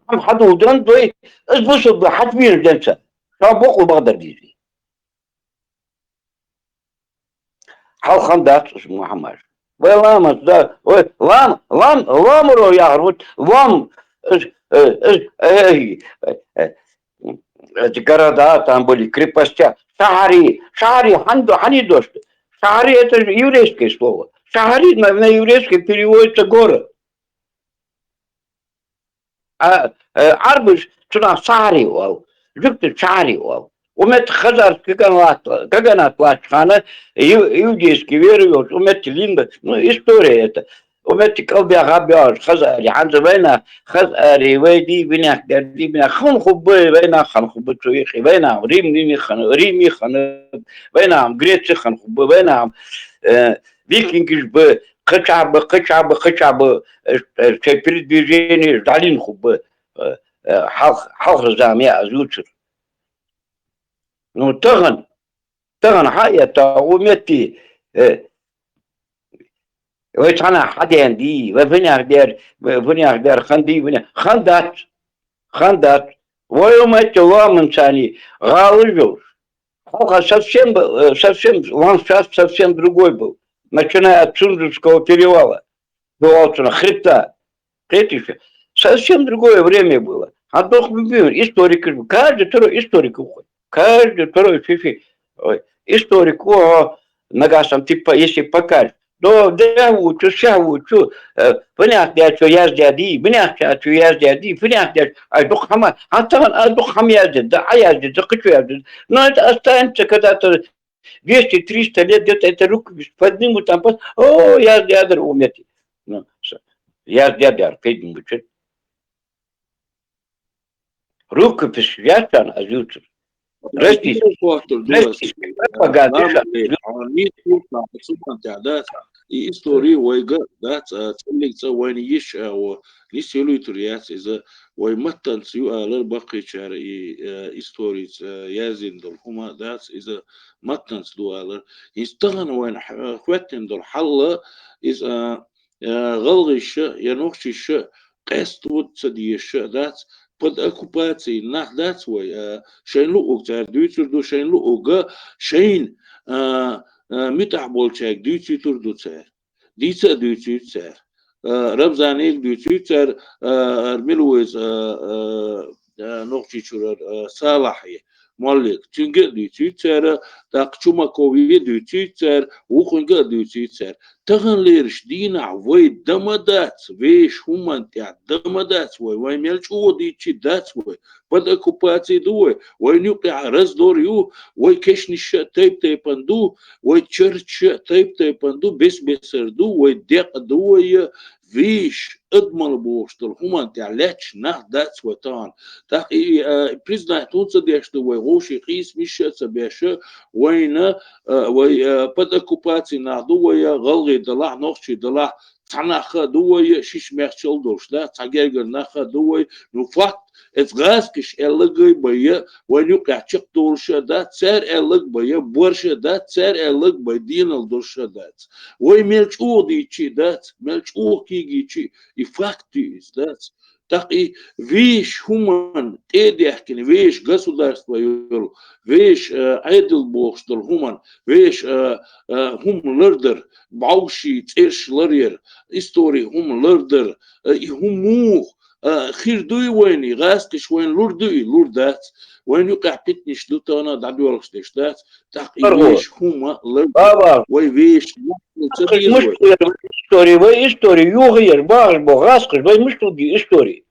Хьан хьадулдан дой, аз бусулба хьачбийна денца. Ша бокъо бакъдар дийзи. Хьалха хан дац уьш, Мухьаммад. Вай ламаз да, вай лам, лам, ламаро яхар ву, лам, э, э, э, э, э, эти города там были, крепостя. Шахьари, шахьари, хьан до-, хьан и дош? Шахьари — это же еврейское слово. Шахьари на, на еврейский переводится город. А, э, Ӏарбаша цунах сахьари оал, жуьгташа шахьари оал. Укх метте хазарский каганат, каганат латтачу хана, ив-, иудейский вера йолчу укх метте лин ба-, ну, история это. Укх метте кӀалбаьхна баьхначу хазарий, хьанца вайнах хазарий, вай дий, винех дер дий, винех хан хӀубба, вайнах хан хӀубба цу юкъе, вайнах Рим, Рим хана, Рим хана, вайнах Греци хан хӀубба, вайнах, э, викингаш ба, кхача ба, кхача ба, кхача ба, э, э, цай передвижение дӀалин хӀубба, э, э, хьалх-, хьалха зама я аз юцур. Ну, тахана, тахана хьаэтта укх метте, э, Вай цхьаннахьа хьаденди, вай финех дер, финех дер ханди, фине-, хан дац, хан дац. Вай уметтел ламан цани гӀалажуш. Хьалха совсем, э, совсем, ландшафт совсем другой был. Начиная от Цунжурского перевала, Бувалцина хребта. Кхетишь? Совсем другое время было. А дох мы будем историк, каждый второй историк уходит. Каждый второй фифи. Ой, историк, о, нагасам, ты по-, если покажешь. Да, да, я учу, ща учу. Э, понятно, я что я дяди, понятно, я что я дяди, понятно, я, ай, дух хама, а там, а дух хам я дяди, да, а я дяди, да, хочу я дяди. Но это останется когда-то двести-триста лет, где-то это рукопись поднимут, там, пос-, о, я дядя умети. Ну, с-, я дядя, кайдин бучет. Рукопись яцан аз юцур. Российский, российский пропаганда. И история вайга, да, ц-, цаллиг ца вайна йиш, а, о, нис юлуйтур яц, иза вай маттанца ю алар баккхийчара и, э, историца, э, язин дол хӀума дац, иза маттанца ду алар. Из тахана вайна х-, хӀоьттина дол хьалла, из, а, э, гӀалгӀиша, я нохчиша, къестаду ца деша дац, под оккупацией нах дац вай, а, шайн луъуг цар дуьйцур ду, шайн луъуга, шайн, а, а, митахь болчаьрга дуьйцуьйтур ду цар. Дийца а дуьйцуьйту цар. А, Рамзанега дуьйцуьйту цар, а, ар мила вайза, а, а, а, Нохчийчурар, а, Салахье. Моллег, цуьнга а дуьйцуьйту цара, тӀаккха Чумакове а дуьйцуьйту цара, вукхуьнга а дуьйцуьйту цара. Таханлераш дийнахь вай дама дац, вешан хӀуманна тӀехь дама дац вай, вай мел чӀогӀа дийцчи дац вай. Под оккупацией ду вай, вайна юкъехь раздор ю, вай кешнаш а тайп-тайпана ду, вай чарташ а тайп-тайпана ду, бес-бесара ду, вай декъа ду вай, вешан адамалла бохуш долу хӀуманна тӀехь лаьтташ нах дац вай тахана. ТӀаккха и, а, признать хӀунда ца деш ду вай, гӀовший къийсамаш а ца беш, вайна, а, вай, а, под оккупацией нах ду вай, гӀалгӀай далахь, нохчий далахь, цхьа нах а ду вай, шиш мехчал долуш, да, цхьа гергара нах а ду вай. Ну, факт, эцу гӀазкхаша аьлларг а бай, вайна юкъехь чекхдолуш а дац, цара аьлларг а бай, борш а дац, цара аьлларг а бай, денал долуш а дац. Вай мел чӀогӀа дийцчи дац, мел чӀогӀа кегийчи, и факт ю иза, дац. ТӀаккха и вешан хӀуманна тӀе а даьхкина, вешан государство йолу, вешан, э, Ӏедал бохуш долу хӀуманна, вешан, э, э, хӀума лардар, бӀовший цӀераш ларъяр, истори хӀума лардар, э, и хӀума муха, э, хир дуй вайна, и гӀазкхаша вайна лур дуй, лур дац. Вайна юкъехь питанаш ду тахана, дӀадоьлхуш деш дац. ТӀаккха и вешан хӀума лардар, вай вешан ца деза вай. Истори, вай истори юхаяр, бахаш бо гӀазкхаш, вай муьш лугий истори.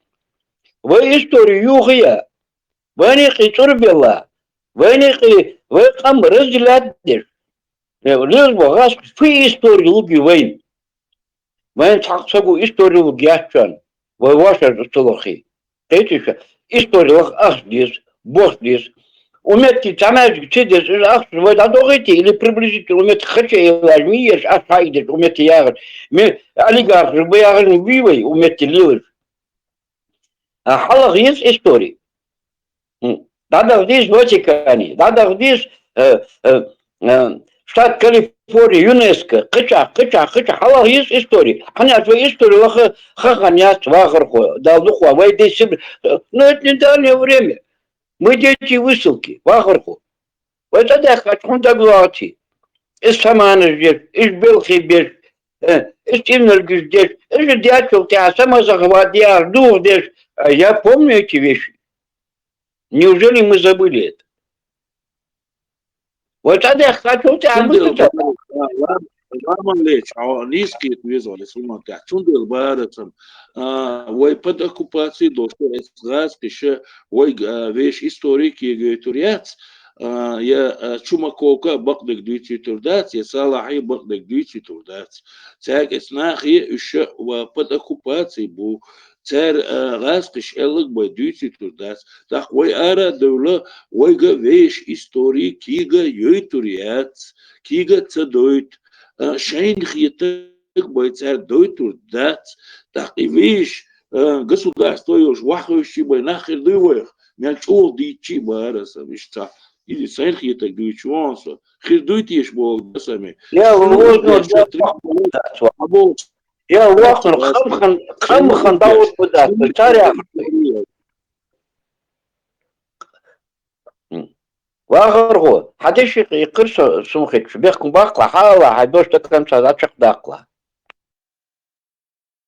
Вай истори юхая. Вайна юкъе цӀурбелла. Вайна юкъе, вай къам разделять деш. Э, леза бо гӀазкхаш, фу истори лугий вайна. Вайна цхьа саго истори лугу яц шуна. Вай вашар ца лохий. Кхетий ша, истори лаха ахча деза, бос деза. Уметти цхьа маьждиг ца деза, иза ахча вай дӀадохийти, или приблизительно уметти хача елаш, ми еш, ахча хьаийдеш, уметти яхаш. Ми олигархаш ба яхаш, ми вий вай, уметти лелаш. А хьалха еза истори. М. ДӀадахьа деза Ватикане, дӀадахьа деза, э, э, э, штат Калифорния, ЮНЕСКО, кхечахь, кхечахь, кхечахь, хьалха еза истори. Хьан яц вай истори лаха, ха хан яц вахархо, Далла дукха вай деза Сибре. Но это не дальнее время. Мы дети высылки, вахархо. Вай цӀа даьхкача хӀун дагалоций? Иза саманаш деш, иза белхий беш, э, иза цӀийнаргаш деш, иза дечул тӀаьхьа самазахват яр, дугӀа деш. А я помню эти вещи. Неужели мы забыли это? Вай цӀа даьхкачул тӀаьхьа Цундела бара, а, ла-, ламан леча, хьо нийса кхета веза вай, суман тӀехь. Цундела бара сам, а, вай под оккупацией долуш ду, эцу гӀазкхаша вайга, а, вешан истори кегойтур яц, а, я, а, Чумаковка а бакъдерг дуьйцуьйтур дац, я Салахье бакъдерг дуьйцуьйтур дац. Цаьрга эцу нахе уьш ва под оккупацией бу, цара, а, гӀазкхаша аьлларг бай дуьйцуьйтур дац. ТӀаккха вай ара а девлла, вайга вешан истори кега йойтур яц, кега а ца дойту, а, шайна хетарг бай цара дойтур дац. ТӀаккха и вешан, а, государство йолуш ваххуьйсучий бай нах хир дуй вайх, мел чӀогӀа дийцчий бара аса, иштта. Или сайна хетарг дуьйцуш ву со. Хир дуй теша боху дасаме. Я лохну, я лохну, я лохну, хам-хам, хам-хам дӀа узбудац, царяхь. Вахархо, хьан деши кхы со, сум хеташ, бехкун баккхала, хьала, хьай дош даканца за чекхдаккхала.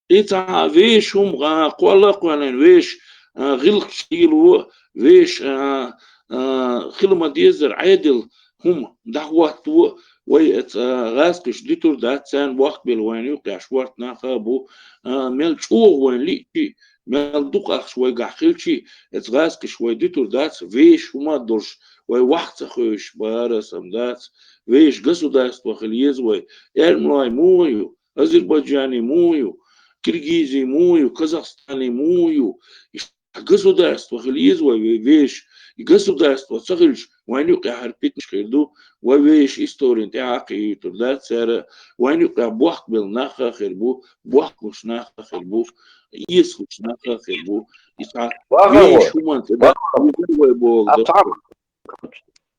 И цхьа вешан хӀума, а, кхолла а кхоьллина, вешан, а, гӀиллакхаш лело, вешан, а, а, хила ма-деззара Ӏедал хӀума дӀахӀотто, вай эца, а, гӀазкхаша дитур дац, царна бохк белла вайна юкъахь шортта нах а бу, а, мел чӀогӀа вайна лиъчи, мел дукха ахча вайгахь хилчи, эца гӀазкхаша вай дитур дац, вешан хӀума а долуш, вай вахь ца хевшаш бара сам дац, вешан государство хила еза вай, эрмалой муха ю, Азербайджани муха ю, Киргизи муха ю, Казахстани муха ю, и государство хила еза вай ве-, вешан, и государство ца хилча, вайна юкъахь хӀара питанаш хир ду, вай вешан историна тӀаьхьа а кхийтур дац цара, вайна юкъахь бохк белла нах а хир бу, бохкалуш нах а хир бу, эсалуш нах а хир бу. И цхьа вешан хӀуманца вай боху.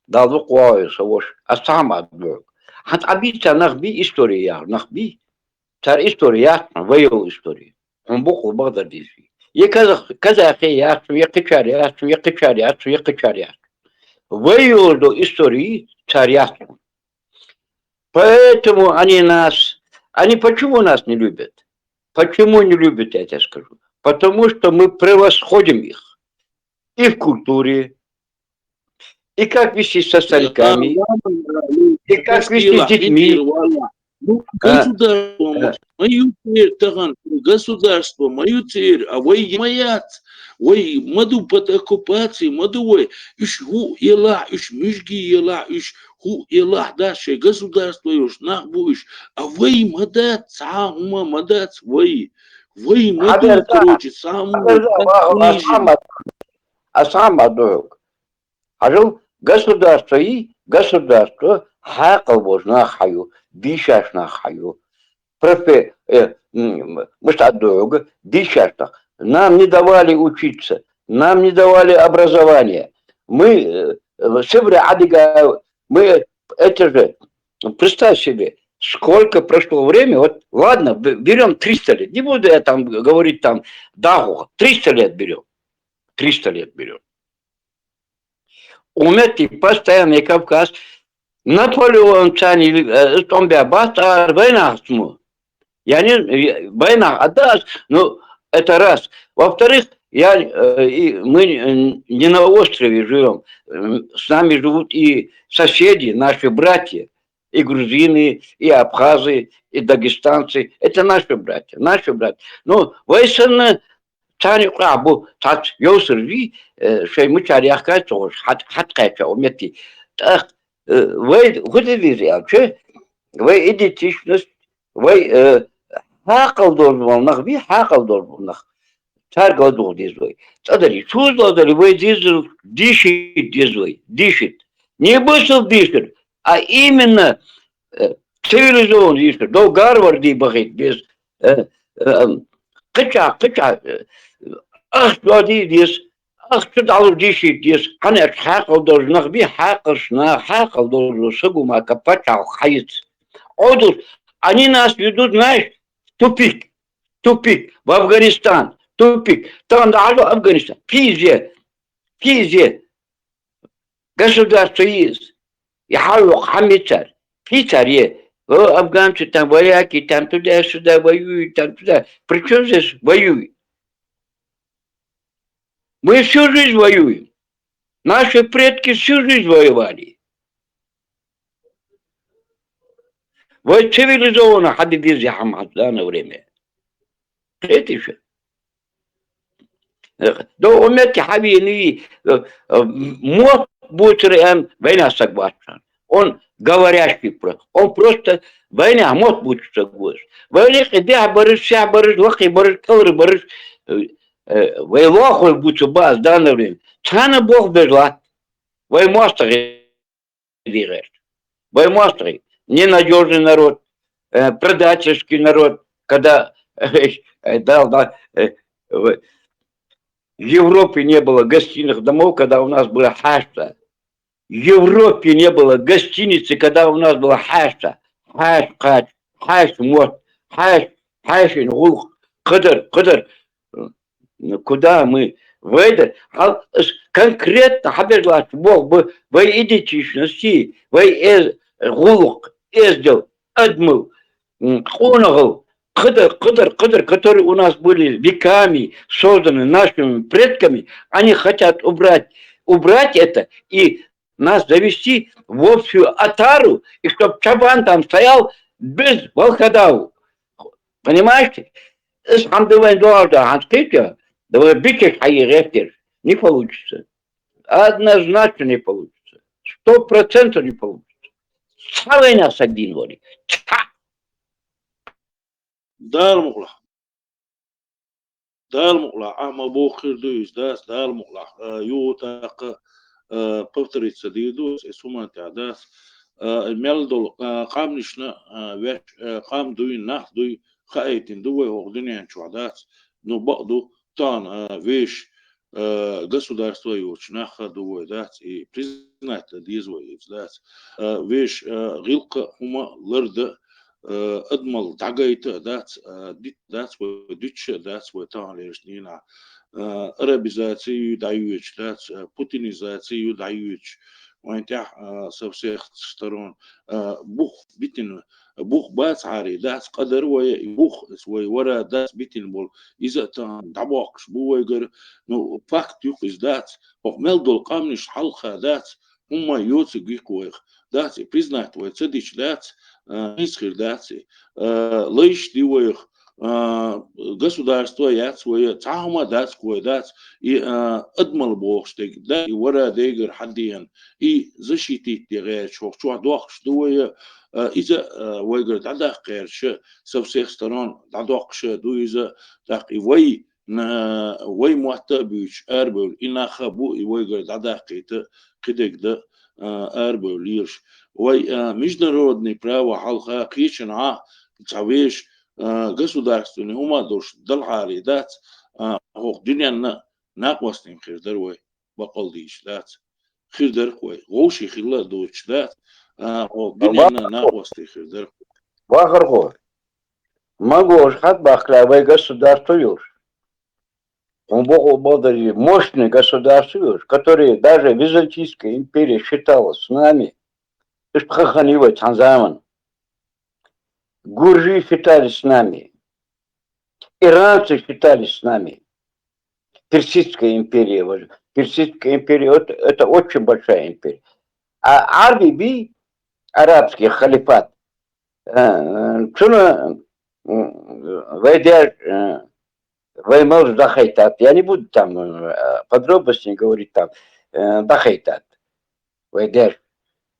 Далла ву кхоалгӀа сан ваша, ас цхьа хӀума ду хьуга. Хьан цхьа бийца нах бий, истори яхар нах бий? Цара истори яц хьуна, вай йолу истори. Хьуна бу кху бакъдар дийций. Я казах-, казахи яц хьуна, я кхечар яц хьуна, я кхечар яц хьуна, я кхечар яц хьуна. Вай йолу истори цара яц хьуна. Поэтому они нас, они почему нас не любят? Почему не любят, я тебе скажу? Потому что мы превосходим их. И в культуре, и как вести со стариками, и как вести с детьми. Ну, государство ма ю церан тахана, государство ма ю церан, а вай ма яц, вай ма ду под оккупацией, ма ду вай, уьш хӀуъа елахь, уьш муьжги елахь, уьш хӀуъа елахь, да, шайн государство йолуш нах бу уьш, а вай ма дац, цхьа а хӀума ма дац вай, вай ма ду, короче, цхьа а хӀума ма дац. Ас хьан ма ду хьуга. Хьажал, государство и, государство хьакъал божу нах хьан ю, бийшаш нах хьан ю. Профе-, э, м, муьш ду хьуга, бийшаш нах. Нам не давали учиться, нам не давали образование. Мы, э, в Сибири адыга, мы, это же, представь себе, сколько прошло время, вот, ладно, берем триста лет, не буду я там говорить, там, да, триста лет берем, триста лет берем. У метти постоянный Кавказ, Наполеон царни, э, тӀом баьбац, а вайнах цмо. Я не, э, вайнах отдаст, ну, это раз. Во-вторых, я, э, и мы, э, не на острове живем. М, с нами живут и соседи, наши братья, и грузины, и абхазы, и дагестанцы. Это наши братья, наши братья. Ну, вай санна царна юкъахь бу цхьацца йовсаржий, э, шайн мичара яхкай ца хууш, хьат-, хьат кхаьчча у метти. ТӀаккха, э, вай хӀун дан деза аьлча, вай идентичность, вай, э, хьакъал долу нах бий, хьакъал долу нах. Цаьрга ладугӀа деза вай. ЦӀа дале, чуз ладале, вай деза, дийшийта деза вай, дийшийта. Не бусалба дийшар, а именно, э, цивилизованный дийшар. До Гарварди бахийта беза. Э, э, кхеча, кхеча, э, ахча дӀадийца деза, ахча дӀалуш дийшийта деза. Хьан аьлча хьакъал долу нах бий, хьакъалш нах, хьакъал долу са гума ка пачхьалкх хьаийца. Ӏодуш, они нас ведут, знаешь, в тупик. Тупик. В Афганистан. Тупик. Тахана дӀахьажо Афганистан. Пизе. Пизе. Государство есть. И хьаллокх хьан мицар? Пицар е. О, афганцы там, вояки там, туда-сюда воюют, там, туда. При чём здесь воюют? Мы всю жизнь воюем. Наши предки всю жизнь воевали. Вай цивилизованно хьан де деза хьама в данное время. Кхетий шу? До у метти хьан вийна, э, э, мотт буцур аьлла вайнах стаг вац. Он говорящий про-, он просто вайнах мотт буцур стаг ву. Вайнах и дехьа бараш, сехьа бараш, вакхий бараш, кӀалра бараш, э, э, вай лохой буцу баз данное время. Цхьана боху беза латт. Вай мостагӀий дийгӀерта. Вай мостагӀий, ненадёжный народ, э, предательский народ, когда, э, да, да, э, в Европе не было гостиных домов, когда у нас было хьаштӀа. Европе не было гостиницы, когда у нас была хьаша, хьаша кхача, хьаша мотт, хьаша, хьаша гӀулакх, кхыдар, кхыдар. Ну, куда мы? Вайда, хьал, ас конкретно хьабеш лац бох, б-, вай идентичности, вай эз-, гӀулакх, эздел, адамал, м, къонагӀал, кхыдар, кхыдар, кхыдар, которые у нас были веками созданы нашими предками, они хотят убрать, убрать это и нас завести в общую отару, и чтоб чабан там стоял без волкодава. Понимаете? Ас хьамда вайн доагӀа хьанз кхетя, да вай бичаш хьайи гӀертер. Не получится. Однозначно не получится. Сто процентов не получится. Цхьа вайна сагдин вари. Цхьа. Дала мукъла. Дала мукъла, а ма бохир ду из, дац, Дала мукъла. А, ю тӀаккха, а, повториться дийр ду, эс хӀуман тӀа дац. А, мел долу, а, къамнишна, а, веш, а, къам дуй, нах дуй, хаийтин ду вай хӀокху дуьнен чохь дац. Ну, бакъ ду, тахана, а, веш, а, государство йоцу нах а ду вай дац, и признать дан деза вай иза дац. А, веш, а, гӀиллакх а хӀума ларда, а, адамал дӀагайта а дац, а, дита дац вай, дуьтуш а дац вай таханлерчу дийнахь. А, арабизаци ю дӀайоьдуш дац, а, путинизаци ю дӀайоьдуш. Вайн тӀехь, а, со всех сторон, а, бух битина, бух бацахьара дац, къадар вай, бух вай вара дац битина болу. Иза а тахана дӀабоккхуш бу вайгара. Ну, факт юкъа иза дац. ХӀокху мел долу къамнаш хьалха дац, хӀумма йоцург юкъа вайх. Дац и признать вай ца дича дац, а, нийса хир дац и. А, лайш ди вайх, а, государство яц вай, цхьа хӀума дац вай дац, и, а, адамал бохуш дерг, да, и вара дегара хьадеана, и защитить де гӀерташ, хӀокху чохь дохкуш ду вай, а, иза, а, вайгара дӀадаккха гӀерташ, со всех сторон дӀадоккхуш ду иза, тӀаккха и вай, на, вай мотт а буьйцуш арабевлла, и нах а бу, и вайгара дӀадаккхийта, кхидерг дан, а, арабевлла лелаш. Вай, а, международный право хьалха кхечанхьа цхьа веш, а, государственный хӀума долуш далахьара дац, а, хӀокху дуьненна накъостий хир дара вай, бакъалла дийцича дац. Хир дара-кх вай, вовший хилла а доцуш дац, а, хӀокху дуьненна накъостий хир дара. Вахархо, ма гожа хьат бахкале вай государство йолуш. Хьуна боху бадарий мощный государство йолуш, которые даже Византийская империя считалась с нами, иштта хан хан ю вай цхьана заман. Гуржи считались с нами, иранцы считались с нами. Персидская империя, вот, Персидская империя, это, это очень большая империя. А Арби би, арабский халифат, э, э, цуна, м, вай деш, э, вай малш дахайтат. Я не буду там, э, подробностей говорить, там, э, дахайтат. Вай деш,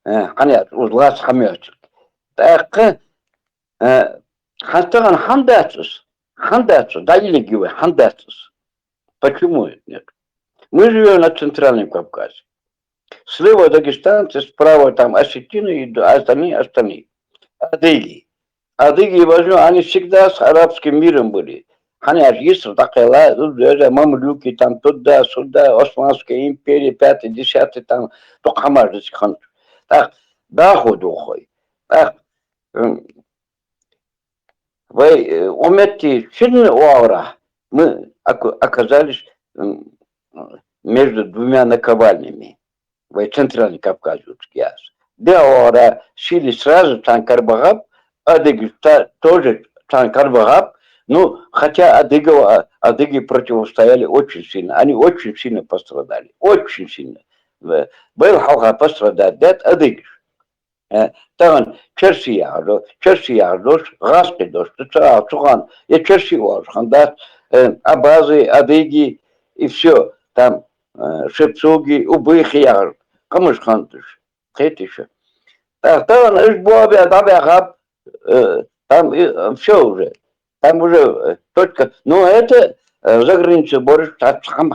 э, хьан яц, уж лац хьамоьцург. ТӀаккха, э, хьан тахана хьан дац ас? Хьан дац ас? ДӀайиллиг вай, хьан дац ас? Почему это нет? Мы живем на Центральном Кавказе. Слева дагестанцы, справа там осетины и д-, остальные, остальные. Адыги. Адыги возьмём, они всегда с арабским миром были. Хьан яц, Исра дӀакхелла, мамлюки там туда, сюда, Османская империя, пятый, десятый там, только хьамаш дациг хан. Так, да, худухой. Так, м, вай, э, уметти шинна оагӀорахь мы оку-, оказались, м, между двумя наковальнями. Вай Центральный Кавказ юкъа яц. ДегӀ оагӀора сили сразу царна карабахаб, адыги та-, тоже царна карабахаб. Ну, хотя адыги, а, адыги противостояли очень сильно. Они очень сильно пострадали. Очень сильно. Э, байла хьалха пострадать даьтта адыгаш. Э, тахана черси яхар до-, черси яхар долуш, гӀазкхи долуш, ду ца а цу хана, я черси оалуш хан дац, э, абазы, адыги, и всё, там, э, шепсуги, убыхи яхар, къамаш ханташ, кхетиша. Так, тахана уьш бобе дӀабаьхаб, э, там, и, э, всё уже. Там уже, э, точка. Но это, э, за границей борюш, цхьа хьан-,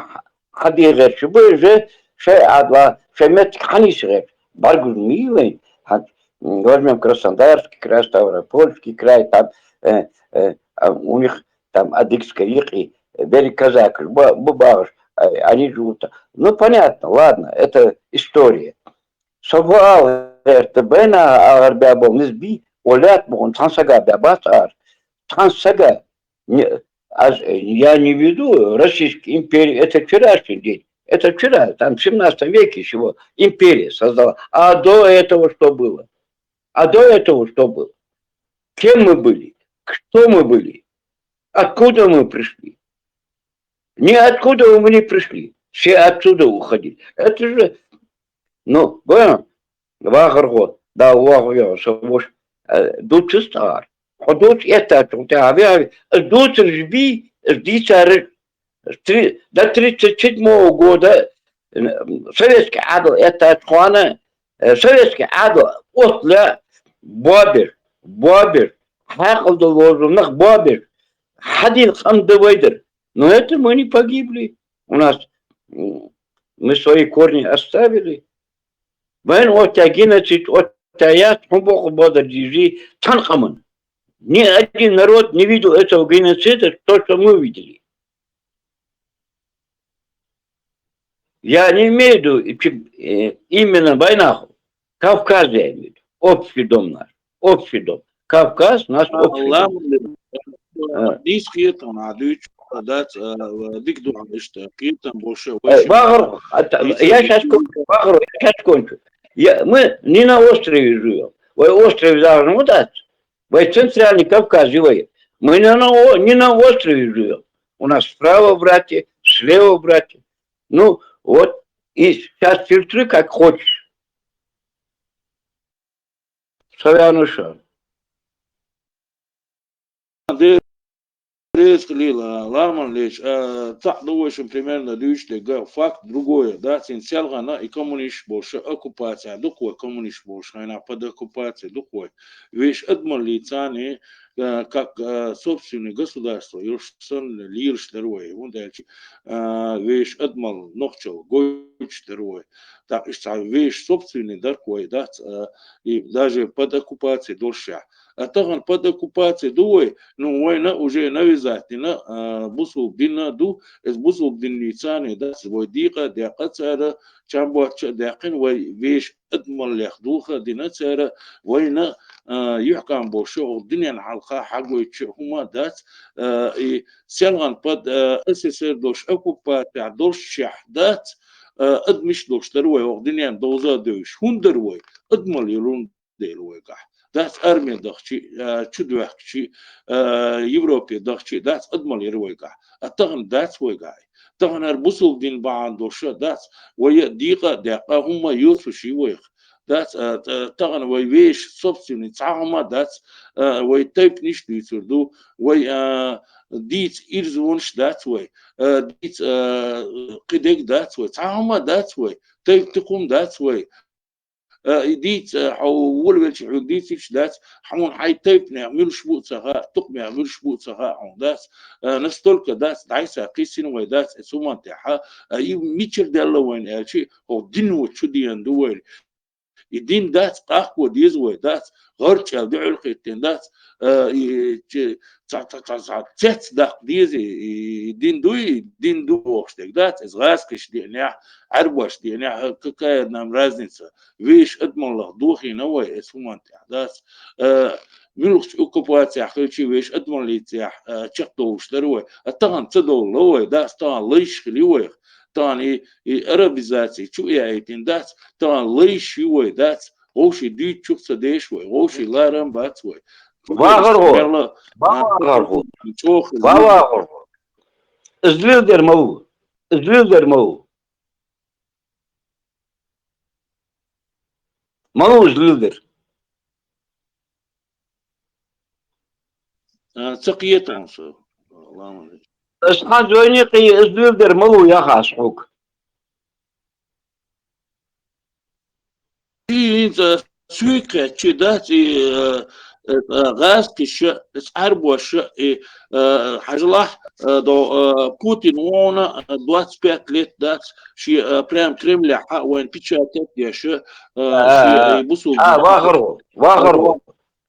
хьан де гӀерташ бу, уже шайн Ӏадла, шайн меттиг хьан йиса гӀерташ. БӀаргуьзна ма йий вайн. Хьан, м, возьмём Краснодарский край, Ставропольский край, там, э, э, а у них там адыгская йикъи, э, берег казакаш, ба-, бу багӀаш, э, они живут там. Ну, понятно, ладно, это история. Со фу ала гӀерта, байна агӀор баь бола низ бий, валлахӀи, боху, цхьан сага баь бац ара. Цхьан сага, не, аз, я не веду Российской империи, это вчерашний день, это вчера, там в семнадцатом веке всего империя создала. А до этого что было? А до этого что было? Кем мы были? Кто мы были? Откуда мы пришли? Ниоткуда мы не пришли. Все отсюда уходили. Это же, ну, понял? ВахаргӀо, да, вахаргӀо, со вош, э, дувцаш цар. Хьо дувц эттача, хьо тӀехьа вехьа, э, дувцараш бий, э, дийцараш, три-, до тридцать седьмого года, э, советский Ӏадал эттача хана, э, советский Ӏадал оттале бобер, бобер, хьаькъал долаш вола нах бобер, хьадийна къам да вай дар. Но это мы не погибли. У нас, м, мы свои корни оставили. Вайна оттаь геноцид оттаяц, хьун бокъо бодар дижи, цхьан къаман. Ни один народ не видел этого геноцида, то, что мы видели. Я не имею в виду, э, именно война. Кавказ я имею в виду. Общий дом наш. Общий дом. Кавказ наш общий дом. Ламан, э, дийс кхетам, а, дуьйцу, дац, э, дика ду хьан иштта, кхетам бовша, э, вай шимма. ВахаргӀо, а, та-, я щас кон-, вахаргӀо, я щас кончу. Я, мы не на острове живём. Вай острове загӀна ма дац. Вай Центральный Кавказ ю вай. Мы не на о-, не на острове живём. У нас справа братья, слева братья. Ну, вот, и сейчас фильтруй, как хочешь. Савянуша. Деррига лила, ламан леча, а, цхьаъ ду вай шимма примерно дуьйцуш дерг, факт другое, да, цин селхана и коммунисташ болуш оккупаци ду-кх вай, коммунисташ болуш хенахь под оккупацией ду-кх вай. Вешан адамаллица царна, а, как, а, собственный государство йолуш санна лелаш дара вай, хӀунда аьлча, а, вешан адамалла нохчалла гойтуш дара вай. ТӀаккха иштта цхьа вешан собственный дара-кх вай, дац, а, и даже под оккупацией долушехь. А тахана под оккупацией ду вай, ну, вайна уже навязать дина, а, бусулба дин ду, иза бусулба динца царна дац, вай декъа а декъна цара, чам боцчу а даьккхина, вай вешан адамаллех духар а дина цара, вайна, а, юьхькӀам болуш, оха дуьненна хьалха хьагойтуш хӀума дац, а, и селхана под, а, СССР долуш, оккупацехь долушшехь дац, а, адамаш долуш дара вай, оха дуьненна довза а девзаш. ХӀунда дара вай? Адамалла йолун дела вайгахь. Дац арме дахчи, а, чудоьхкичи, а, Европе дахчи, дац адамалла яра вайгахь. А тахана дац вайгахь. Тахана хӀара бусулба дин бахьана долуш дац, вай а декъа а даьккха, хӀумма а йоцуш ю вайх. Дац, а, та-, тахана вай вешан собственный цхьа хӀума а дац, а, вай тайпанаш а дуьйцур ду, вай, а, дийца ирзонаш а дац вай, а, дийца, а, кхидерг а дац вай, цхьа хӀума а дац вай, тайпа-тукхум а дац вай. А, и дийца, а, хьо волавелча хьоьга дийцича дац, хьуна хьайн тайпанех муьлш бу а ца хаьа, тукхамех муьлш бу а ца хаьа хьуна дац, а, настолько дац, дӀасакхиссина вай дац, эцу хӀуманна тӀехь, а, и мичара даьлла вайна аьлча, хӀокху дино чу деана ду вайна. И дин дац, къахко деза вай дац, гӀарчӀел дуьхьал хӀиттина дац, а, и, чи-, цхьа, цхьа, цхьа, цхьа цец даккха деза, и, и дин дуй, и дин ду бохуш дерг дац, иза гӀазкхаша деанехь, Ӏаьрбоша деанехь, какая нам разница? Вешан адамаллах дохийна вай, эцу хӀуманна тӀехь дац. А, муьлххачу оккупацехь хилча вешан адамаллицехь, а, чекхдовлуш дара вай. А тахана ца довлало вай, дац, тахана лайш хили вайх. Тахана и, и арабизация чу а яийтина дац, тахана лайш ю вай, дац. Вовший дуьйцучух ца деш вай, вовший ларам бац вай. ВахаргӀо, вахаргӀо, чӀогӀа вахаргӀо. Иза леладер ма ву. Иза леладер ма ву. Ма ву иза леладер. А, ца кхета хьуна со. Ламан. Ас хьан зойне кхий, иза леладер ма ву яха ас хьуга. И хӀинца суьйкхетчи дац, и, э, э, гӀазкхиша, Ӏаьрбоша, и, э, хьажалахь, э, до, э, Путин вона, э, двадцать пять лет дац, ши, э, прям Кремлехь а вайн печатать деш, э, ши, э, бусулба. А, вахаргӀо, вахаргӀо.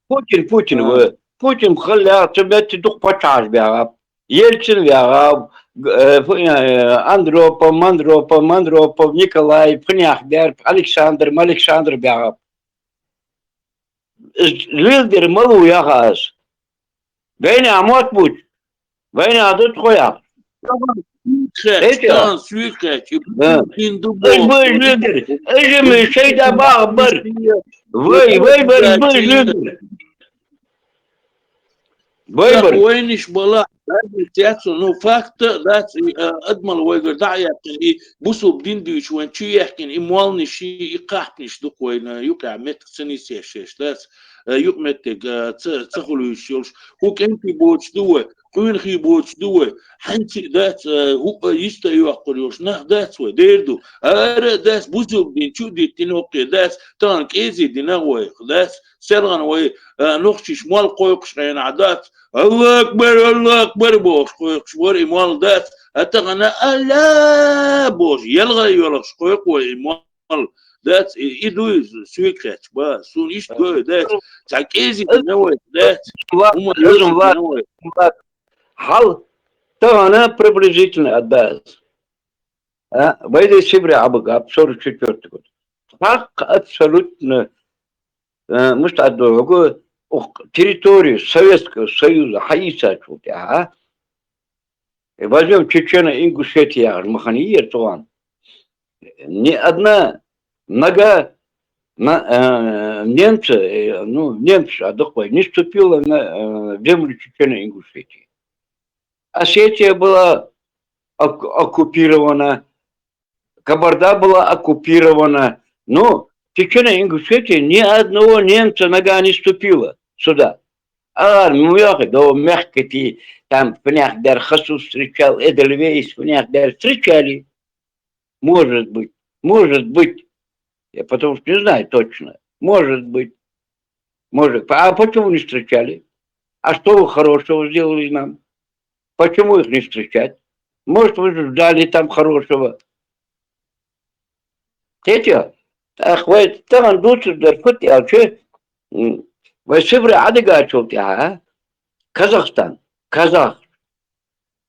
Путин, Путин, а, вай. Путин хилла, цу метте дукха паччахьаш баьгӀаб. Ельцин ваьгӀаб, э, фу, э, Андропов, Мандропов, Мандропов, Николай, Пхнях, Дерб, Александр, Малександр бягӀаб. Лилдер малу яха аз. Вайна а мот буч. Вайна а дут хо яха. Эти а? Тан суй кхач. Да. Дин ду. Ай, бо. Бой лилдер. Ай, же ми шайда бах бар. Вай, вай, бар, бой лилдер. Вай, бар. Вайниш бала. Цецо, ну, факт, дац, и, э, адмал вайгар да яхин, и бусул дин дуч вайн чу яхин, и молниш, и кахниш дуквайна, юка метк цени сешеш, дац, э, юк метк, э, ц-, цахулуш ёлш, ху кенти боч дуе, хуин хи боч дуе, ханти дац, э, ху, э, иста юаккур ёлш, нах дац вай, дерду, ара дац, бусул дин чу дит тин окке, дац, тан кези дина вай, дац, селган вай, э, нухчиш мал койкш гайна дац, Аллаху акбар, Аллаху акбар, бохуш, кхойкхуш вара и мол дац, а тахана Алла бохуш, ялгӀай йолуш, кхойкху вай и мол дац, и, и дуй суьйк хеташ, ба, суна иштта гой дац, цхьа кӀези не вай дац, хӀума лазум ва, не вай. Хьал тахана приблизительно отдац. А, вай дай Сибре абага, сорок четвёртый год. Хьакъ абсолютно Э, муш тӀаддохугу, ух, территорию Советского Союза хьаийцачул тӀаьхьа, э, возьмём Чечено-Ингушетия яхаш махана иер цугӀан. Ни одна нога на, э, немца, э, ну, немца а дукхой, не ступила на, э, землю Чечено-Ингушетии. Осетия была ок-, оккупирована, Кабарда была оккупирована. Ну, Чечено-Ингушетия ни одного немца нога не ступила сюда. А, ну, я говорю, да, мягкоти, там, понятно, Дархасу встречал, Эдельвейс, понятно, встречали. Может быть, может быть. Я потому что не знаю точно. Может быть. Может, а почему не встречали? А что вы хорошего сделали нам? Почему их не встречать? Может, вы ждали там хорошего? Тетя, ах, вай таган дуцур дар фут аьлча, м, вай Сибре Ӏадигачул тӀаьхьа, Казахстан, казах,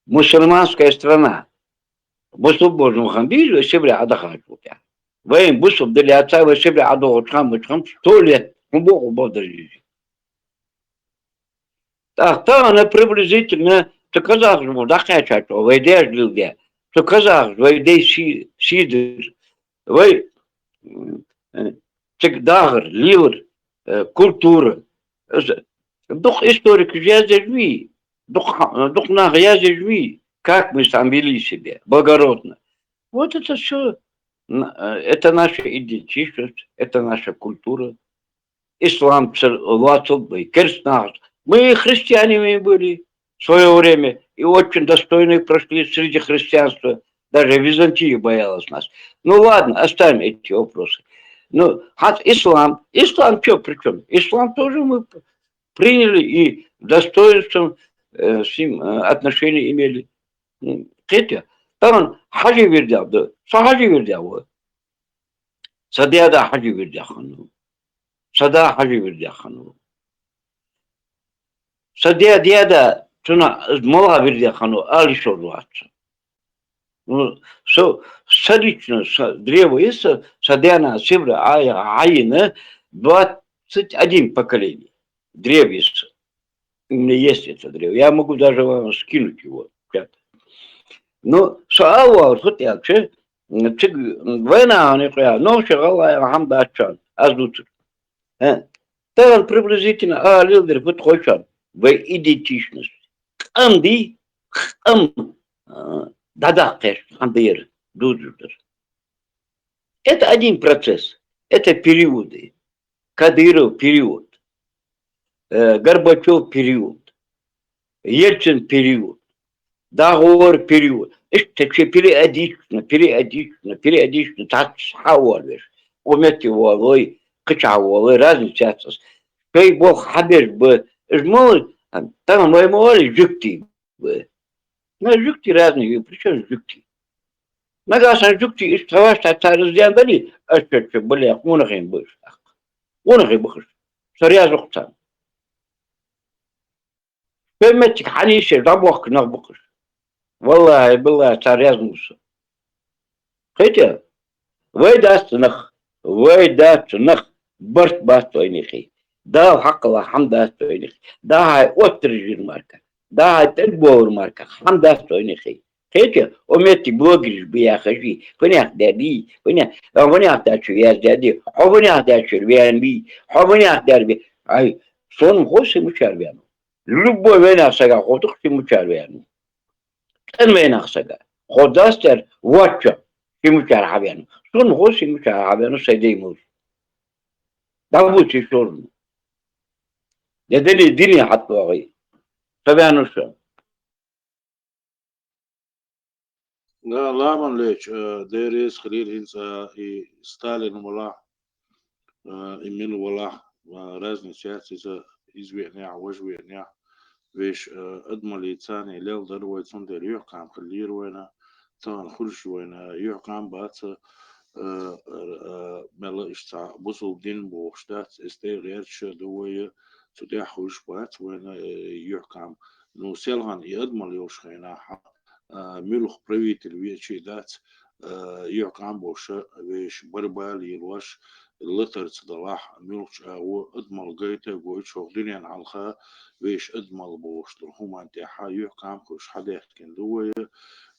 мусульманская страна. Бусулба божун хан бийз вай Сибре Ӏадахачул тӀаьхьа. Вайн бусулба дилла яц, вай Сибре Ӏадохучу хан, мучу хан, сто лет, хӀун боху бо даже иза. ТӀаккха тахана приблизительно цу казахаш бу дӀакхаьчачо, вай деш лилде. Цу казахаш вай дей ши-, шийдир. Вай, м, э, цига дахар, лилар, э, культура. Из дукха историкаш язъеш вий, дукха, дукха наха язъеш вий, как мы там вели себя, благородно. Вот это всё, н-, э, это наша идентичность, это наша культура. Ислам ца лоцург бай, керстанахь. Мы и христиане мы были в своё время, и очень достойно прошли среди христианства. Даже Византия боялась нас. Ну ладно, оставим эти вопросы. Ну, хат ислам. Ислам чё, при чём? Ислам тоже мы п-, приняли и достоинством, э, с ним, э, отношения имели. М, кхетя. Таман хьажи вирдя, да. Со хьажи вирдя, вот. Са деда хьажи вирдя ханну. Са да хьажи вирдя ханну. Са де-, деда цуна малха вирдя ханну, али шо вац. Ну, со, са лично, са древо есть, са, са деда Сибре Ӏа-, Ӏайина двадцать один поколение. Древо есть. У меня есть это древо. Я могу даже вам скинуть его в чат. Ну, со алвал хут я, че, м, чиг, м, вайна ани куя, но ши гала я хам дачан, аз дуцур. Э, таган приблизительно а лилдир хут хойшан, вай идентичность. Къам ди, къам, а, дадахкеш, къам бер, дудур. Это один процесс. Это периоды. Кадыров период, э, Горбачев период, Ельцин период, Договор период. Иштта чу периодично, периодично, периодично, так хьавалвеш. Ометте валой, кхыча валой, разница яц. Шай бох хьабеш б-, иш мол, там вай ма вали жугти б-. На жугти разные, при чём жугти? Нагасан жугти иш таваш та царыз дян дали, аш чу, бля, унахин быш. Унахин быхыш. Сарьязух цан. Пемметик хьанийше жабохк нах быхыш. Валлахьи, биллахьи, цар раьза ма ву со. Кхетий? Вай дац нах, вай дац нах, барт бац вайнахи. Дала хьакъала хӀама дац вайнахи. Дахьай оттараш йир мара-кх, дахьай тӀадбовлар мара-кх, хӀама дац вайнахи. Кхетий? О меттиг блогераш ба яхаш, фунех даьдий, фунех, а фунех даьча вяз даьдий, хьо фунех даьча вян бий, хьо фунех даьр бий. Ай, сона ма хов ши мичара ваьннав. Любой вайнах сага хов-кх ши мичара ваьннав. ЦӀена вайнах сага. Хов дац тӀера вочча ши мичара хьаваьннав. Сона ма хов ши мичара хьаваьннав сай дай муж. ДӀабуций шурна. Я дали дини хьатӀавагӀий. Ца ваьннав со. Да, ламан леча, э, Дерес хилир хӀинца, э, и Сталин валахь, э, и мила валахь, э, разница яц, иза, из веанехь, вож веанехь, веш, э, адамаллица лел дар вай, цундела юьхькӀам хилира вайна, тахана хуьлуш вайна юьхькӀам бац, э, э, мелла иштта бусулба дин бохуш дац, эс тӀе гӀерташ а ду вай, цу тӀехь хуьлуш бац вайна, э, юьхькӀам. Ну, селхана и адамалла йолуш хенахь, а, муьлха правитель веачий дац, а, юьхькӀам болуша веш барбала лелош, латарца далахь, муьлххачу агӀо адамалла гайта а гойтуш, хӀокху дуьненна хьалха веш адамалла бохуш долу хӀуманна тӀехь юьхькӀам хуьлуш хьадаьхкина ду вай.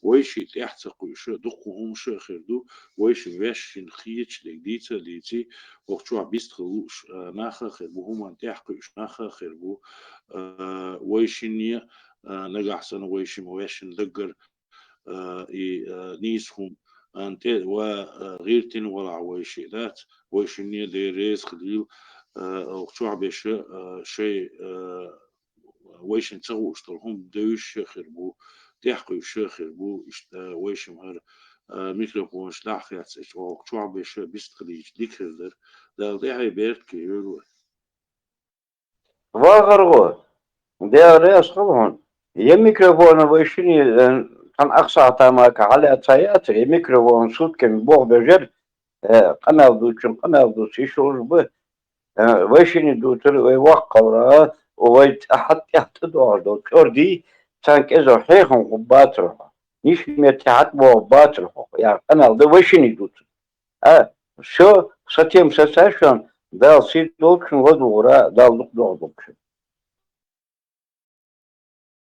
Вайшиъ тӀаьхьа ца кхуьуш, дуккха хӀумаш а хир ду, вайшимма ваьшшинна хеташ дерг дийца а дийций, хӀокху чохь бистхила лууш, а, нах а хир бу, хӀуманна тӀаьхьа кхуьуш нах а хир бу, а, вайшинна а, нагахь санна вайшимма ваьшшинна даггара, а, и, а, нийса хӀума, а, тӀе ва, а, гӀиртина валахь вайшиъ дац, вайшинна а Дела реза хилийла, а, оха чохь беша, а, шай, а, вайшинна ца хууш долу хӀума девзаш а хир бу, тӀаьхьа кхуьуш а хир бу, иштта вайшимма хӀара, а, микрофонаш дӀа а хецча, оха чохь беша бистхилийча дика хир дара. Дала тӀаьхье беркате йойла вай. Вахархо, Дела реза хуьлда хьуна. Я микрофона вайшинна, э, цхьана ах сахьта мара-кх хьалаьцна яцара, я микрофона сутками боху бежара, э, къамел дуьйцучун къамел дуьйцу, йиш йолуш бу, э, вайшинна дуьйцура, вай воккхалла, вай тӀаьхьа тӀаьхьа тӀедогӀуш долу чӀор дий, царна кӀезиг хьехам хӀума бацара хьо. Нийса метте хьатӀабогӀу бацара хьо, я къамел дан вайшинна дуьйцура. А, всё, сан тема сацара шуна, Дала сий долчун ладугӀура, Дала дукха догӀу долчун.